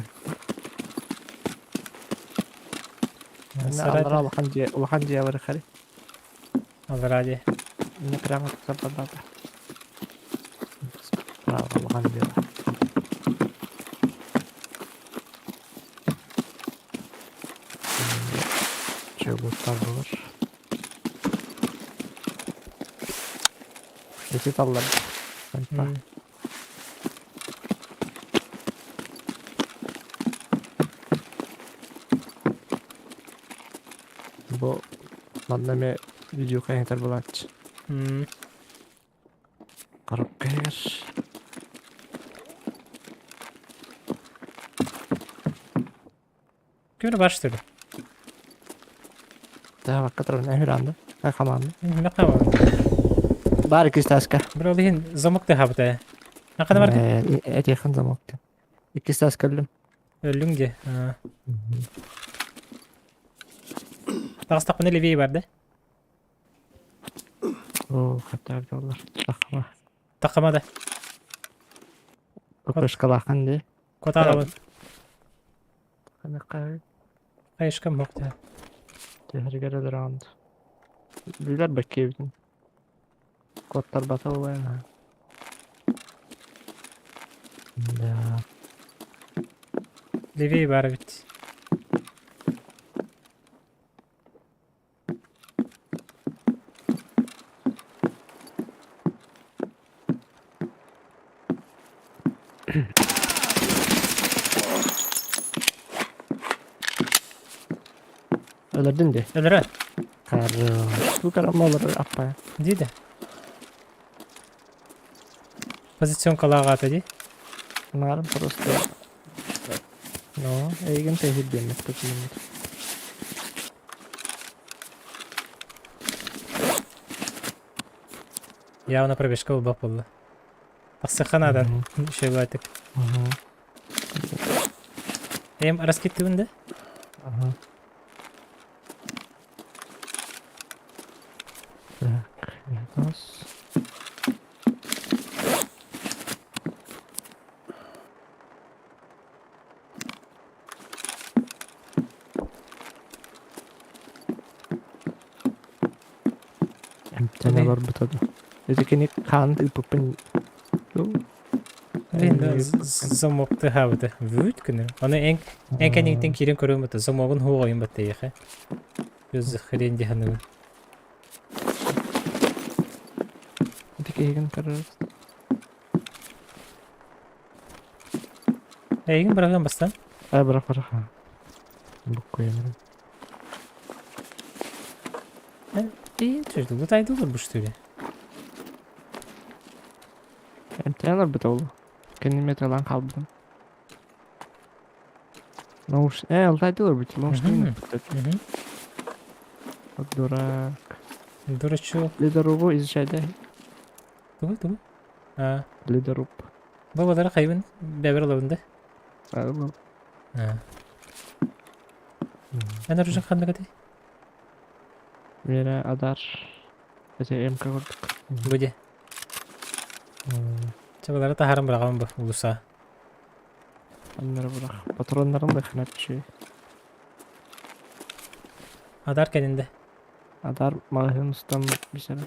Аллара улахан дьиэ улахан дьиэ бар хари. Аллара дьиэ. Мне прямо туда надо. Справа улахан дьыала. Чугуттар булар. Эти таллар. Бу манна эмиэ видео хайытар буолааччы. Коробкайгар. Көр бар что ли? Да, вакка туран эһүр анды. Хамаанды. Мин хаба. Бар иккис таска. Бро лиһин замок тыһабыта. Накана бар. Этиэхэн замок. Иккис таска өллүм. Өллүҥ дии. Таҕыстахпына левее бар да? Оо, хаттаар доллар. Тахама. Тахама да. Кукушкалахан дии. Котаарабын. Ханакай. Хайышкам мокта. Түһэригэр өлөрөҕүн. Билэр бэккиэбитин. Куоттарбата буолуо. Да. Левее бар эбит. Өлөрдүн дии. Өлөрө. Хорош. Бу карамалар аппа. Дии да. Позиционкалааҕаата дии. Нарым просто. Ну, эйигин тэһирдиэммит почему. Явно пробежка буолбат буолла. Тахсыахха наадан. Үчүгэйдик. Эм раскидтыбын да? Ага. Так, раз. Эмтэнэ барбыта да. Ити кини хаан ыыппыппын. Замок тыһаабыта. Бүт күнү. Аны эн эн кэнниттэн киирэн көрүөм бата. Замогун хуоҕайын баттайыха. Без хрен диханыгын. Ити киһигин көрөр. Эйигин быраҕыам бастан. Э, бырах бырах. Буккуйамын. Ии, лутайдылар бу что ли? Эмтээн барбыта ол. Кэнним ылан хаалбытым. Науш... Алтайдылар бит, наушник. Вот дурак. Дурачок. Ледорубу изучай, да? Тугу, тугу? А. Ледоруб. Бабалара хайбын бэбер олабын да? А. Эн оружие ханнык этэй? Мера Адар. Это МК курдук. Бу дии. Чабалары таһааран быраҕабын бу улуса. Аннары бырах. Патроннарын да ханапчы. Адар кэнинде. Адар магазин устан бисер.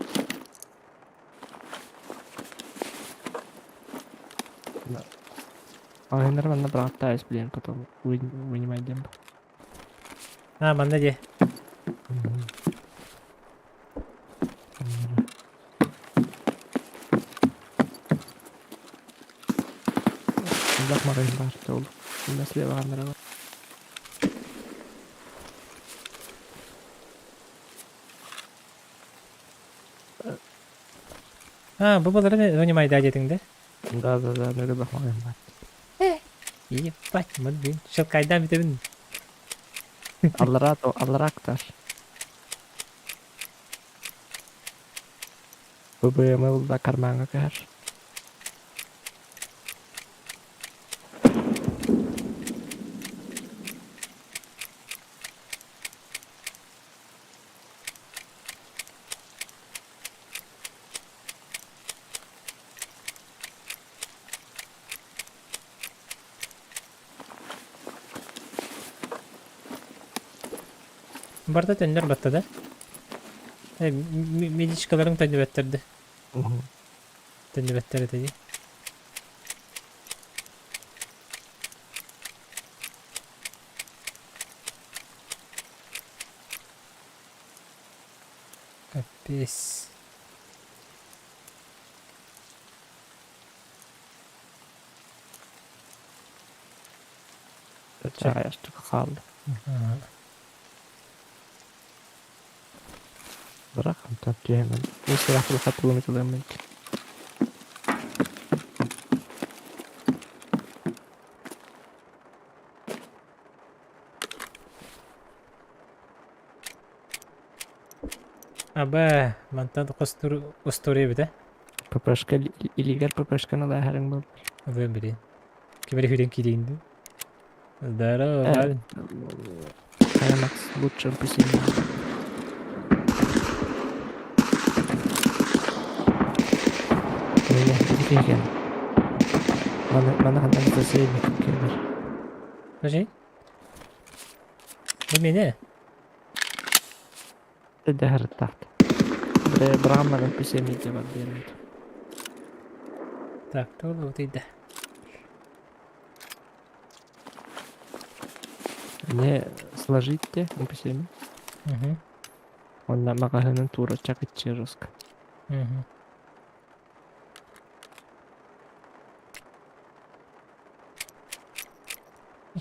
Магазиннар манна бырахтаайыс блин, потом вынимай демб. А, манна дии. Элбэх магазин баар ол. Инна слева ханнара бар. А, бу балары вынимай да диэтиҥ да? Да, да, да, элбэх магазин бар. Ебать, мын щелкайдан бүтэбин. Аллара алларактар. ББМ да карманга кэр. Барда төннөр батта да? Медичкаларыҥ төннүбэттэр да. Төннүбэттэр этэ дии. Капец. Чаҕайастык хаалла. Бырах онтон түһэммин. Мин сүрэхпин хатылым ытылыаммын. Аба, мантан хостуур устуоруйа эбит ээ. ППшка илиигэр ППшканы ылааһарыҥ буоллар. Ылыам билин. Ким эрэ күүтэн киириин дуу. Здорово, Валь. Хайа Макс, лучше НПС. Не, ити киһи Маны маны ханна НПС кэлэр. Подожди. Бу мene. Дэһэртахт. Бырагаммар NPC медиа бар диэн. Так, туолу утуйда. Не сложите NPC-ми. Угу. Онно маҕаһыынын туура чакыччы жестко. Угу.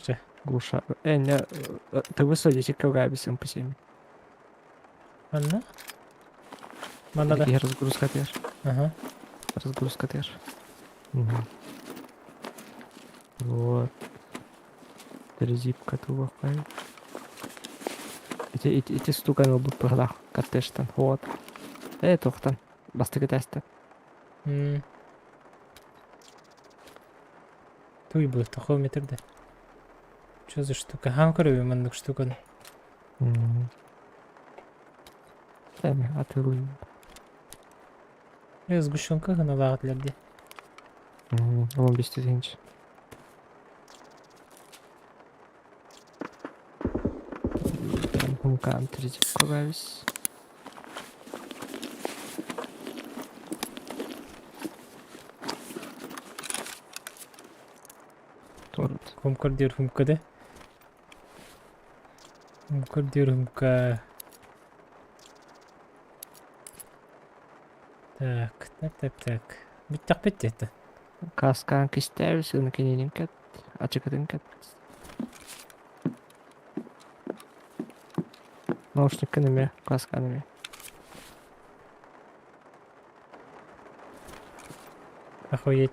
Чэ. Глуша. Не, ты высадите каугабис NPC-ми. Манна? Манна да. Я разгрузка тер. Ага. Разгрузка тер. Угу. Вот. Резипка туохай. Ити ити ити стукан ылбыт быһылаах коттеджтан. Вот. Туохтан. Бастакы тестен. Туй был такой метр да. Что за штука? Хан көрөбүн маннык штуканы. Эми атылыйм. Сгущенка гыналаах дии. 15 тысяч. Хумкаан тридцать. Торт. Хумкар диир хумка да. Хумкар диир хумка. Так, так, так, так. Бүттэхпит диэтэ. Каскаан кистээбис ына кининин кэт, ачыкытын кэт. Наушниккын эмиэ, каскаан эмиэ. Охуеть.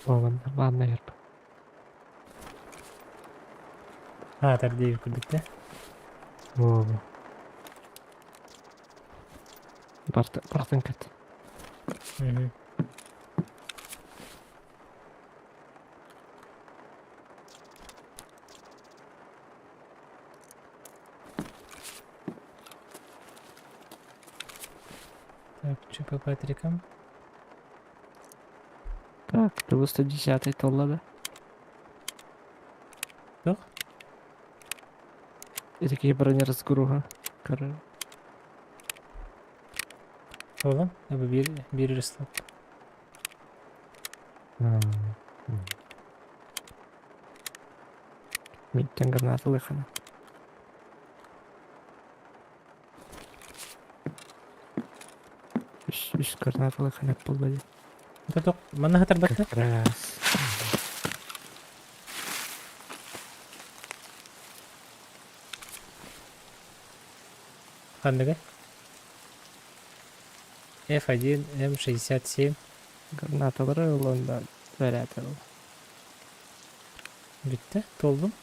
Ладно, ладно, ерп. А, тардиев курдук да. Во. Бартын кэт. Угу. Так, что по Патрикам? Так, ты 110-й толла, да? Туох? И такие бронеразгруха. Короче. Туолан? Бу биир биир слот. Миттен граната лыхана. Үс граната лыхана полбали. Это манна хатарбатта? Как раз. Ханныгы? F1, M67. Гранаталары ылында варятыл. Бүттэ? Туоллум?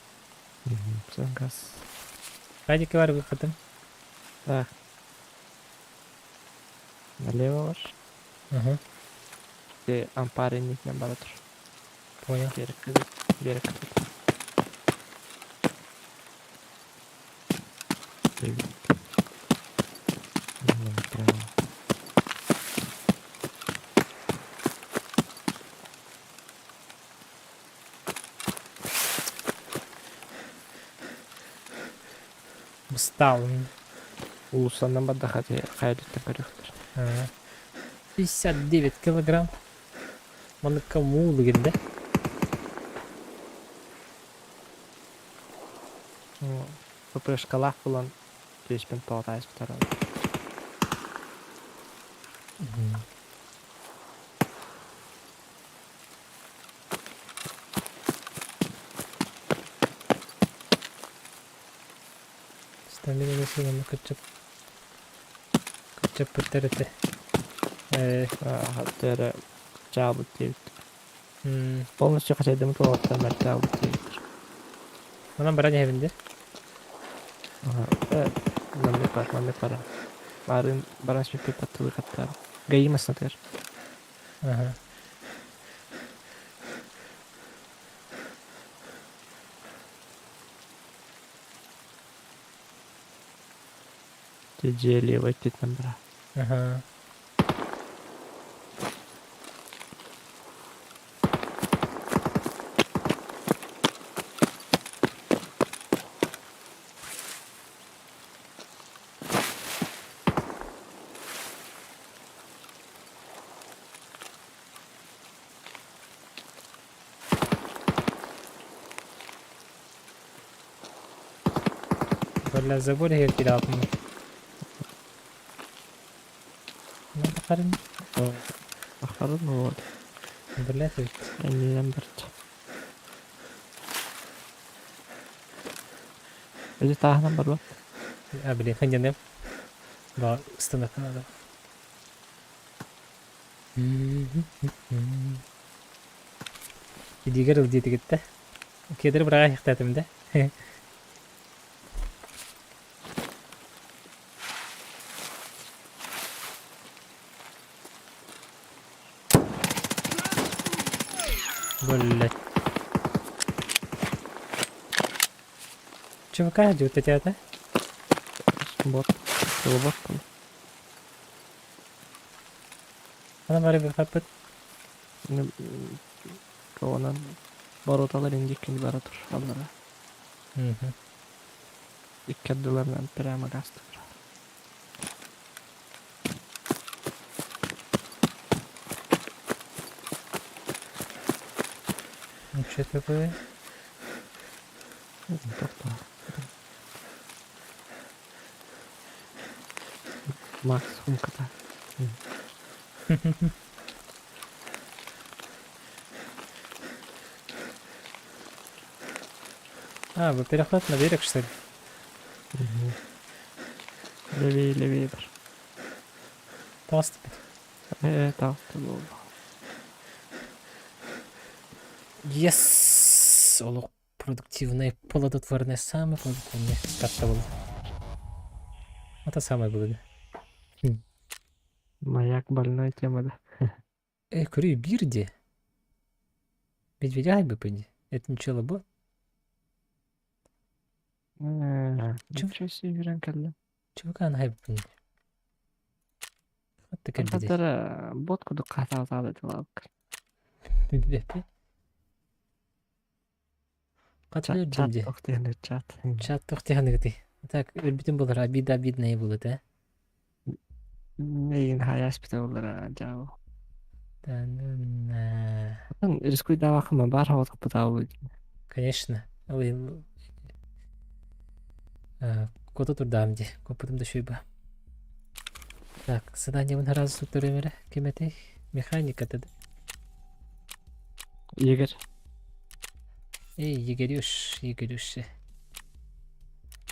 Газ. Радики бар выходым. Так. Налево бар. Угу. Де ампаренник на баратыр. Понял. Берег берег. Прямо. Устал. Уулуссаннан бардаха хайалыттан көрүөхтэр. 59 килограмм. Маныкка муулу гинде. ППшкалаах булан түөспүн тоҕо таайыспытар. Стамина сыланы кыччап кыччаппыттар этэ. Хаттара чаабыт диэбит. Полностью хачайдамыт уолаттар мэртаабыт диэбиттэр. Онон баран иһэбин дии. Маннык бар, маннык бара. Барын баран сүппүт баттылыы хаттаары. ГАИ массатыгар. Ага. Дьиэ левой өттүттэн бара. Ага. Валля забор иһигэр киирээҕин. Бахарын. Бахарын вот. Блядь ведь. Иннинэн барт. Эти тааһынан барбат. А, блин, ханьяным. Да, станок надо. Идигер ыл диэтигиттэ. Кедр быраҕа иһтээтим да. Блять. ЧВК идет это? Бот. Бот. Она бары бихаппыт. Онон боруоталар индиккини бара тур аллара. Икки ардыларынан прямо гастык. Ну что такое? Макс сумката. А, вы переход на берег, что ли? Угу. Левее, левее бар. Тост. Таҕыста буолла. Yes! Олох продуктивное, плодотворное, самое плодотворное карта была. Это самое было, да. Маяк больной тема, да. Эй, көрүүй, биир дии. Медведя бы пойди. Это ничего бо. Чё? Ничего себе үөрэн кэллим. ЧВК хайбы. Хатты кэлбити. Хаттара бот кудук хатаатаабыт лаабыккар. Билбэппин. Чат Хатылыр чат дии. тохтуйаны чат. Чат тохтуйаныгыты. Так, өлбүтүм болар, обида обидная было, да? Мейин хаяспыта боллара жаабы. Да, ну на. Рискуйдаабаккын баар хоҕотохпутаабы. Конечно. Ой, Кота турдаам дии. Коппутум да шуйба. Так, задание сразу туттарым эрэ. Ким этэй? Механика да. Егерь. Эй, егерюш, егерюш.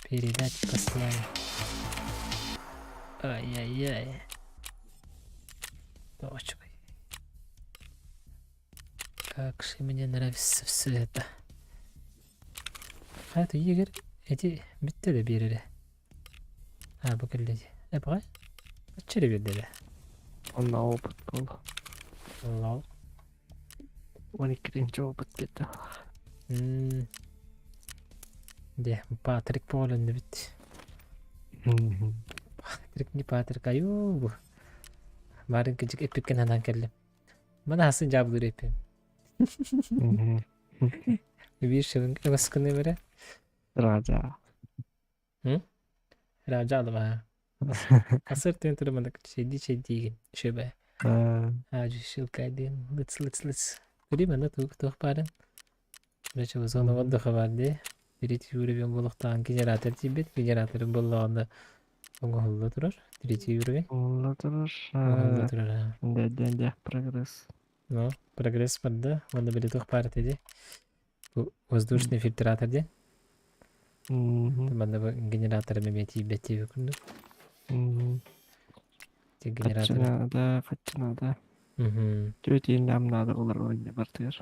Передать послание. Ай-яй-яй. Точкой. Как же мне нравится все это. А это егерь. Эти бүттэ да биэрэрэ. А, бу кэллэ дии. Э, баҕай. Бачча эрэ биэрдэ Онно опыт буолла. Лол. 12 опыт где-то. Дьэ, Патрик буолан эбит. Патрик не Патрик, айуу бу. Баарын кыдьык эппиккин санаан кэллим. Маны хасын дьаабылыыр эппим. Биир шыбын ымаскыны бэрэ. Раджа. М? Дьаалыма. Асыр тыын туруманнык чэйдии-чэйдиигин үчүгэй. Аадьы шилкайдыын лыц-лыц-лыц. Көрүү манна туох туох баарын. Короче, зона отдыха баар дии. Третий уровень буолуохтааҕын генератор тиийбит. Генератор буоллаҕына оҥоһулла турар. Третий уровень. Оҥоһулла турар. Оҥоһулла турар. Аа. Дэ прогресс. Ну, прогресс барда. Уонна били туох баар этэ дии. Бу воздушный фильтратор диэн. Манна бу генератор эмиэ тиийбэт диэбит курдук. Ти генератор. Хаччы наада, хаччы наада. Түөтиин нам наада олар ойна бартыгар.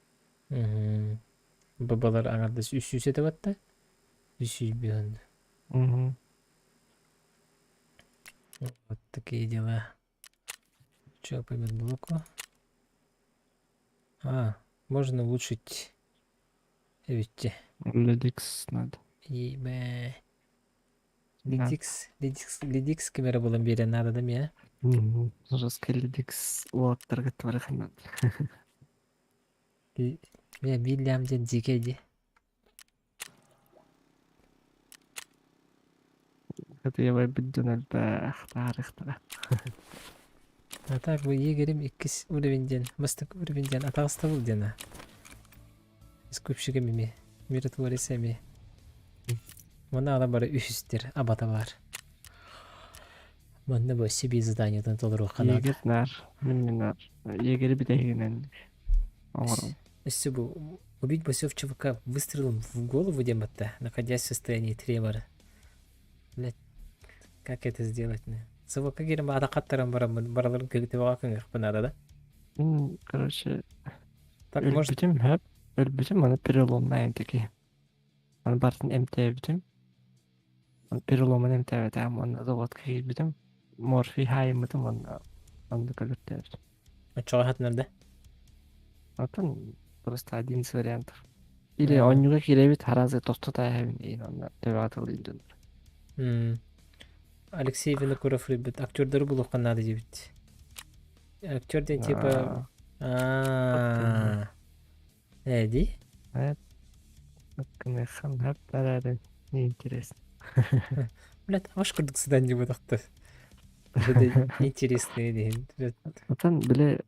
Бабалар аҥардас үс сүүс этэ батта. Үс сүүс биһын. Вот такие дела. Че, по блоку? А, можно улучшить. Видите. Ледикс надо. Ебе. Ледикс, Ледикс, Ледикс камера буолан биэрэн наада да миэ. Жестко Ледикс уолаттарга тварыха надо. Мэ Вильям диэн дьиикэй дии. Это я бүддүн элбэх таарыхтара. А так бу егерим иккис уровень диэн, бастакы уровень диэн атаҕастабыл диэн а. Скупщигым эмиэ, миротворец эмиэ. Манна ала бары үһүстэр абата баар. Манна бу себе заданиетын толоруохха наада. Егер нар, мин нар. Егери бүтэһигинэн оҥором. Өссө бу убить бойцов ЧВК выстрелом в голову диэн батта, находясь в состоянии тремора. Блять, как это сделать? Сывылка киирэн баата хаттаран бараммын бараларын кыгытыбаҕа кыҥыахпын наада да? Мин, короче, Так, может, өлбүтүм хөп, өлбүтүм, аны переломнаайын таки. Аны бартын эмтээбитим. Переломун эмтээбэтэҕим уонна заводка киирбитим. Морфий хаайыммытым уонна оннук өлөртөөбүтүм. Оччоҕо хатынар да? Оттон просто один из вариантов. Или онньуга киирэбит харазы тосту тааһабын диин онно төбөҕө тылыйын дьоннор. Алексей Винокуров любит. Актердары булуохха наада диэбит. Актер диэн типа... Аа... Ээ дии? Неинтересно. Блядь, аш курдук сыдан диэбэтэхтэр. Интересные диэн. Отон били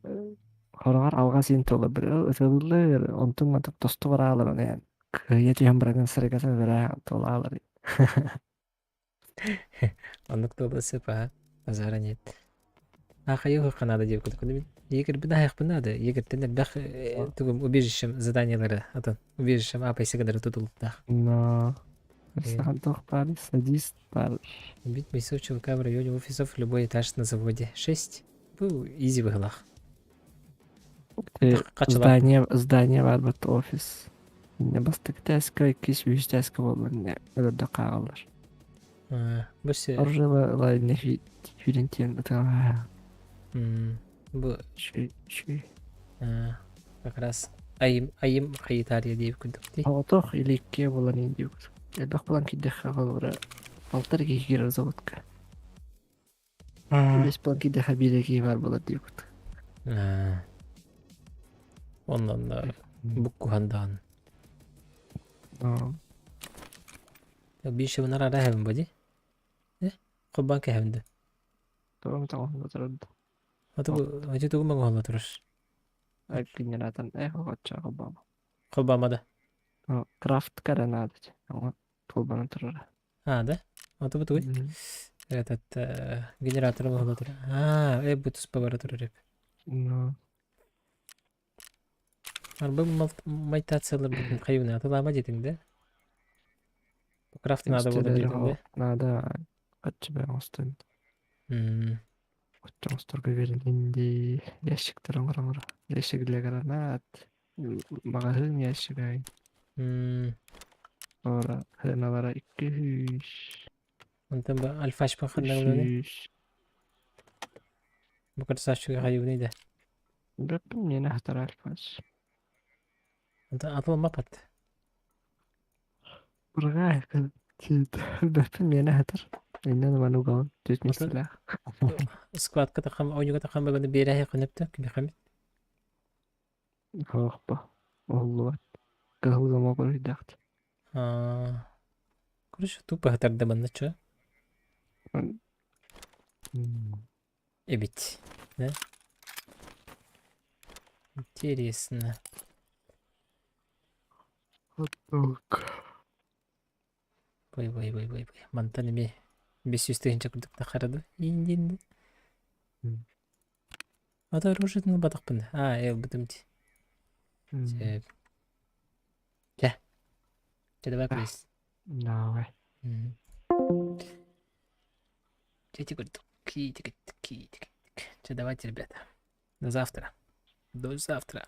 хороҕор алҕас иин туола ытыллыр, онтун матык тосту бараалар оны кыйа түһэн барагын сырыгатын бара туолаалар. Оннук туола сөп аа. Базара нет. Аахайыахха наада диэбит курдук. Егербин аһыахпын наада. Егертэн элбэх тугум убежищем заданиелары атын убежищем апайсыгадары тутулуктаах. Но Сандох бар, садист бар. Убить бойцов ЧВК в районе офисов любой этаж на заводе. 6. Был изи выглах. Здание, здание бар бат офис. Не бастык тәска, иккис үс тәска болар, не өлөрдө каагалар. Бу се... Оржыла не фюрентен Бу Шүй. Как раз айым айым хайытаарыйа диэбит курдук дии. Оҕотох или иккиэ буолан иһин диэбит. Элбэх булан киирдэххэ холобура балтар киһи киирэр заводка. Бэс булан киирдэххэ биир киһи баар буолар диэбит. Оннонно буккуһан даҕаны. Биир шыбынар араһабын бу дии. Э, холбоон кэһэбин да. Тоҕо тоҕо турар Ати тугу маҥаһалла турар? Генератор э холбоон. Холбоомада. Крафт кара надо. Холбоон турар. А, да? Ото бу тугуй? Этот генератор оҥоһулла турар. Аа, э бу туспа бара турар эбит. Ну. Арбы майтациялар хайуна атылаама диэтиҥ да? Крафт надо буолар диэтиҥ да? Надо. Хаччы бэ оҥостон. Оччоҥосторго берилинди. Ящиктар оҥор Ящик для гранат. Маҕаһыын ящига. Ора хыналара икки сүүс. Онтон бу альфашпа ханна буолуой? Сүүс. Бу красавчига хайуный да? Бэппин миэнэ хатар альфаш. Онтон атылмапат. Ургаа бэппин миэнэ хатар. Иннен манугаон түт миэстэлээх. Складка тахам ойуга тахам баганы биэрэһи хөнөптө кими хамит. Хоохпа. Оһуллубат. Кыһыл замок уруйдаахт. Аа. Короче, тупо хатарда манна чё? Эбит. Да? Интересно. Хот-дог. Бай бай бай бай бай. Мантан эмиэ 500 тыһыынча курдук тахара дуу? Индин. Ата оружиетын ылбатахпын. А, ылбытым дии. Сөп. Чэ. Чэ, давай плюс. Давай. Чэ, курдук. Чэ, давайте, ребята. До завтра. До завтра.